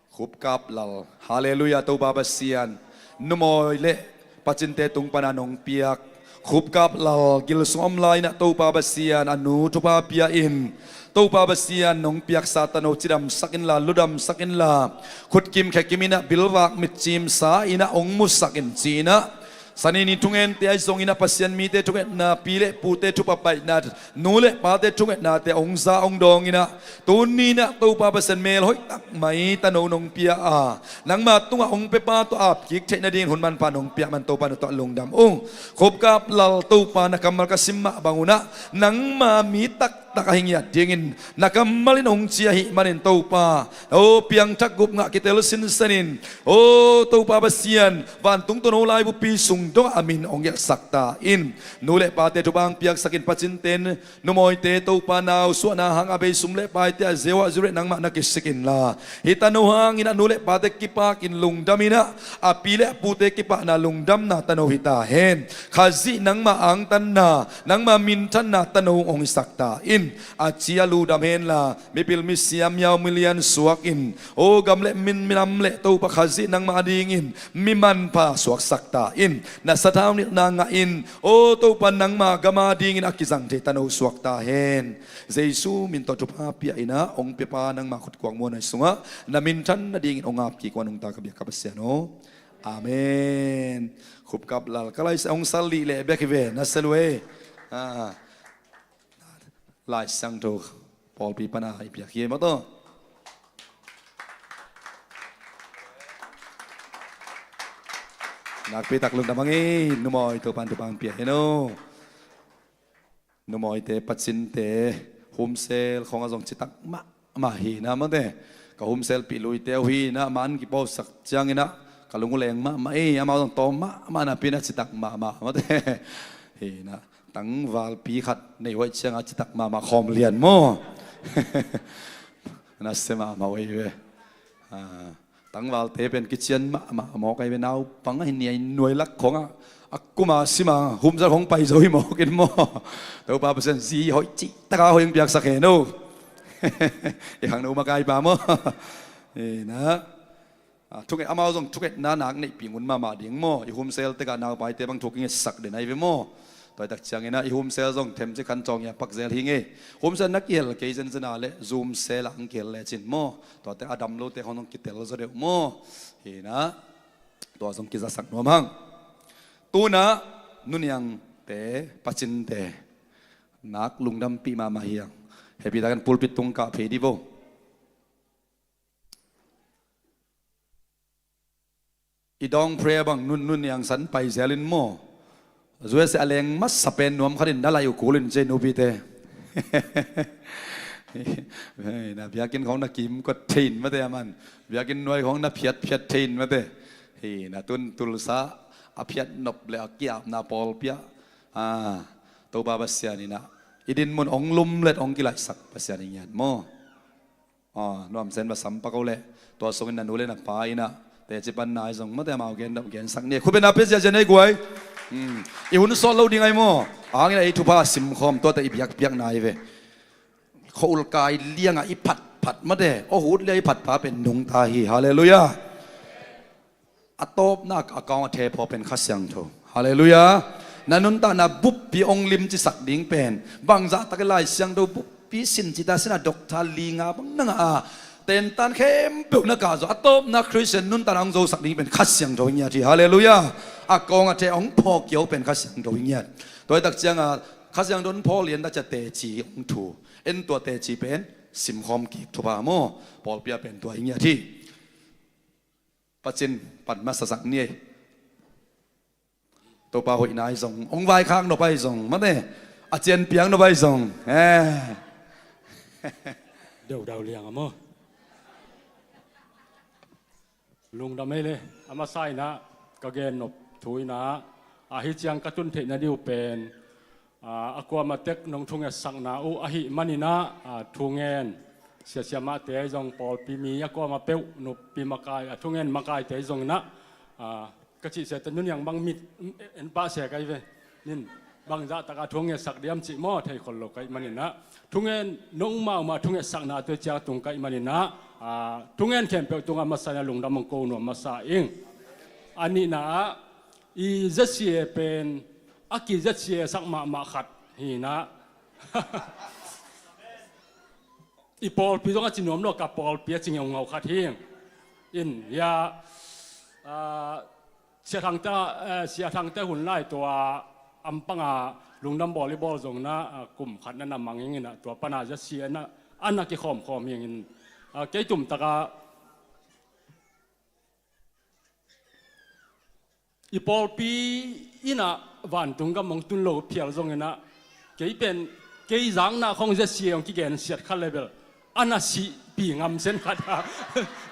Khup kap lal. Halleluiah, Topa Pasian. Numawi le pacinte tung pana nong piak khup kap lal gil sung om lai in ah Topa Pasian a nu thupha pia in. Topa Pasian nong piaksa tano cidamsak inla, ludamsak inla, khutkim khekim in ah bilvak mitcimsa in ah hong musak in ci in ah. Sani ni thungente ahi zongin ah Pasian mite thungetna, pi le pute thupha paihna, nu le pate thungetnate hong za hong dawng in ah, tuni in ah Topa Pasian melhoih tak mai tano nong pia a, nangma tungah hong pia pa tawh ap kik theih nadingin hun manpha nong piak man Topa na tawh lungdam ung. Khup kap lal Topa na kammal ka sim mah bang un ah, nangma mi taktak ahi ngiat dingin na kammal in hong ci ahih manin Topa, aw piangthak gupngah kitel sinsen in, aw Topa Pasian, vantung tawh no laibupi sung dongah a min hong gelhsak ta in. Nu le pate thupha hong piaksak in, pacinte numawite Topa nau suahna hang a bei sum le paite a zeu ah zurek nangmah na kisik inla, hih tano hangin ah nu le pate kipak in lungdam in ah, a pi le a pute kipahna lungdamna tano hi ta hen. Khazih nangma angtanna, nangma minthanna tano hong hisak ta in. A ci a ludam henla, mipil misiam miau milian suak in, aw gam le min, minam le Topa Khazih nangma a dingin mi manpha suaksak ta in. Na sathau nilhna ngah in, aw Topa nangma gam a dingin a kizang thei tano suak ta hen. Jesu min tawh thupha pia in ah, hong pia pa nangma khutkuang muanhuai sungah na minthan nadingin hong ap kik un, nungta ka biak ka Pasian aw. Amen. Khup kap lal ka lai sa hong sal lih leh bek hi ve, na sel uh e. Ah. Lai Siangtho pawlpi pana i piak hi e maw taw. Nakpi tak lungdam hang e, numawi Topa in thupha hong pia hen aw. Numawite, pacinte, humsel khawng ah zong citak mahmah hi na mate. Ka humselpih luite uh hi na, man kiposak ciangin ah ka lung uh leng mahmah e, amau zong tawm mahmah napi in ah citak mahmah mate. Hi na, tangvalpi khat nei uh ahih ciangin ah citak mahmah khawm lian maw? Nasia mahmah uh ei ve. Ah. Tangvalte pen kician mahmah mawk ahi ve, naupang ahi ni a, i nuai lak khawngah a kuma sima humsel khawng pai zo hi mawk in maw? Topa Pasian zi hoih cih taka hoih hong piaksak hen aw. I khangno makaipa maw? Ina. Ah, thunget, amau zong thungetna nak neihpih ngun mahmah ding maw? I humsel tekah naupaite bang thu kingetsak den ahi ve maw? Tua hi tak ciangin ah i humsel zong themci khan cawng ia pak zel hi ngei. Humsel na kihel kei zenzen a leh Zoom sel ah ang kihel lecin maw? Tuate a dam lote khawng zong kitel zaw deuh maw? Hi na, tua zong kizasak nuam hang. Tu-in ah nuniangte, pacinte, nak lungdampih mahmah hi hang. Hehpih takin pulpit tung kah phei di vo. I dawng prayer bang nun, nuniang san pai zel in maw? Zuese a leng masa pen nuam khatin na laih uh kul in cei nupite. Hei, na biakinn khawng na kimkot thei in mate a man. Biakinn nuai khawng na phiatphiat thei in mate. Hei, na tun tulsa a phiat nop le a kiapna pawlpi ah. Ah, Topa Pasian in ah i din mun hong lumlet hong kilaihsak Pasian i ngiat maw? Ah, nuam sen va sam pak o leh tua sungin na nu le na pa in ah teci panna i zong mate amau gen, gensak ni. Khupena pe ziazia nei guai. Hmm. I hun sawt lo ding ai maw? Ahangin ah i thupha simkhawm tuate i biakpiakna i ve. Khua-ul kai liangah i phatphat mate, aw hut lia i phatpha pen nungta hi. Halleluiah. A tawpna a kawng a thephaw pen Kha Siangtho. Halleluiah. Na nuntakna buppi hong limcisak ding pen bangzahtak i Lai Siangtho buppi sin cita sina doctor linga bang nanga a tentan khempeuh na kahzaw a tawpna Khristian nuntakna hong zosak ding pen Kha Siangtho hi ngiat hi. Halleluiah. A kawng a the hong phawk kio pen Kha Siangtho hi ngiat. Tua hi tak cianga Kha Siangtho hong phaw lian tak cia teci hong thu en tua teci pen simkhawm kik thupha maw? Pawlpi ah pen tua hi ngiat hi. Pacin pan masasak ni ei. Topa hoihna ahi zong hong vaikhak nop ahi zong mate a cianpiak nop ahi zong eh. Deudau liang a maw? Lungdam ei le a masa inah ka gen nop thu inah ahi ciang ka tun theihna diu pen a, a kuama tek nong thungetsakna uh ahih maninah a, thungen siasiamahte ahi zong pawlpi mi a kuama peuh nuppi makai a thungen makaite ahi zonginah a, ka cihsia te nuniang bang mit en pah se kai ve nin bangzah taka thungetsak diam cih maw thei khol lo kaih maninah thungen nong mahmah thungetsakna tu ciang tung kaih maninah a, thungen khempeuh tungah masa inah lungdam hong ko nuam masa ing. A nihna ah i zesie pen a ki zesie sak mahmah khat hinah i pawlpi zong a ci nuam lo ka pawlpi a ci ngeungau khat hi. In hia a, sia thangte a, sia thangte hun lai tua ampanga lungdam bawl i bawl zongna a, kum khat na na manging inah tua pana zesie na a na kikhawmkhawm hingin a, kei tumtaka i pawlpi inah vantung gam hong tun lo phial zonginah kei pen kei zakna khong zesie hong kigensiat kha level a na sihpi ngam sen khat a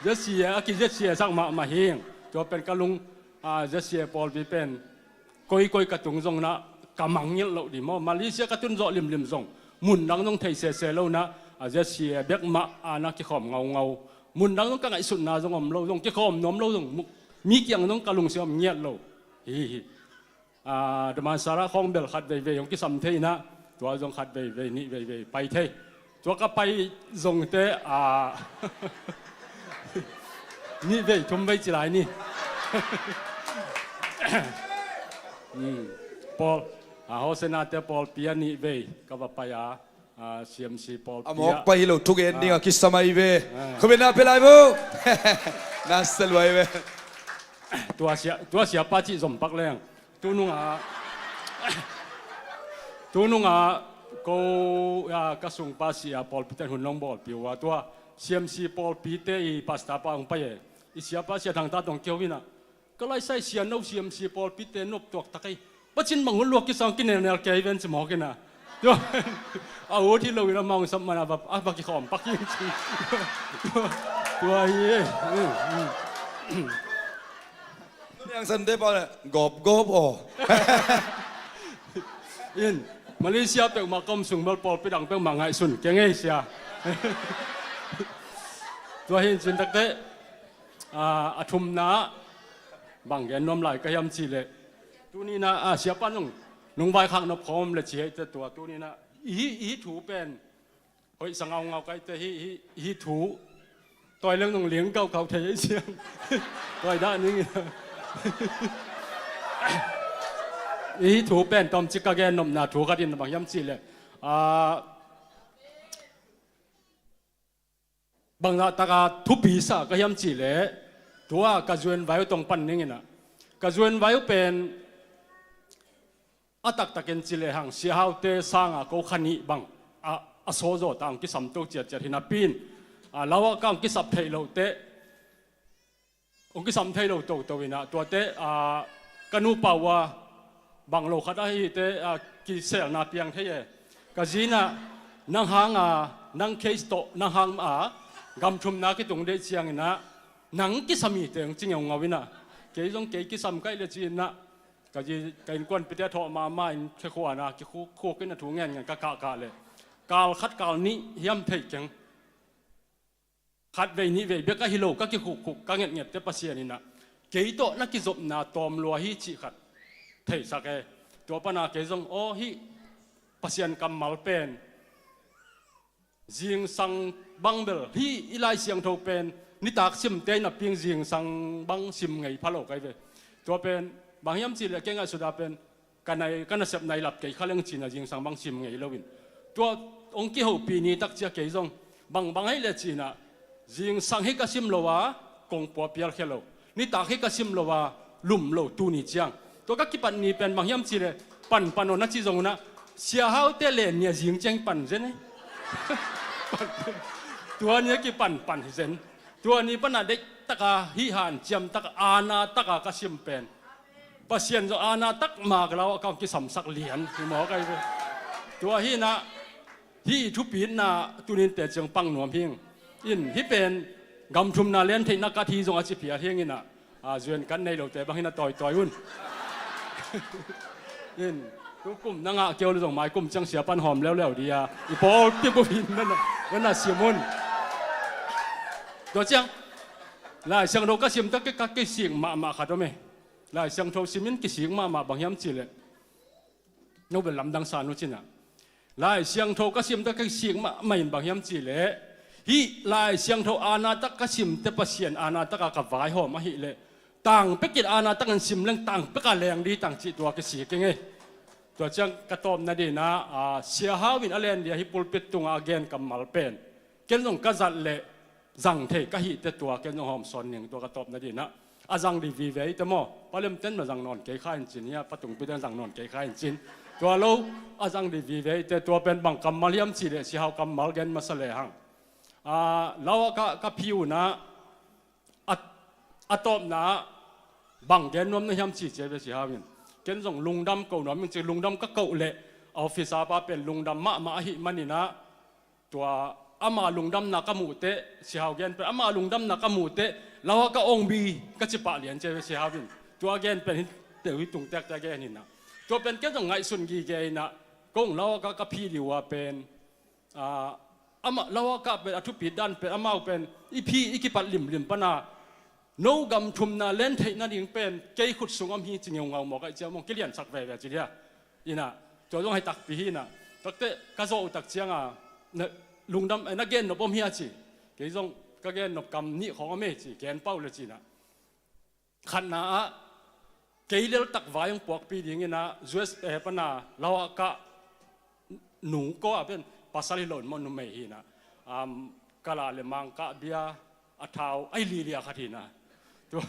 zesie a ki zesie sak mahmah hing. Tua pen ka lung a, zesie pawlpi pen koikoi ka tung zonginah ka mangngilh loh dih maw? Malaysia ka tun zawh limlim zong mundang zong thei sese lonah a zesie bekmah a na kikhawm ngaungau. Mundang zong ka ngaihsutna zong om lo zong kikhawm nuam lo zong mi kiang zong ka lungsim om ngiat lo. Hi hi. A, damansara khawng bel khat veivei hong kisam thei inah tua zong khat veivei nih veivei pai thei. Tua ka pai zongte a, nih vei thum vei ci lai ni. Pawl a, Hosanna te pawlpi a nih vei ka va pai a. A, C M C pawlpi a mawk pai hi lo thugen ding a kisam ahi ve. Khubena pe lai bu. Na saluai ve. Tua sia tua siapa cih zom pak leng. Tununga tununga ko a, ka sungpa sia pawlpi ten hun long bawlpi uh a tua C M C pawlpi te i pasta pa hong pai e. I siapa sia thangta tong kio ina. Ka laisai sia no C M C pawlpi te nop tuak tak ei. Pacin mangun luak kisang kinelnel kei ven ci mawk ina. Tua a ut hi lo ina mangsap mana a va kikhawm pak hi ci. Tua hi. Niang sante pa le gop gop aw. In Malaysia peuhmah kom sung bel pawlpi dang peuhmah ngaihsun kei ngei sia. Tua hi in cin takte a, a thumna bang gen nuam lai ka hiam cih leh tunina a, siapa nung nung vaikhak nop khawm le ci heite tua tunina ihi ihi thu pen hoih sangaungau kaite hi ihi ihi thu tawi leng nung ling kaukau thei ei siang tawi dah ning ihi thu pen tawmcik ka gen nopna thu khat in bang hiam cih leh a, bangzah taka thupi sa ka hiam cih leh tua ka zuan vai uh tong pan ning ina ka zuan vai uh pen a taktakin cih leh hang siahaute sanga ko kha nih bang a, a sawzaw ta hong kisam to ciatciat hinapi in a, lau a ka hong kisap theih loh teh hong kisam thei lo toto ina tuate a, ka nupa uh a Bang lo khat ahite, a, kiselna piang thei e. Ka zi in ah, nang hang a, nang case tawh nang hang a gam thumna kitung deih ciangin ah, nang kisam hi teng ci ngeungau in ah, kei zong kei kisam ka hih leh ci-in ah, ka zi, ka innkuanpihte a thawh mahmah in khekhuan a kikhukkhuk in a thu ngenngen ka kahkah leh, kal khat kal nih hiam thei keng. Khat vei nih vei bek ahi lo ka kikhukkhuk ka ngetngette Pasian in ah, kei tawh na kizopna tawm lua hi cih khat theisak e. Tua pan a kei zong, aw, hih Pasian kammal pen zingsang bang bel, hih i Lai Siangtho pen nitak simte in a ping zingsang bang sim ngei pha lo ka hi ve. Tua pen bang hiam cih leh kei ngaihsut a pen ka nai, ka nasep nai lap kei kha leng ci-in ah zingsang bang sim ngei lo in. Tua hong kihopih ni tak ciang kei zong, bang bang ahih leh ci-in ah, zingsang hi ka sim lo a, kong pua pial khia lo. Nitak hi ka sim lo a, lum lo tuni ciang. Tua ka kipat ni pen bang hiam cih leh, pan pan aw na ci zong un ah, Sia Haute len ni a zing ciang pan zen e. Tua ni a kipan pan hi zen. Tua ni pan a deihtak a, hih hanciam tak a, aana tak a ka sim pen, Pasian zong aana tak ma ka lau a ka hong kisamsak lian hi maw ka hi ve. Tua hi in ah, hih thupitna tuni in teci hong pang nuam hi ing. In, hih pen gam thumna len theihna kat hi zong a ci phial hi ing in ah, a, zuan kan nei lote bang hi in ah tawitawi un. In, tu kum na ngah kei uh leh zong mai kum ciang sia pan hawm leuleu ding a, i pawlpi bup in na, na, na sim un. Tua ciang Lai Siangtho ka sim tak ka kisik mahmah khat om e. Lai Siangtho sim in kisik mahmah bang hiam cih leh, no bel lamdang sa nu ci-in ah, Lai Siangtho ka sim tak ka kisik mahmah in bang hiam cih leh, hih Lai Siangtho aana tak ka simte Pasian aana tak a ka vaihawm ahih leh, tangpek in aana tak in sim leng tangpek a leng ding hi tang cih tua kisik ing e. Tua ciang ka tawpna ding in ah, a, Sia Hau in a len ding a hih pulpit tung a a gen kammal pen, ken zong ka zat leh zang thei ka hih teh tua ken zong hawm sawn ning, tua ka tawpna ding in ah. A zang ding vive hi teh maw, Pa Lem ten mah zang nawn kei kha in cin, hia Pa Tung Pi ten zang nawn kei kha in cin. Tua lo, a zang ding vive hi teh, tua pen bang kammal hiam cih leh Sia Hau kammal gen masa lehang. A, lau a ka, ka phi un ah, a, a tawpna ah bang gen nuam na hiam ci ci a ve Sia Hau in. Ken zong lungdam ko nuam ing ci, lungdam ka koh leh, a office a pa pen lungdam mahmah ahih manin ah, tua ama lungdamna ka muh teh, Sia Hau gen pen, ama lungdamna ka muh teh, lau a ka ong bi ka ci pah lian ci a ve Sia Hau in. Tua gen pen hih teh, hih tung tektek gen hi in ah. Tua pen ken zong ngaihsun gige in ah, kong lau a ka, ka phi ding uh a pen, a, amah lau a ka pen, a thupit dan pen, amau pen, i phi, i kipat limlim pan a, no gam thumna len theih nading pen kei khut sung om hi ci ngeungau maw ka hih ciang maw, kiliansak veve ci dia. In ah, tua zong hi takpi hi in ah. Takte ka zawh uh tak ciang a, na, lungdam, eh, na gen nop om hia ci. Kei zong ka gen nop kam nih khawng om e ci, gen pah uh leh ci in ah. Khatna ah, kei lel tak vai hong puakpih ding in ah, U S A pan a lau a ka nu ko a pen, pasal hi lo in maw, numei hi in ah. Am, kala leh mangkah bia, a thau, ai lilia khat hi in ah. Tua,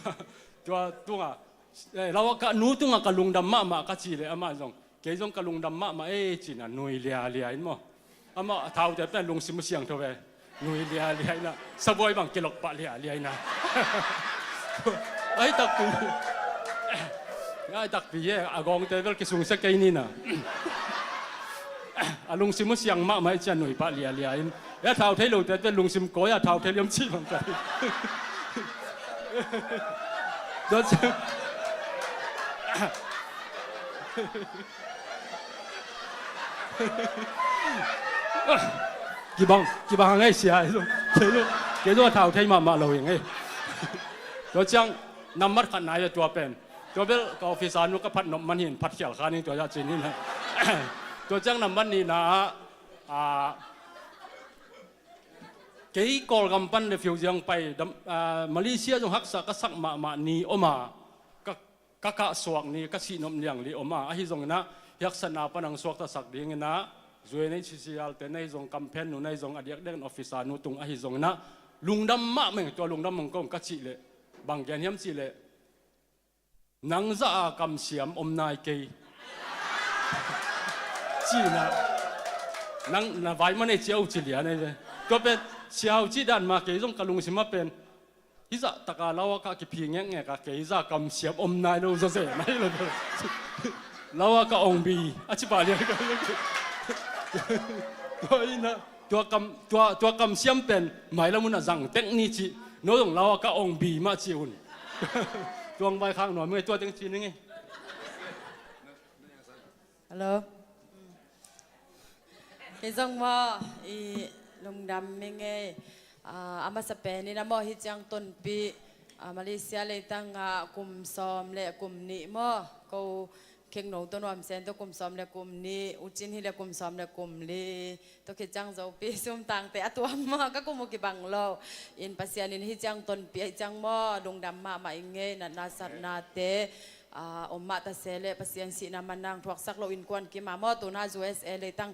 tua tung a, eh, lau a ka nu tung a ka lungdam mahmah ka ci leh amah zong, kei zong ka lungdam mahmah e ci in ah, nui lialia in maw. Amah a thaute pen lungsim uh siangtho ve. Nui lialia in ah, sabuai bang kilok pah lialia in ah. Ai takpi. Ai takpi e, a gawngte bel kisungsia kei ni in ah. A lungsim uh siang mahmah i ci a, nui pah lialia in. E, a thau thei lote pen lungsim kawi a, thau thei liam ci bang ka hi. Tua ciang, kibang, kibang hang ei sia, kei zong, kei zong, kei zong a thau thei mahmah lo hi ing ei. Tua ciang, nambat khatna hi a tua pen. Tua bel ka office a nu ka phat nop man hi in, phat khial kha ning tua zah ci-in hi in ah. Tua ciang nambat nihna ah, a, kei Kawlgam pan refugee hong pai, dam, a, Malaysia zong haksa ka sak mahmah ni om a, ka, ka kahsuak ni, ka sihnop niang li om a, ahi zongin ah, hih haksatna pan hong suaktasak dingin ah, U N H C R te na hi zong, kamphen nu na hi zong, a diakdiak in officer nu tung ahi zongin ah, lungdam mahmah ing, tua lungdam hong ko ing ka cih leh, bang gen hiam cih leh, nang zah a kamsiam om nai kei. Ci-in ah, nang na vai man ei ci a, uh ci lian ei ve. Tua pen, Sia Hau cih dan mah kei zong ka lungsim ah pen, hih zah tak a lau a ka kiphi ngekngek a, kei zah kamsiam om nai lo zawzen ahi lo. Lawa ka ong bi a ci pah lian ka. Tua ina tua kam tua tua kam siam pen mailam un a zang tek ni ci. No zong lawa ka ong bi mah ci un. Tuang vai khak nuam ngai tua teng ci ni ngai. Hello. Kei zong maw i lungdam mi ngei. A masa pen ina maw hi ciang tonpih Malaysia leitang ah kum sawm le kum nih maw ko khengno to nuam sen to kum sawm le kum nih ucin hi le kum sawm le kum li to khit ciang zopi sumtangte a tuam maw ka kum uh kibang lo. In Pasian in hi ciang tonpih hi ciang maw lungdam mahmah i ngei natna satnate. Om mah ta se le Pasian sihna manang thuaksak lo innkuan kim a maw tuna U S A leitang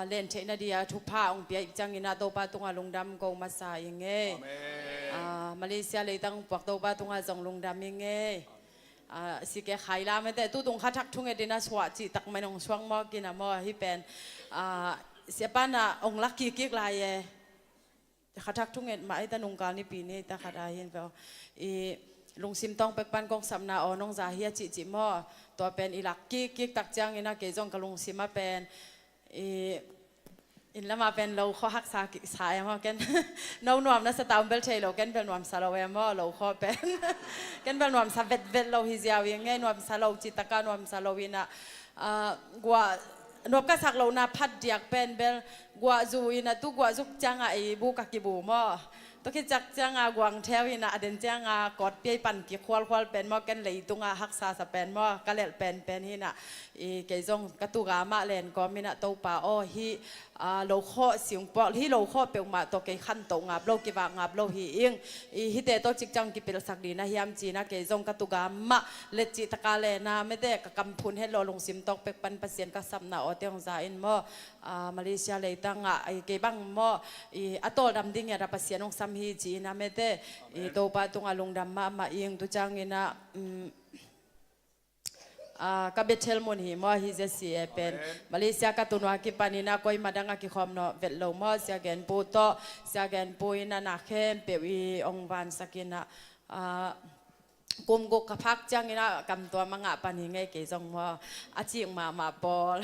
len theihna dia thupha ong pia ih ciangin ah Topa tungah lungdam ko masa i ngei. Malaysia leitang puak Topa tungah zong lungdam i ngei. Sike khai la mete tutung kha thak thunget dina suah cih tak mai nong suang maw kina maw hi pen siapa na ong lak kikik lai e. Khathak thunget mah ei ta nungkal nipi ni ei ta khat a hin veu i lungsim tawng pek pan kong sapna aw nong za hi a cihcih maw. Tua pen i lak kikkik tak ciangin a kei zong ka lungsim a pen i inn lamah pen lo khawh haksa sa em aw ken no nuam na sa ta um bel thei lo ken bel nuamsa lo em aw lo khawh pen ken bel nuamsa vetvet lo hi ziau i ngei nuamsa lo citaka nuamsa lo inah guah nuap ka sak lohna phat diak pen bel guah zu inah tu guah zuk ciangah ei bu ka kibu maw. Tua khit ciak ciangah guang theu inah a den ciangah kawtpi ei pan kikhualkhual pen maw ken leitungah haksa sa pen maw ka lelh penpen hinah i kei zong ka tuga mah len kawm inah Topa aw hi lo khawh siung puak hi lo khawh peuhmah tawh kei khantoh ngap lo kivak ngap lo hi ing. I hite tawh cikciang kipilsak dina hiam cina kei zong ka tuga mah let cihtaka lena mete ka kamphun het lo lungsim tawk pek pan Pasian ka sapna awte hong za in maw. Malaysia leitangah kei bang maw a tawldam ding hiata Pasian hong sam hi ci-in a mete i Topa tungah lungdam mahmah ing tu cianginah ka Bethel mun hi maw hi Z C A pen Malaysia ka tunua kipaninah koi madang a kikhawm nawh vet lo maw sia genpu tawh sia genpu inah na khempeuh i ong vansakinah kum guk ka phak cianginah kamtuam a ngah pan hi ngei kei zong maw a cik mahmah pawl.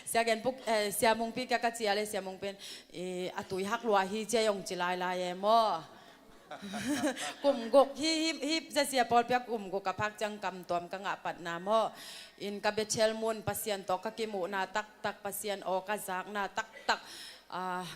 Sia genpu sia mungpi kia ka cia le sia mungpi in a tui hak lua hi cia i ong ci lailai e maw. Kum guk hi hi hi zasia pawlpi a kum guk ka phak ciang kamtuam ka ngah patna maw. In ka Bethel mun Pasian tawh ka kimuhna taktak Pasian aw ka zakna taktak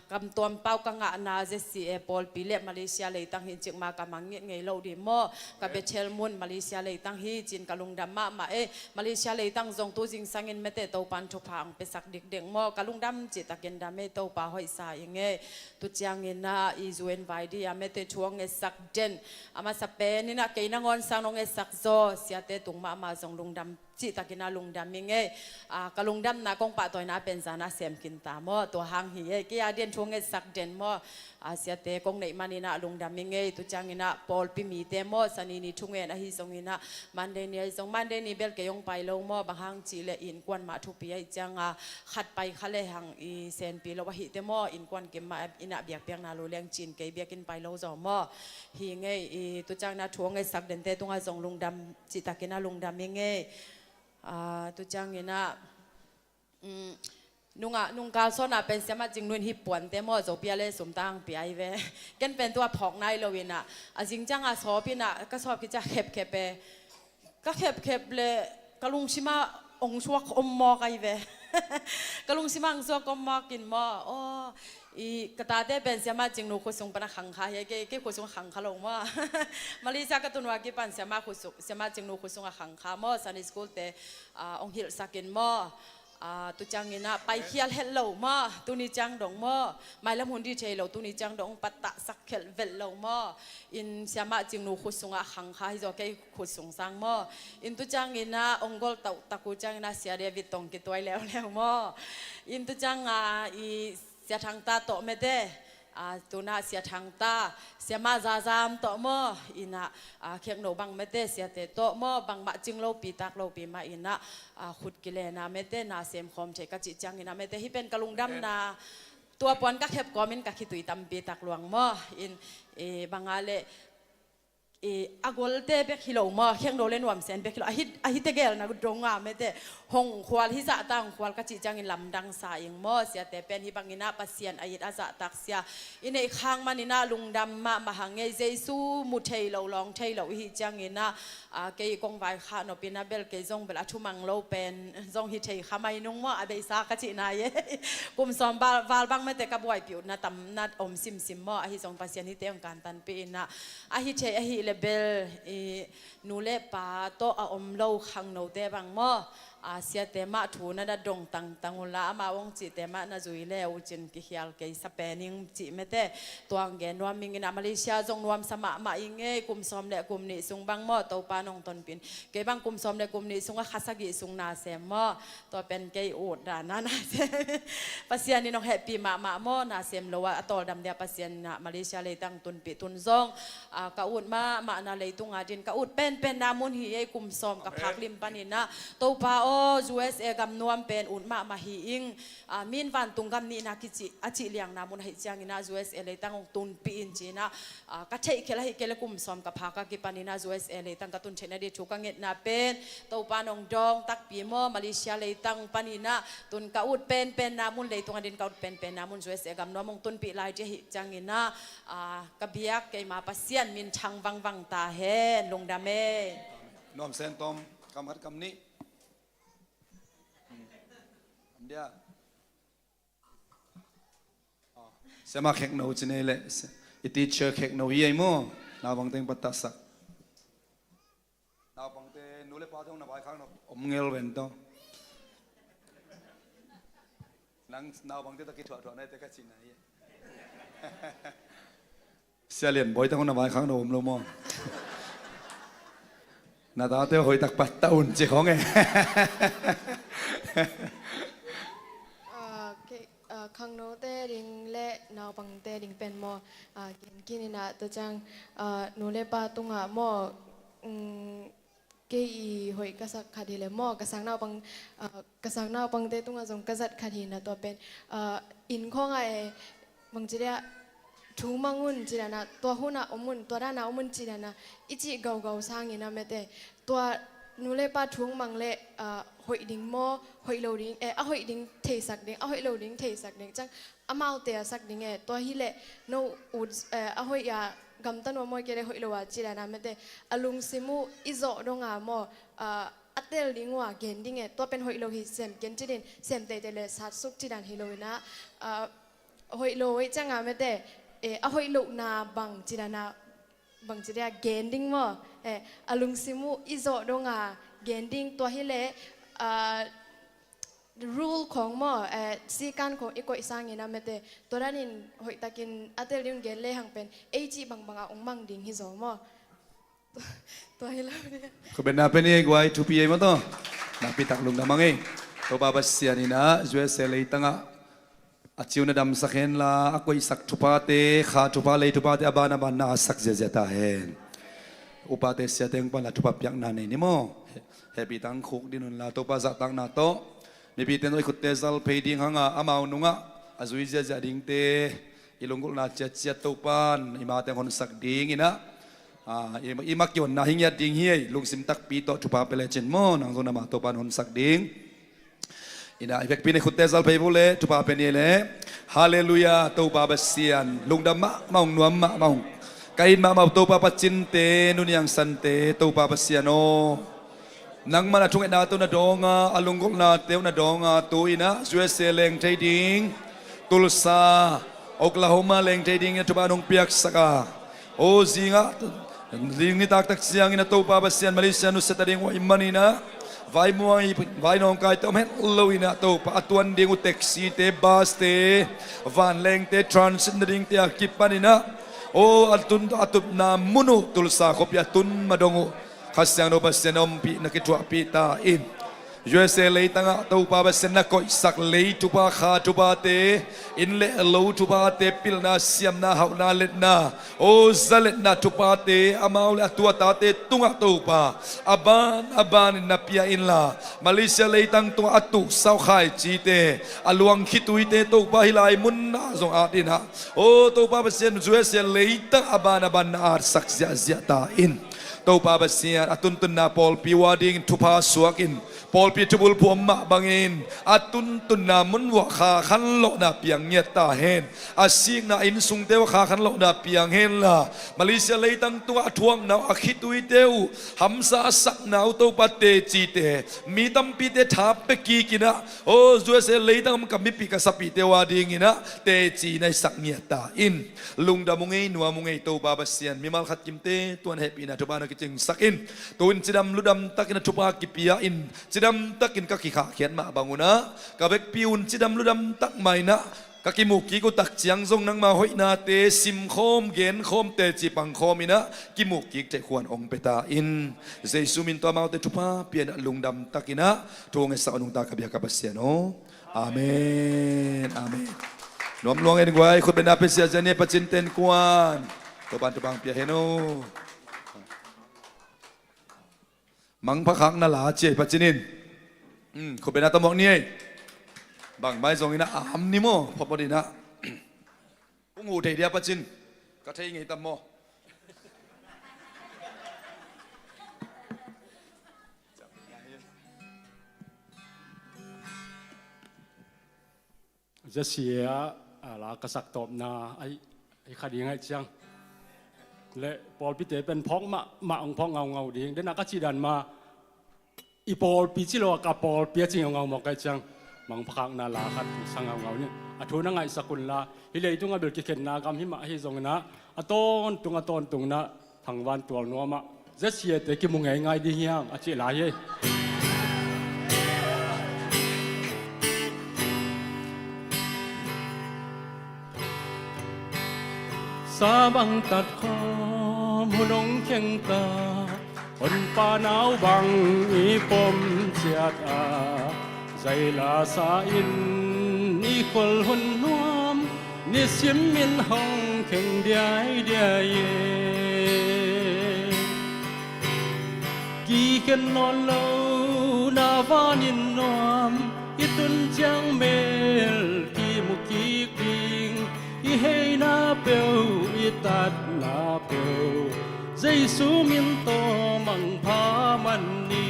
kamtuam pau ka ngahna Z C A pawlpi le Malaysia leitang hi in cikma ka mangngilh ngei lo dih maw. Ka Bethel mun Malaysia leitang hi cin ka lungdam mahmah e. Malaysia leitang zong tu zingsangin mete Topan thupha ang pesak dikdek maw ka lungdam cihtakin dam e Topa hoihsa i ngei. Tu cianginah i zu en vai dih a mete thu ang ngetsak den a masa peninah kei nangawn sang nong ngetsak zaw siate tung mahmah zong lungdam cihtakinah lungdam i ngei. Ka lungdamna kong pahtawina a pen zana sem khinta maw tua hang hi e kei a dian thu ang ngetsak den maw. Siate kong neih maninah lungdam i ngei tu cianginah pawlpi mite maw sani ni thungen ahi zonginah Monday ni ahi zong Monday ni bel kei hong pai lo maw bang hang cih le innkuan mah thupi ahi cianga khat pai kha le hang i senpi lo ahihte maw innkuan kim mah inah biakpiakna lu leng cin kei biakin pai lo zaw maw. Hi ngei i tu cianginah thu ang ngetsak dente tungah zong lungdam cihtakinah lungdam i ngei. Tu cianginah nungah nungkal sawnah pen siamah cingnu in hi puante maw zopia le sumtang pia i ve. Ken pen tua phawk nai loinah a zing ciangah sawpinah ka sawp kicia khepkhep e. Ka khepkhep le ka lungsimah ong suak om mawk ahi ve. Ka lungsimah ong suak om mawkin maw aw i ka tate pen siamah cingnu khutsung pana khangkha hi kei kei khutsung a khangkha lo maw. Malaysia ka tunua kipan siamah khutsung siamah cingnu khutsung a khangkha maw Sunday school te ong hilhsakin maw. Tu cianginah paikhial het lo maw tuni ciang dong maw mailam hun dih thei lo tuni ciang dong pattahsak khelh velh lo maw. In siamah cingnu khut sungah khangkha hi zaw kei khut sung sang maw. In tu cianginah ong gol tauhtak uh cianginah sia David tong kituai leuleu maw. In tu cianga i sia Thangta tawh mete tunah sia Thangta siamah Zazam tawh maw inah khekno bang mete siate tawh maw bangmah cing lopi tak lopi mah inah khut kilena mete na semkhawm thei ka cih cianginah mete hi pen ka lungdamna tua puan ka khep kawmin ka khitui tampi tak luang maw. In banga le I a golte bek hi lo maw, khekno le nuamsen bek hi lo, ahi, ahi tegel na dong a mete, hong khual hi zahta hong khual ka cih ciangin lamdang sa ing maw, siate pen hih bangin ah Pasian a it a zahtak sia i neih khak manin ah lungdam mahmah hang ei. Jesu mu thei lo, lawng thei lo i hih ciangin ah, a, kei kong vaikhak nopin ah bel kei zong bel a thumang lo pen zong hi thei kha mai nung maw, a beisa ka cihna ei. Kum sawm val, val bang mete ka buaipih utna tam na om simsim maw, ahi zong Pasian hihte hong kantanpih in ah, ahi thei ahih leh bel i nu le pa tawh a om lo khangnote bang maw, a, siate mah thu na na dong tangtang unla, amau hong cihte mah na zui le uh cin kikhial kei sa pen ing cih mete. Tua hong gen nuam ing in ah, Malaysia zong nuamsa mahmah ing ei, kum sawm le kum nih sung bang maw Topa nong tonpih in. Kei bang kum sawm le kum nih sungah kha sagih sung na sem maw. Tua pen kei ut dan ah na sem. Pasian in hong hehpih mahmah maw, na sem lo ah a tawldam dia Pasian in ah Malaysia leitang tunpih tun zong, a, ka ut mahmah na leitung adin ka ut penpenna mun hi ei, kum sawm ka phak lim panin ah. Topa aw, U S A gam nuam pen ut mahmah hi ing, a, min vantung gam nihna kici a cih liangna mun ahih ciangin ah U S A leitang hong tunpih in ci-in ah, a, ka theih khel ahih kei leh kum sawm ka phak a kipanin ah U S A leitang ka tun theihna ding thu ka ngetna pen Topa nong dawng takpi maw, Malaysia leitang panin ah tun ka ut penpenna mun, leitung adin ka ut penpenna mun U S A gam nuam hong tunpih lai ci ahih ciangin ah, a, ka biak keima Pasian minthang vangvang ta hen. Lungdam ei. Nuamsen tawm, kam khat kam nih. Kam dia. Siama khekno ci nei leh, i teacher khekno hi ei maw. Naupangte hong pattahsak. Naupangte, nu le pa tawh na vaikhak nop om ngel ven tawh. Nang naupangte tawh kithuahthuah na hi te ka cihna hi. Sia Lian Bawi tawh na vaikhak nop om lo maw. Na tate hoihtak pattah un ci khong e. Ah, kei, ah, khangnote ding le naupangte ding pen maw, ah, gen khin in ah, tua ciang, ah, nu le pa tungah maw, mm, kei i hoih ka sak khat hi leh maw, ka sang naupang, ah, ka sang naupangte tungah zong ka zat khat hi in ah, tua pen, ah, inn khawngah e, bangci dia, thu mang un ci dan ah, tua hun ah om un, tua dan ah om un ci dan ah i cih gaugau sangin ah mete, tua nu le pa thu mang leh, ah, hoih ding maw, hoih lo ding, eh, a hoih ding theisak ding, a hoih lo ding theisak ding, ciang amaute a sak ding e. Tua hi leh no ut, eh, a hoih a gamta nuam maw, kei leh hoih lo a ci dan ah mete, a lungsim uh i zawh dong a maw, ah, a tel ding uh a gen ding e. Tua pen hoih lo hi sem ken ci din, sem teitei leh satsuk ci dan hi lo in ah, ah, hoih lo hoih ciang a mete, eh, a hoih lohna bang ci dan ah, bangci dia gen ding maw, eh, a lungsim uh i zawh dong a gen ding. Tua hi leh, ah, rule khawng maw, eh, sikan khawng i koih sangin ah mete, tua danin hoihtakin a tel ding gen lehang pen ei cih bangbang a hong mang ding hi zaw maw. Tua hi lo dia. Khutbetna pen i guai thupi ei maw tawh. Nakpitak lungdam hang ei. Topa Pasian in ah U S A leitangah a ciu na damsak henla, a koihsak thuphate, kha thupha, lei thuphate a ban a ban na a sak ziazia ta hen. Upate siate hong pan la thupha piakna nei ni maw. Hehpih tang khuk din unla, Topa zahtakna tawh mipite tawh i khutte zal phei ding hanga, amau nungah a zui ziazia dingte i lunggulhna ciatciat Topan i mate hong honsak ding in ah, ah, i, i makionna hi ngiat ding hi ei. Lungsim takpi tawh thupha pia lecin maw, nang zong na ma Topan honsak ding. Ina, i vekpi in i khutte zal phei vua leh, thupha pia ni leh. Halleluiah, Topa Pasian. Lungdam mahmah ung, nuam mahmah ung. Ka it mahmah uh Topa Pacinte, Nu Niang Sante, Topa Pasian aw. Nangman a thungetnate uh na dawnga, a lunggulhnate uh na dawnga, tu-in ah U S A leng thei ding, Tulsa, Oklahoma leng thei ding in ah thupha nong piaksak a. Aw, zingah, zing nitak tak ciangin ah Topa Pasian Malaysia nusia ta ding uh ahih manin ah, vaimuang i vainawngkaite om het lo in ah Topa, a tuan ding uh taxi-te, bus-te, vanlengte, transit nadingte a kipanin ah, aw, a tun, a tupna mun uh Tulsa khuapi a tun madong uh Kha Siangtho Pasian ompih na kithuahpih ta in. U S A leitangah Topa Pasian na koihsak lei thupha, kha thuphate, inn le lo thuphate, pilna, siamna, hauhna, letna, aw, zaletna thuphate, amau le a tu a tate tungah Topa a ban a banin na pia inla, Malaysia leitang tungah a tuhsau khaicite, a luang khituite Topa hih lai munah zong at inah, aw Topa Pasian, U S A leitang a ban a ban na atsak ziahziah ta in. Topa Pasian, a tuntunna pawlpi uh a dingin thupha suak in, pawlpi thubulphuh om mah bangin a tuntunna mun uh ah kha khanlawhna piang ngiat ta hen. A sikna innsungte uh ah kha khanlawhna piang henla, Malaysia leitang tungah a thuakna uh, a khituite uh hamsa a sakna uh Topa tecite, mi tampite tha pia kik inah, aw U S A leitang om ka mipih ka sapihte uh a ding inah teci na i sak ngiat ta in. Lungdam uh ngei, nuam uh ngei Topa Pasian, mimal khat kimte tuan hehpihna thupha na kicingsak in. Tu-in cidam ludam takin a thupha kipia in, cidam takin ka kikhahkhiat mah bang unah, ka vekpi un cidam ludam tak mah inah ka kimuh kik uh tak ciang zong nangma hoihnate simkhawm, genkhawm, teci pangkhawm inah kimuh kik theih khuan ong pia ta in. Jesu min tawh amaute thupha pia inah lungdam tak inah thu hong ngetsak un, nungta ka biak a Pasian aw. Amen. Amen. Nuam lua ngei ding guai, khutbetna pia siasia ni, Pacin ten kuan. Topan tupang pia hen aw. Mangpha khakna la ci ei Pacin in. Hmm, khutbetna tamuak ni ei. Bang mai zong inah am ni maw, phawt phawt inah. Kong uh thei dia Pacin. Ka thei ngei tam maw. Zasia a la ka sak tawpna ahi, ahi kha ding ahih ciang le pawlpite pen phawk mahmah hong phawk ngaungau ding. Denah ka cih dan mah i pawlpi ci lo a, ka pawlpi a ci ngaungau mawk ahih ciang Mangpha khakna la khat sa ngaungau ni. A thu na ngaihsak unla, hih leitung a bel kikhenna gam hi mah ahi zong inah a tawntung a tawntung inah thangvan tual nuamah Zasia te kimu ngeingai ding hiam a cih lai hi. Sa bang tat khawm hun hong kheng ta, honpa nau bang i pom ciat a, zaila sa in i khol hun nuam, nisim in hong kheng diaidiai e. Kikhen nawn lo na vanin nuam, i tun ciang mel kimu kik ding, i heina peuh, i tatna peuh, Jesu min tawh mangpha man ni.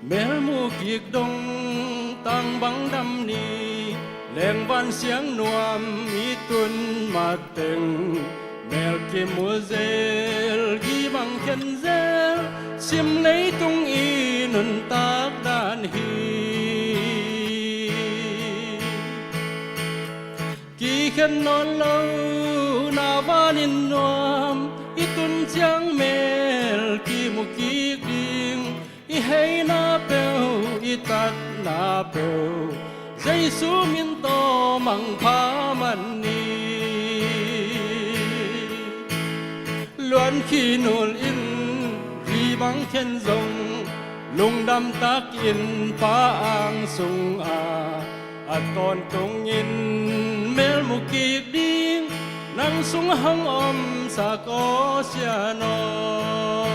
Mel mu kik dong tang bang dam ni, lengvan siang nuam i tun mateng, mel kimu zel gih bang khen zel, sim leitung i nuntak dan hi. Kikhen nawn lo na vanin nuam, i tun ciang mel kimu kik ding, i heina peuh, i tatna peuh, Jesu min tawh mangpha man ni. Luan khinul in ri bang khen zong, lungdam takin Pa ang sungah a tawntungin mel mu kik ding, nang sung hong omsak aw Sian aw.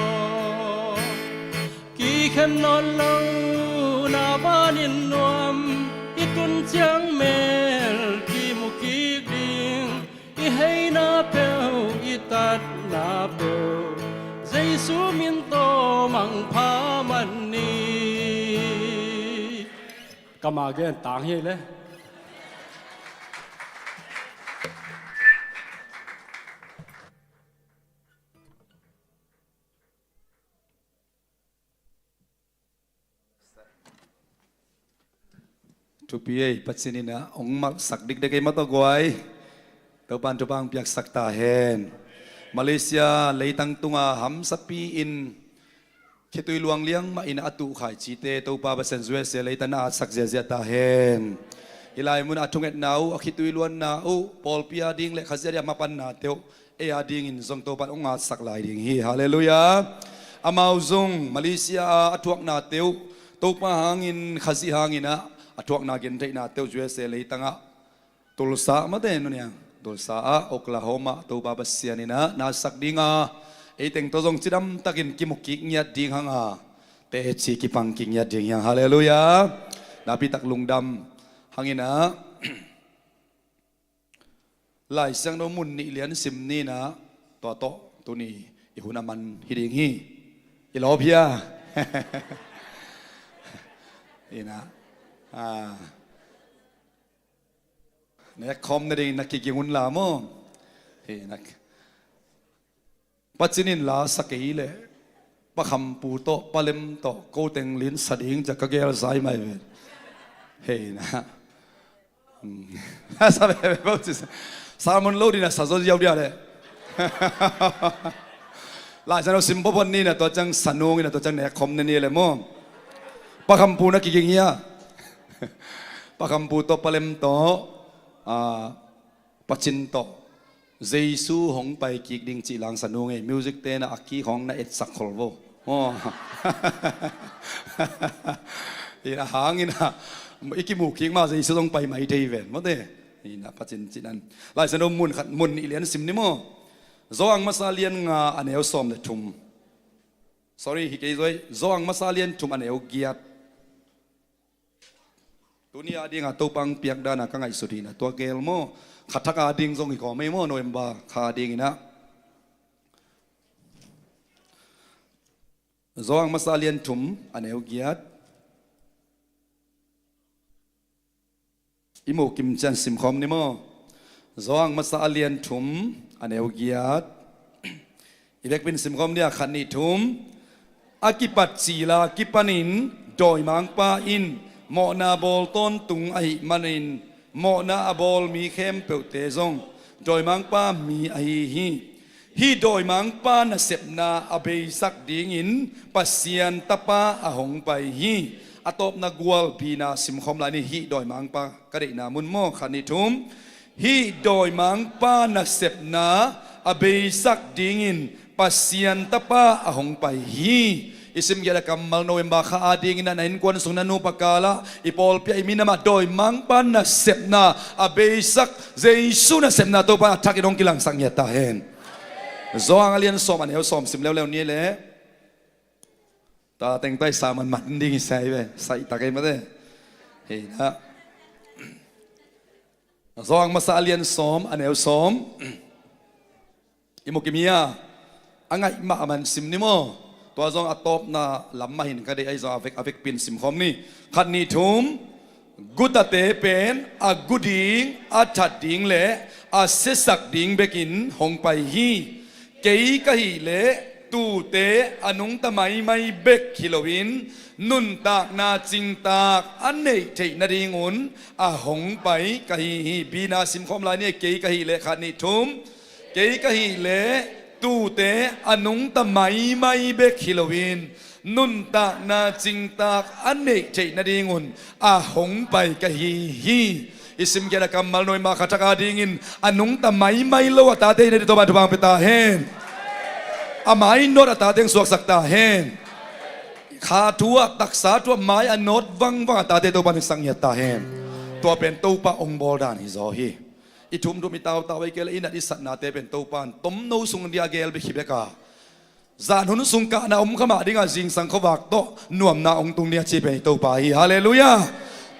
Kikhen nawn lo na vanin nuam, i tun ciang mel kimu kik ding, i heina peuh, i tatna peuh, Jesu min tawh mangpha man ni. Kama gen tang hi le. Thupi ei, Pasian in ah hong malsak dikdek ei mah tawh guai. Topan thupha hong piaksak ta hen. Malaysia leitang tunga hamsapi in khitui luang liang mah in a tuh khaicite Topa Pasian U S A leitang na atsak ziahziah ta hen. Hih lai munah a thungetna uh, a khitui luanna uh, pawlpi a ding le Khazih a ding a mapannate uh, ei a dingin zong Topan hong ngatsak lai ding hi. Halleluiah. Amau zong Malaysia a a thuaknate uh, Topa hangin, Khazih hangin ah a thuakna gentheihnate uh U S A leitangah, Tulsa mate nuniang, Tulsa ah, Oklahoma, Topa Pasian in ah na sak ding a, ei teng tawh zong cidamtakin kimu kik ngiat ding hang a, teci kipang kik ngiat ding hi hang. Halleluiah. Napitak lungdam hang in ah, Lai Siangtho mun nih lian sim ni in ah, tua tawh tuni i hun a man hi ding hi. I lawp hia? Hi in ah, ah, nek khawm nading na kiging un la maw? Hi in ah, Pa Cin in la sa kei leh Pa Kham Pu tawh, Pa Lem tawh, ko teng lin sa ding ci a ka gel zai mai ve. Hi in ah. Hmm. Sa ve ve bo ci sa. Sermon lo ding a sa zaw ziau dia leh. Lai Siangtho sim pawpaw ni in ah tua ciang sa nung in ah tua ciang nek khawm na ni leh maw? Pa Kham Pu na kiging hia? Pa Kham Pu tawh, Pa Lem tawh, ah, Pa Cin tawh Jesu hong pai kik ding cih la sa nung ei, music te in ah a key khawng na etsak khol vo. Aw. Hi in ah, hang in ah, i kimu kik mah Jesu zong pai mai thei ven mawte. Hi in ah, Pa Cin cih nan. Lai Siangtho mun khat, mun nih lian sim ni maw? Johan masa lian nga, a neu sawm le thum. Sorry, hi kei zaw ei. Johan masa lian thum, a neu giat. Tuni a ding a Topa hong piak dan a ka ngaihsut hi in ah tua gel maw? Kha thak a ding zong hi kawm ei maw, November kha a ding in ah. Johan masa lian thum, a neu giat. I mu kim ciang sim khawm ni maw? Johan masa a lian thum, a neu giat. I vekpi in sim khawm ni a, khat, nih, thum. A kipat cil a kipanin dawimangpa in mawhna bawl tawntung ahih manin, mawhna a bawl mi khempeuhte zong dawimangpa mi ahi hi. Hih dawimangpa nasepna a beisak dingin Pasian Tapa a hong pai hi. A tawpna gual, B na sim khawm lai ni. Hih dawimangpa, ka deihna mun maw, khat, nih, thum. Hih dawimangpa nasepna a beisak dingin Pasian Tapa a hong pai hi. I simgiat a kammal, November kha a ding in ah na innkuan sung, na nupa kal ah, i pawlpi ah, i minam ah dawimangpa nasepna a beisak, Jesu nasepna Topa a thakin hong kilangsak ngiat ta hen. Johan a lian sawm, a neu sawm sim leuleu ni leh. Tua teng tua i sa man man ding i sa hi ve, sa i ta kei mate. Hi in ah. Johan masa a lian sawm, a neu sawm. I mu kim hia? A ngaih mah a man sim ni maw? Tua zong a tawpna lam mah hi in ka deih, ahi zong a vek, a vekpi in sim khawm ni. Khat, nih, thum. Gutate pen a gu ding, a that ding le a siasak ding bekin hong pai hi. Kei ka hih leh tuute a nungta maimai bek hi loin nuntakna cingtak a neih theih nadingun a hong pai ka hi hi. B na sim khawm lai ni. Kei ka hih leh, khat, nih, thum. Kei ka hih leh tuute a nungta maimai bek hi loin nuntakna cingtak a neih theih nadingun a hong pai ka hi hi. I simgiat a kammal, November kha thak a dingin a nungta maimai lo a tate hi nading Topan thupha hong pia ta hen. A mai nawt a tate hong suaksak ta hen. Kha thu ah, taksa thu ah mai a nawt vangvang a tate Topan hong sak ngiat ta hen. Tua pen Topa hong bawl dan hi zaw hi. I thumthum, i tautau, ei kei leh i nat i satnate pen Topan tomno sung ding a gel bek hi bek a, zan hun sung kahna om kha mah ding a, zingsang khuavak tawh nuamna hong tung ding a ci pen i Topa hi. Halleluiah.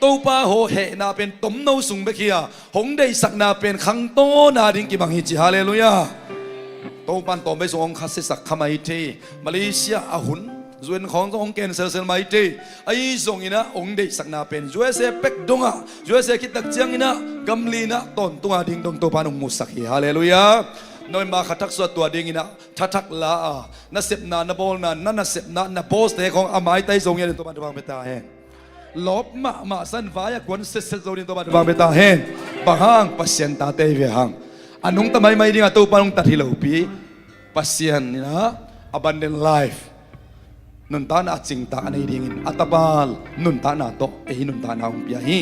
Topa hawh hehna pen tomno sung bek hi a, hong deihsakna pen khangtawna ding kibang hi ci. Halleluiah. Topan tawm bei sung hong kha siasak kha mai thei. Malaysia a hun, U N khawng zong hong cancel sel mai thei. Ahi zongin ah hong deihsakna pen U S A pek dong ah, U S A khit tak ciangin ah gam li in ah tawntung a ding dong Topan hong musak hi. Halleluiah. November kha thak sung tua dingin ah thathak la a, nasepna na bawlna, na nasepna, na boss-te khawng a maitai zo ngiat ding Topan thupha hong pia ta hen. Lawp mahmah san vai a kuan setset zo ding Topan thupha hong pia ta hen. Bang hang? Pasian tate hi ve hang. A nungta maimai ding a Topan hong tat hi lopi, Pasian in ah abundant life, nuntakna a cingtak a nei dingin a Tapa nuntakna tawh ei nuntakna hong pia hi.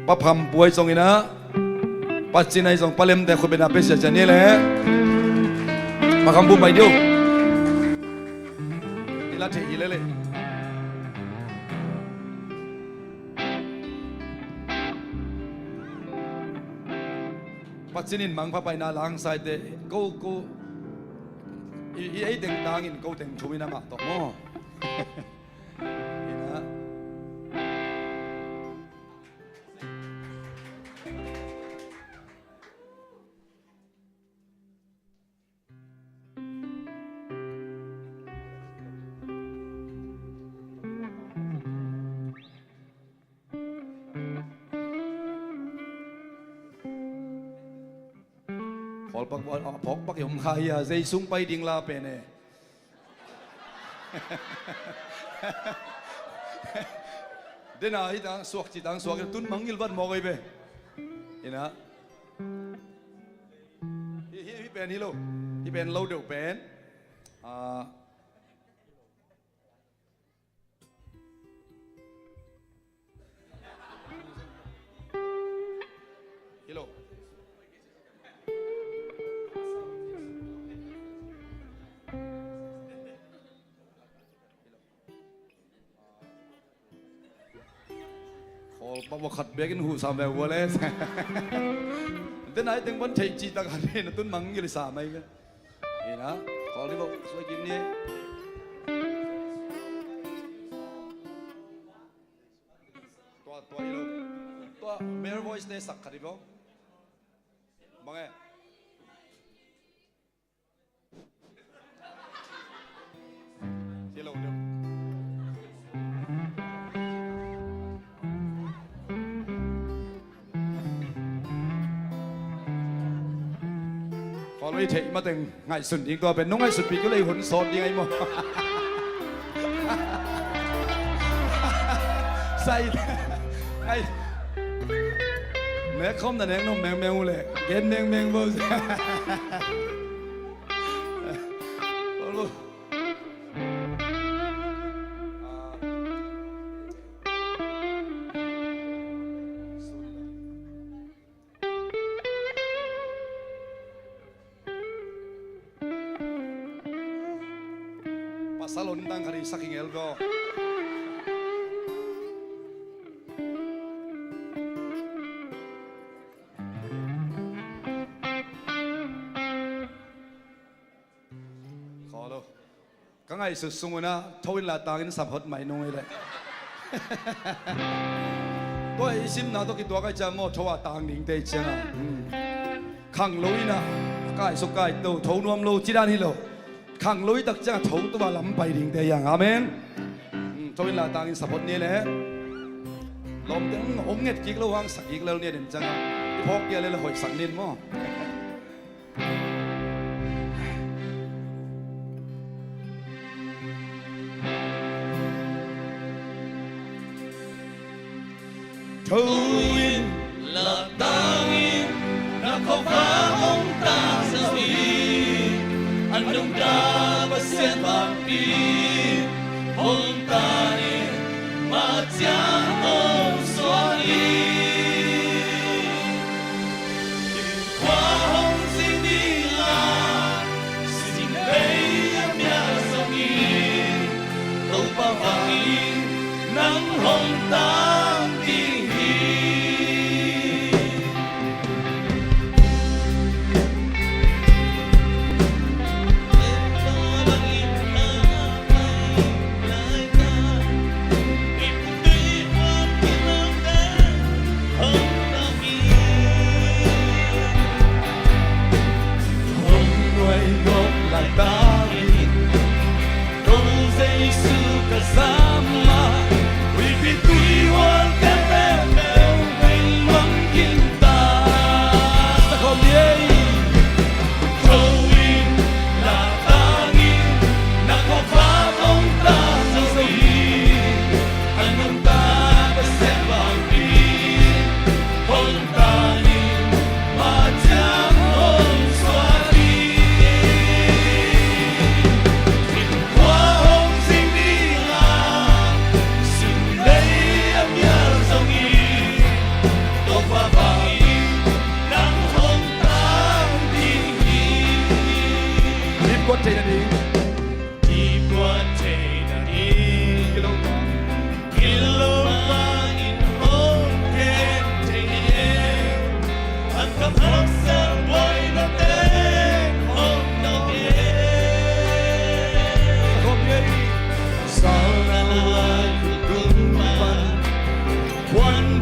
Pa Pham Pu ahi zongin ah, Pa Cin ahi zong, Pa Lemte khutbetna pia siasia ni le. Pa Pham Pu pai dih uh. I la thei hi lele. Pa Cin in mangpha paina langsa ite, ko, ko, i, i ei teng tangin ko teng thum in amah tawh maw. Ina. Khawl pak, phawk pak i om kha hi a, zei sung pai ding la pen e. Dena hi tang suak ci tang suak, tun mangngilh vat mawk ei ve. Ina. Hi, hi, hi pen hi lo. Hi pen lo deuh pen. Ah. Hi lo. Khawl pak, khat bekin huhsam ve ua le. Te nai teng pan theih cih tak han hi na, tun mangngilh sa mai ve. Ina, khawl hi lo, suai kim ni. Tua, tua hi lo. Tua, male voice te sak khat hi lo. Bang e. Ci lo deuh. Khawl i theih mateng ngaihsun ding tua pen, nong ngaihsunpih kei leh hun sawt ding ahi maw. Sai. Ai. Nek khawm na nek nop mengmeng uh leh gen mengmeng bo. Pasal hon tang khat i sak hi ngel ko. Khawl lo. Ka ngaihsut sung un ah tho in la tangin sap hot mai nung hi leh. Tua i simna tawh kituak ai ciang maw, tho a tang dingte ciangah. Hmm. Khang lo in ah, kai suk kai to, tho nuam lo, ci dan hi lo. Khang lo i tak ciangah tho tua lam pai dingte hi hang. Amen. Hmm, tho in la tangin sap hot ni leh. Lawmte hong nget kik lo hang, sak kik lel ni a den ciangah. I phawk kia lel hoih sak nin maw. Tho in, la tang in, na khuavak hong tang zo hi. A nungta Pasian vanpi hong tan in, mah ciang hong suak hi. Khua hong zin ding a, sing lei a mial zong in, Topa vangin nang hong tang ding hi.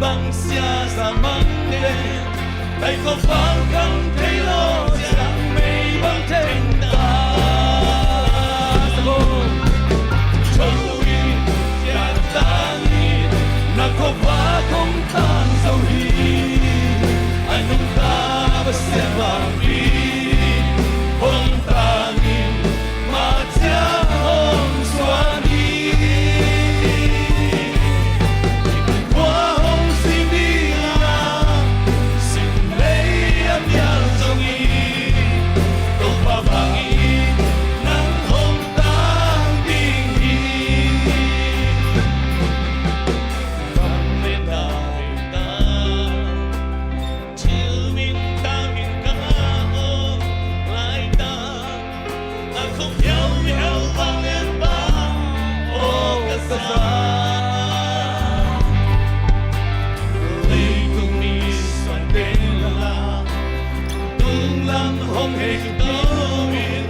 Bang sia za mang le, tai ko bang kang thei lo, sia mei bang theng ta. Tho in, sia tang in, na ko ba kong tang zo hi. A nung ta ba sia bang pi, hong tang in, Thil min tang in ka om lai ta, a khong hiau mi hau bang en bang, o ka sa. Leitung mi suan teng la, tung lam hong hei to in,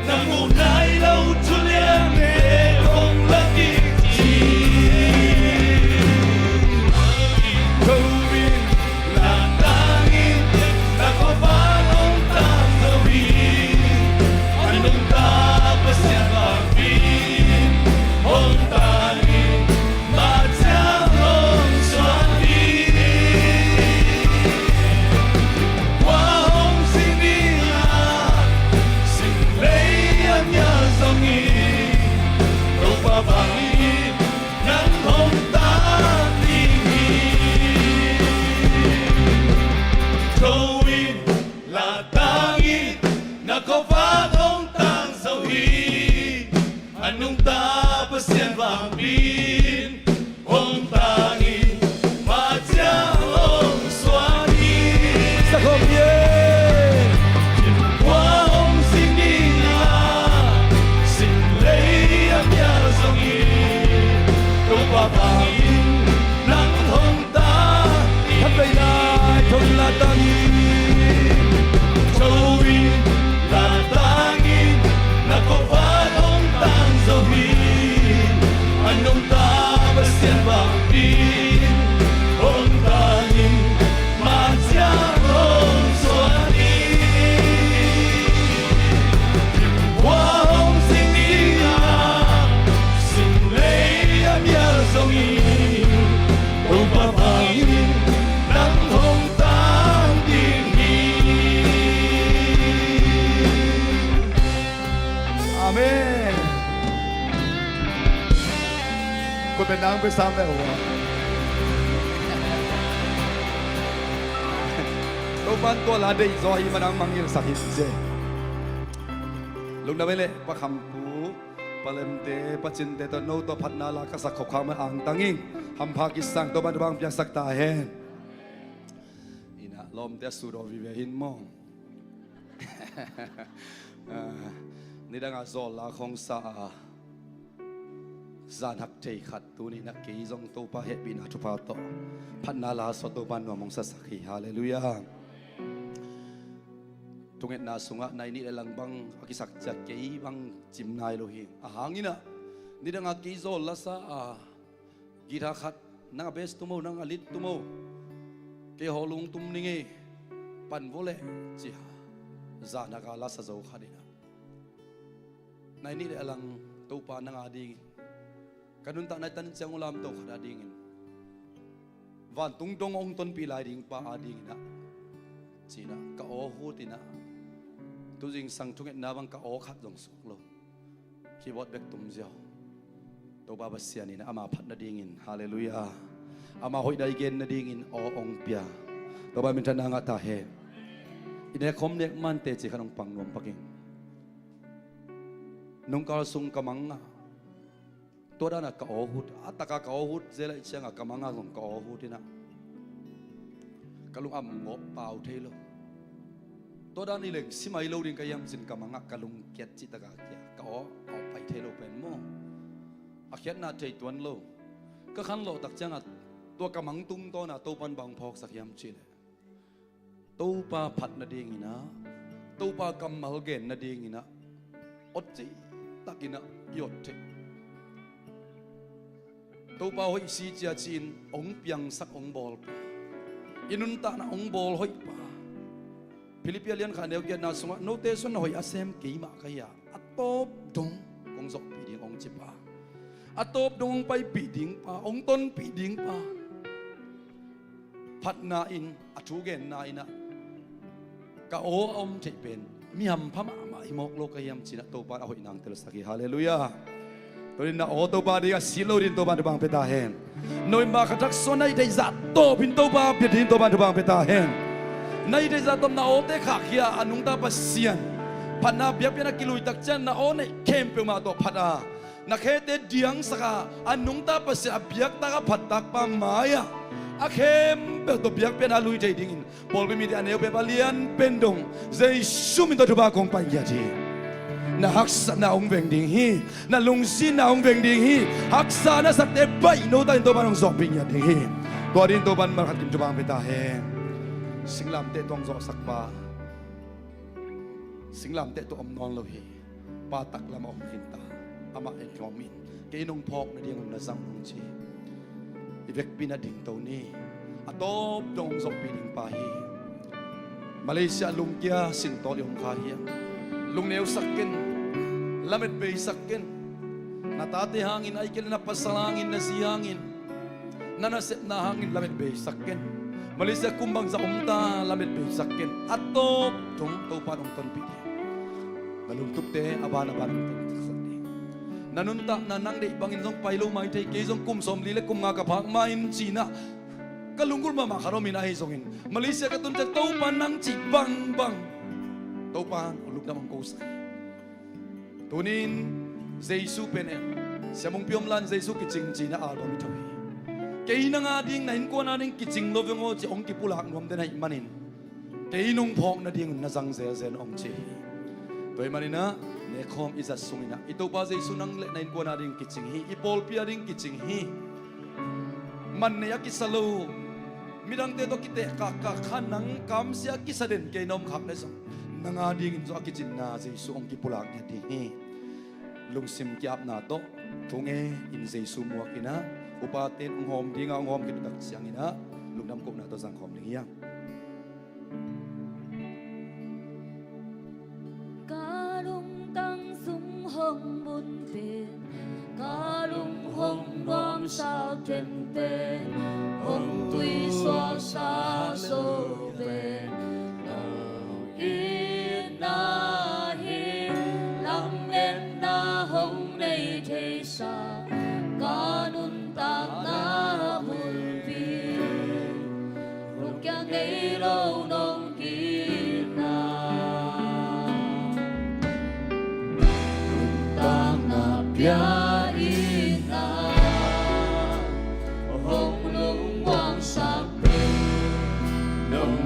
na mu nai lo thu liang e hong la ki ci. Ko in, la tang in, na ko ba hong tang zo hi. A nung ta Pasian bang pi, hong tang in, ma ciang hong suan hi. Kua hong sing ding a, sing lei a mia zong hi. Topa bang in, nang hong tang ding hi. Tho in, la tang in, na ko ba hong tang zo hi. A nung ta Pasian bang pi in, hong tang in, ma ciang hong suan hi. Sa khom ye. Kua hong sing ding a, sing lei a mia zong hi. Topa bang in, nang hong tang in. Than vei lai, tho in la tang in. Tho in, la tang in, na ko ba hong tang zo hi. A nung ta Pasian bang pi in, hong tang in, ma ciang hong suan hi. Kua hong sing ding a, sing lei a mia zong hi. Topa bang in, nang hong tang ding hi. Amen. Kut beng nang pe sam le uh. Topa'n tua la deih zaw hi, ma nang mangngilh sak hi ci. Lungdam ei le Pa Kham Pu, Pa Lem te, Pa Cin te tawh no tawh phatna la ka sak khop khak man angtang ing. Hampha kisang Topa'n tua bang piaksak ta hen. Ina lawmte a sut aw vive hin maw. Ah, nidang a zawl la khong sa a, zan hak thei khat tuni na kei zong Topa hehpihna thupha tawh phatna la saw Topa nuam hong sasak hi. Halleluiah. Thungetna sungah nai nih le lang bang a kisak ciat kei bang cim nai lo hi. A hang inah nidang a kei zawl la sa a, guitar khat, nang a bass tum o, nang a lead tum o, kei haw lung tum ning ei, pan vo leh, ci a, zan hak a la sa zo khat inah, nai nih le a lang Topa nang a dingin, ka nuntak nai tan ciang uh lamto khat a dingin, vantung dong hong tonpih lai ding pa a dinginah, ci inah ka aw hut inah, tu zingsang thungetna bang ka aw khat zong suk lo. Keyboard bek tum ziau. Topa Pasian in ama phat nadingin, halleluiah, ama hoihna i gen nadingin aw hong pia. Topa minthanna ngah ta hen. I nek khawm nek man teci khat hong pang nuam pak ing. Nungkal sung ka mang a, tua dan a ka aw hut, a taka ka aw hut zel ahih ciangah ka mang a zong ka aw hut inah, ka lung a mawh pau thei lo. Tua dan i leng si mai lo ding ka hiam cin ka mang ah ka lung kiat cih taka kia, ka aw a pai thei lo pen maw. A khiatna thei tuan lo. Ka khanlawh tak ciangah tua ka mang tungtawna Topa'n bang phawksak hiam cih leh, Topa phat nadinginah, Topa kammal gen nadinginah, awt cihtakinah i awt theih. Topa hoih si cia ci-in hong piangsak, hong bawlpa, i nuntakna hong bawl hoihpa. Philippi a lian khat neu giatna sungah, note sung na hoih a sem keimah ka hi a, a tawp dong kong zawhpih ding hong cipa, a tawp dong hong paipih dingpa, hong tonpih dingpa. Phatna in, a thu genna in ah, ka aw a om theih pen mi hampha mahmah hi mawk lo ka hiam ci-in ah Topa in a hoih nang telsak hi. Halleluiah. Tunin na aw Topa ding a si lo ding Topa in thupha pia ta hen. November kha thak sung na hih theih zah tawpin Topa pia ding Topa in thupha pia ta hen. Na hih theih zah tawp na awte khahkhia a, a nungta Pasian phatna biakpiakna a kilui tak ciang na aw neih khempeuh mah tawh phat a, na khete diangsak a, a nungta Pasian a biaktak a phattakpa mai-ah a khempeuh tawh biakpiakna a lui thei dingin pawlpi mite a neu peuh a lian pen dong Jesu min tawh thupha kong pia hi. Na haksatna hong veng ding hi. Na lungsinna hong veng ding hi. Haksa na sakte baih no ta in Topa in hong zawhpih ngiat ding hi. Tua ding Topa in malkhat kim thupha pia ta hen. Singlamteh tawh hong zawhsakpa, singlamteh tawh om nawn lo hi. Pa taklam a om khin ta. Amah en hong om in, kei nong phawk nadingun na zang hong ci. I vekpi in a dingto ni. A tawp dong hong zawhpih dingpa hi. Malaysia lungkia sintawl i om kha hiam? Lungneusak ken. Lamet beisak ken. Na tate hangin, ahih kei leh na pasal hangin, na zi hangin, na nasepna hangin lamet beisak ken. Malaysia kum bangzah om ta, lamet beisak ken. A tawp dong Topa in hong tonpih ding. Na lungtupte a ban a ban hong tonpih ding. Na nuntakna nang deih bangin zong pai lo maithei, kei zong kum sawmli le kum nga ka phak ma-in ci-in ah ka lunggulh mahmah khat om in, ahi zongin Malaysia ka tun ciang Topa nang cih bangbang Topa in lungdam hong ko sak hi. Tunin Jesu pen en, Sia Mungpi Omlan Jesu kicing ci-in ah album i tho hi. Kei nang a ding, na innkuan a ding kicing lo veng aw ci-in hong kipulak nuam den ahih manin, kei nong phawk nadingun na zang zelzel in hong ci hi. Tua ahih manin ah nekkhawm i zat sungin ah i Topa Jesu nang le na innkuan a ding kicing hi. I pawlpi a ding kicing hi. Man nei a kisa lo, midangte tawh kitehkakka kha nang kamsia a kisa den kei na om khak leh zong, nang a dingin zong a kicinna Jesu hong kipulak ngiat ding hi. Lungsim ki-apna tawh thu ngenin Jesu muak in ah, upate in hong hawm ding a, hong hawm khit tak ciangin ah lungdam kohna tawh zangkhawm ding hi hang. Ka lungtang sung hong bun pen, ka lung hong nuamsa ken pen, hong tuisuaksa zo pen, itna hi. Lametna hong nei theisa ka nuntakna bulpi, lungkia ngei lo nong itna. Nuntakna pia itna hong lungmuangsak pen, nong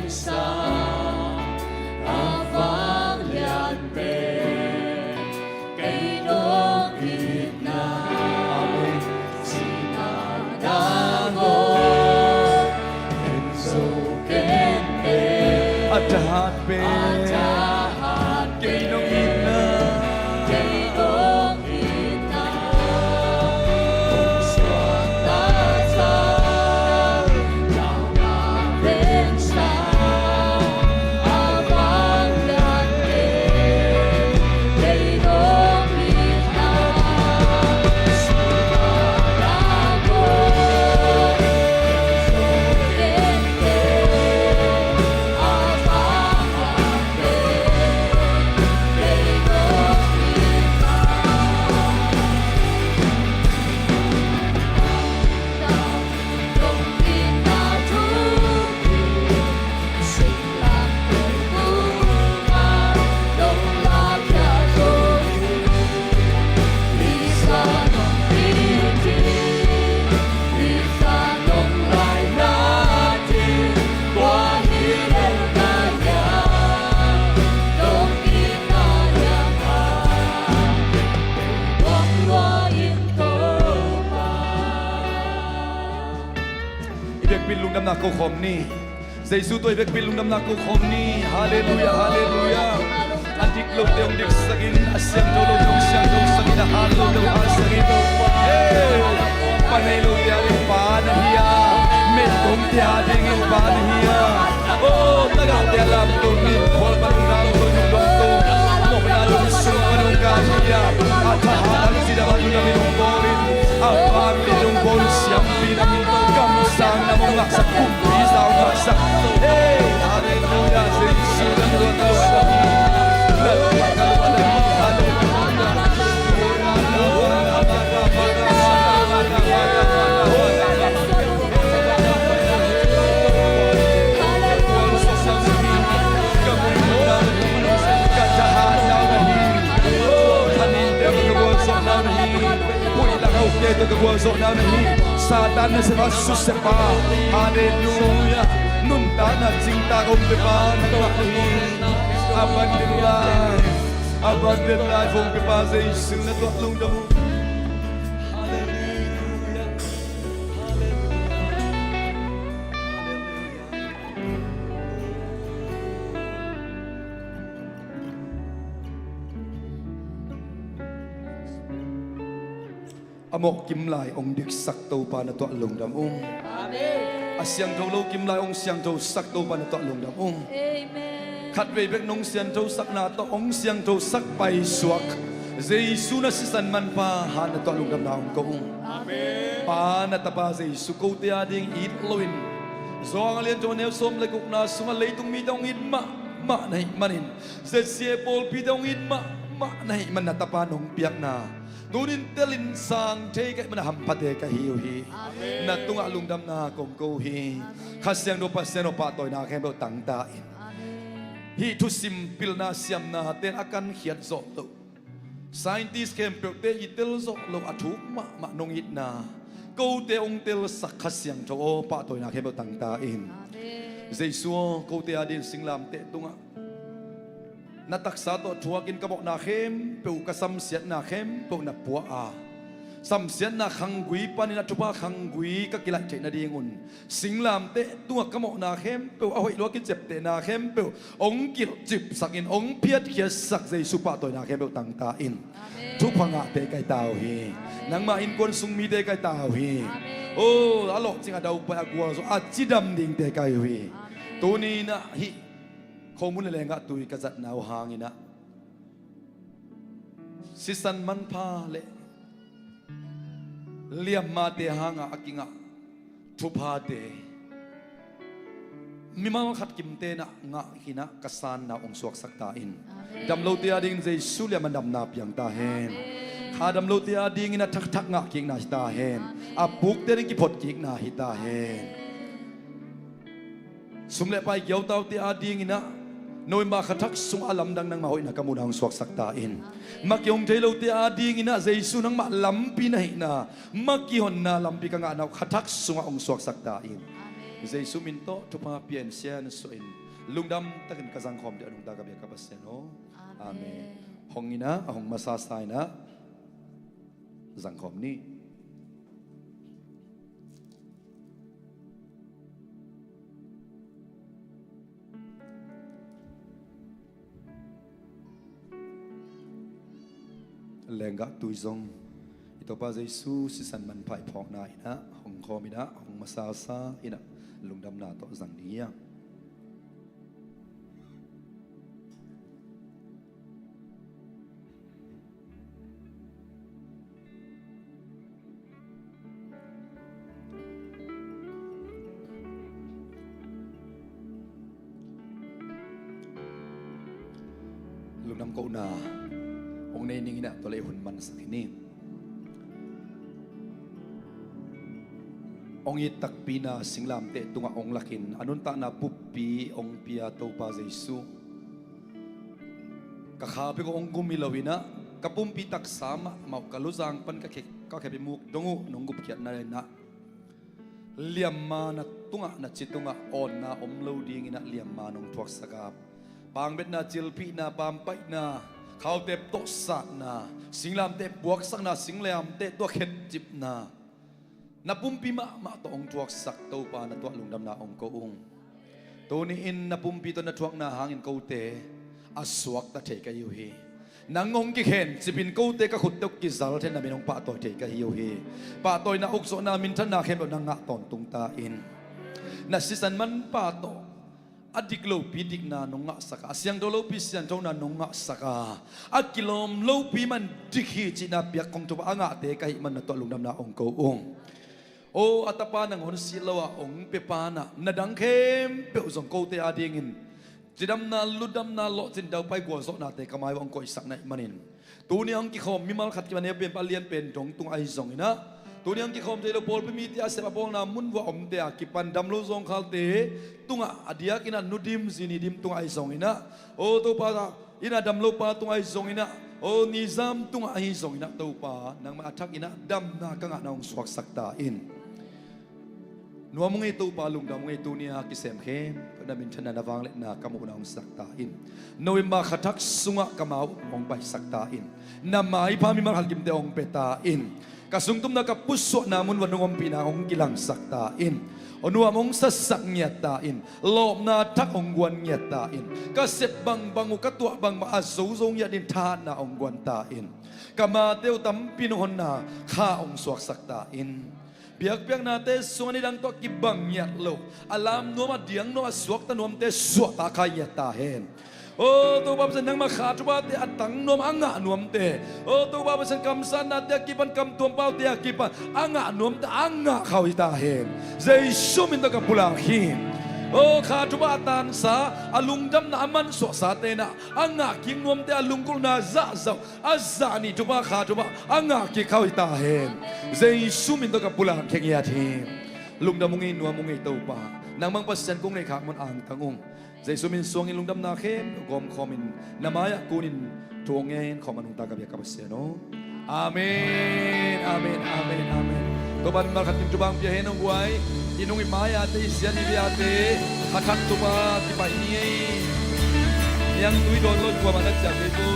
Sa a vanglian pen kei dong itna, sihna dang aw en zo kei pen. A thahat pen, a thahat pen kei dong itna, kei dong I vekpi-in lungdamna ko khawm ni. Jesu tawh i vekpi-in lungdamna ko khawm ni. Halleluia, halleluia. A dik lote hong diksakin, a siangtho lote hong siangthosakin, a hat lote hong hatsakin. Hey! Pa nei lote ading pa na hi a, meigongte adingin pa na hi a. Oh, tagahte a lamto ni, khual pan hong lamto ni, dongto, mawhna dong sung pan hong gai hi a. A thahat a cidam a lungdamin hong bawlin, a vanglian hong bawl siampi na hi. Kamsang na mong ngahsak, kumpi za hong ngahsak. Hey, halleluia, Jesu na luat luat na hi. Na luat luat na hi, halleluia. Satan na sepa, susepa. Halleluia. Nuntakna cingtak hong piapa nangmah na hi. Abundant life, abundant life hong piapa Jesu na tuah lungdam ung. Halleluia. Halleluia. Halleluia. A mawh kim lai hong diksak Topa na tuah lungdam ung. Amen. A siangtho lo kim lai hong siangthosak Topa na tuah lungdam ung. Amen. Khatvei bek nong sianthosakna tawh hong siangthosak paisuak Jesu na sisan manpha hat na tuah lungdamna hong ko ung. Amen. Pa na Tapa Jesu kote ading it loin, Johan a lian thum a neu sawm le gukna sungah leitung mite hong it mahmah na hih manin, Z C A pawlpite hong it mahmah na hih man na Tapa nong piakna tunin telin sang thei ka hih man a hamphate ka hi uh hi. Amen. Na tungah lungdamna kong ko uh hi. Amen. Kha Siangtho Pasian aw, pahtawina khempeuh tangta in. Amen. Hih thusim pilna siamna ten a kankhiat zawh loh, scientist khempeuhte i tel zawh loh a thuk mahmah nong itna kote hong telsak Kha Siangtho aw, pahtawina khempeuh tangta in. Amen. Jesu aw, kote ading singlamteh tungah na taksa tawh thuakin ka mawhna khempeuh, ka samsiatna khempeuh na puah a, samsiatna khanggui panin a thupha khanggui ka kilaih theih nadingun singlamteh tungah ka mawhna khempeuh, a hoih lua kiceptehna khempeuh hong kilhcipsakin hong phiatkhiatsak Jesu, pahtawina khempeuh tangta in. Amen. Thupha ngahte ka hi ta uh hi. Amen. Nangma innkuan sung mite ka hi ta uh hi. Amen. Oh, a lawhcing a daupai a gualzo a cidam dingte ka hi uh hi. Amen. Tuni-in ah hih khomun le lengah tui ka zatna uh hangin ah sisan manpha le liammate hangah a kingah thuphate mimal khat kimte in ah ngah hi-in ah ka sanna uh hong suaksak ta in. Amen. Damlote adingin Jesu liamah damna piang ta hen. Amen. Kha damlote adingin a thakthak ngahkikna hi ta hen. Amen. A pukte ading kiphot kikna hi ta hen. Amen. Sum le pai giautaute adingin ah November kha thak sungah a lamdang nangma hoihna ka muhna hong suaksak ta in. Amen. Maki hong thei lote adingin ah Jesu nangmah lampi na hihna, maki honna lampi ka ngahna uh kha thak sungah hong suaksak ta in. Amen. Jesu min tawh thupha pian sian suahin lungdam takin ka zangkhawm dih a nungta ka biak ka Pasian aw. Amen. Amen. Hong inah, a hong masasa inah zangkhawm ni. Lenggah tui zong i Topa Jesu sisan manpha i phawkna inah hong khawm inah hong masasa inah lungdamna tawh zang ding hi a. Lungdam kohna hong nei ning inah tua leh hun mansak hi ni. Hong it takpi na singlamteh tungah hong lakin a nuntakna buppi hong pia Topa Jesu, ka kha bek hong gum hi lo inah ka pumpi taksa mahmah uh ka luzang pan ka khek, ka khep i muk dong uh nong gupkhiatna inah liamma na tungah, na ci tungah awnna om lo ding inah liamma nong thuaksak a, pangbetna, cilphihna, pampaihna, khautep tawh satna, singlamteh buaksakna, singlamteh tawh khetcipna, na pumpi mahmah tawh hong thuaksak Topa na tuah lungdamna hong ko ung. Tuni-in na pumpi tawh na thuakna hangin kote a suakta thei ka hi uh hi. Nang hong kikhencipin kote ka khutte uh kizal thei, na min hong pahtawi thei ka hi uh hi. Pahtawina, ukzawhna, minthanna khempeuh nang ngah tawntung ta in. Na sisan manpha tawh a dik lopi dikna nong ngahsak a, a siangtho lopi siangthona nong ngahsak a, a kilawm lopi man dik hi cihna piak khong thupha a ngahte ka hih man na tuah lungdamna hong ko ung. Aw, a tapa nangawn si lo a hong pia pa na, na dang khempeuh zong kote adingin cidamna, lutdamna, lawhcin, daupai, gualzawhnate ka mai uh hong koihsak na hih manin, tuni a hong kikhawm mimal khat kipan a pianpa lianpen dong tungah ahi zong inah, tuni a hong kikhawm thei lo pawlpi mite a sep a bawlna mun vuah omte a kipan dam lo zawngkhalte tungah, a diak inah nu dim zi ni dim tungah ahi zong inah, aw Topa, inah dam lopa tungah ahi zong inah, aw nizam tungah ahi zong inah Topa, nangmah a thak inah damna ka ngahna hong suaksak ta in. Nuam ung ei Topa, lungdam ung ei, tuni a kisem khempeuh na minthanna, na vangliatna ka muhna hong sak ta in. November kha thak sungah ka mau hong paisak ta in. Na maipha mimal khat kimte hong pia ta in. Ka sungtumna, ka pusuahna mun vuah nong ompihna hong kilangsak ta in. Aw nuam hong sasak ngiat ta in. Lawpna thak hong guan ngiat ta in. Ka sep bangbang uh, ka tuah bangbang a zozo ngiat in, thahatna hong guan ta in. Ka mate uh tampi nong honna kha hong suaksak ta in. Biakpiaknate sungah nidang tawh kibang ngiat lo, a lam nuam, a diang nuam, a suakta nuamte suahta khai ngiat ta hen. Aw Topa Pasian, nangmah kha thuphate a tang nuam, a ngah nuamte, aw Topa Pasian, kamsatnate a kipan, kamtuam paute a kipan a ngah nuamte a ngah kha uh hi ta hen. Jesu min tawh ka pulak hi. Aw kha thupha a tansa, a lungdamna a mansuahsate inah a ngah kik nuamte a lunggulhna zahzah uh, a zah nih thupha, kha thupha a ngah kik kha uh hi ta hen. Jesu min tawh ka pulak khia ngiat hi. Lungdam ung ei, nuam ung ei Topa. Nangmah Pasian kong neih khak man angtang ung. Jesu min suangin lungdamna khempeuh gawmkhawmin na mai-ah kunin thu hong ngen khawm a nungta ka biak ka Pasian aw. Amen, amen, amen, amen. Topa in mimal khat kim thupha hong pia hen aw guai. I nung i mai-ate, i sian i biate, kha thak thupha kipai ni ei. Niangtui dawn lo in kuamah na ciah kei ko.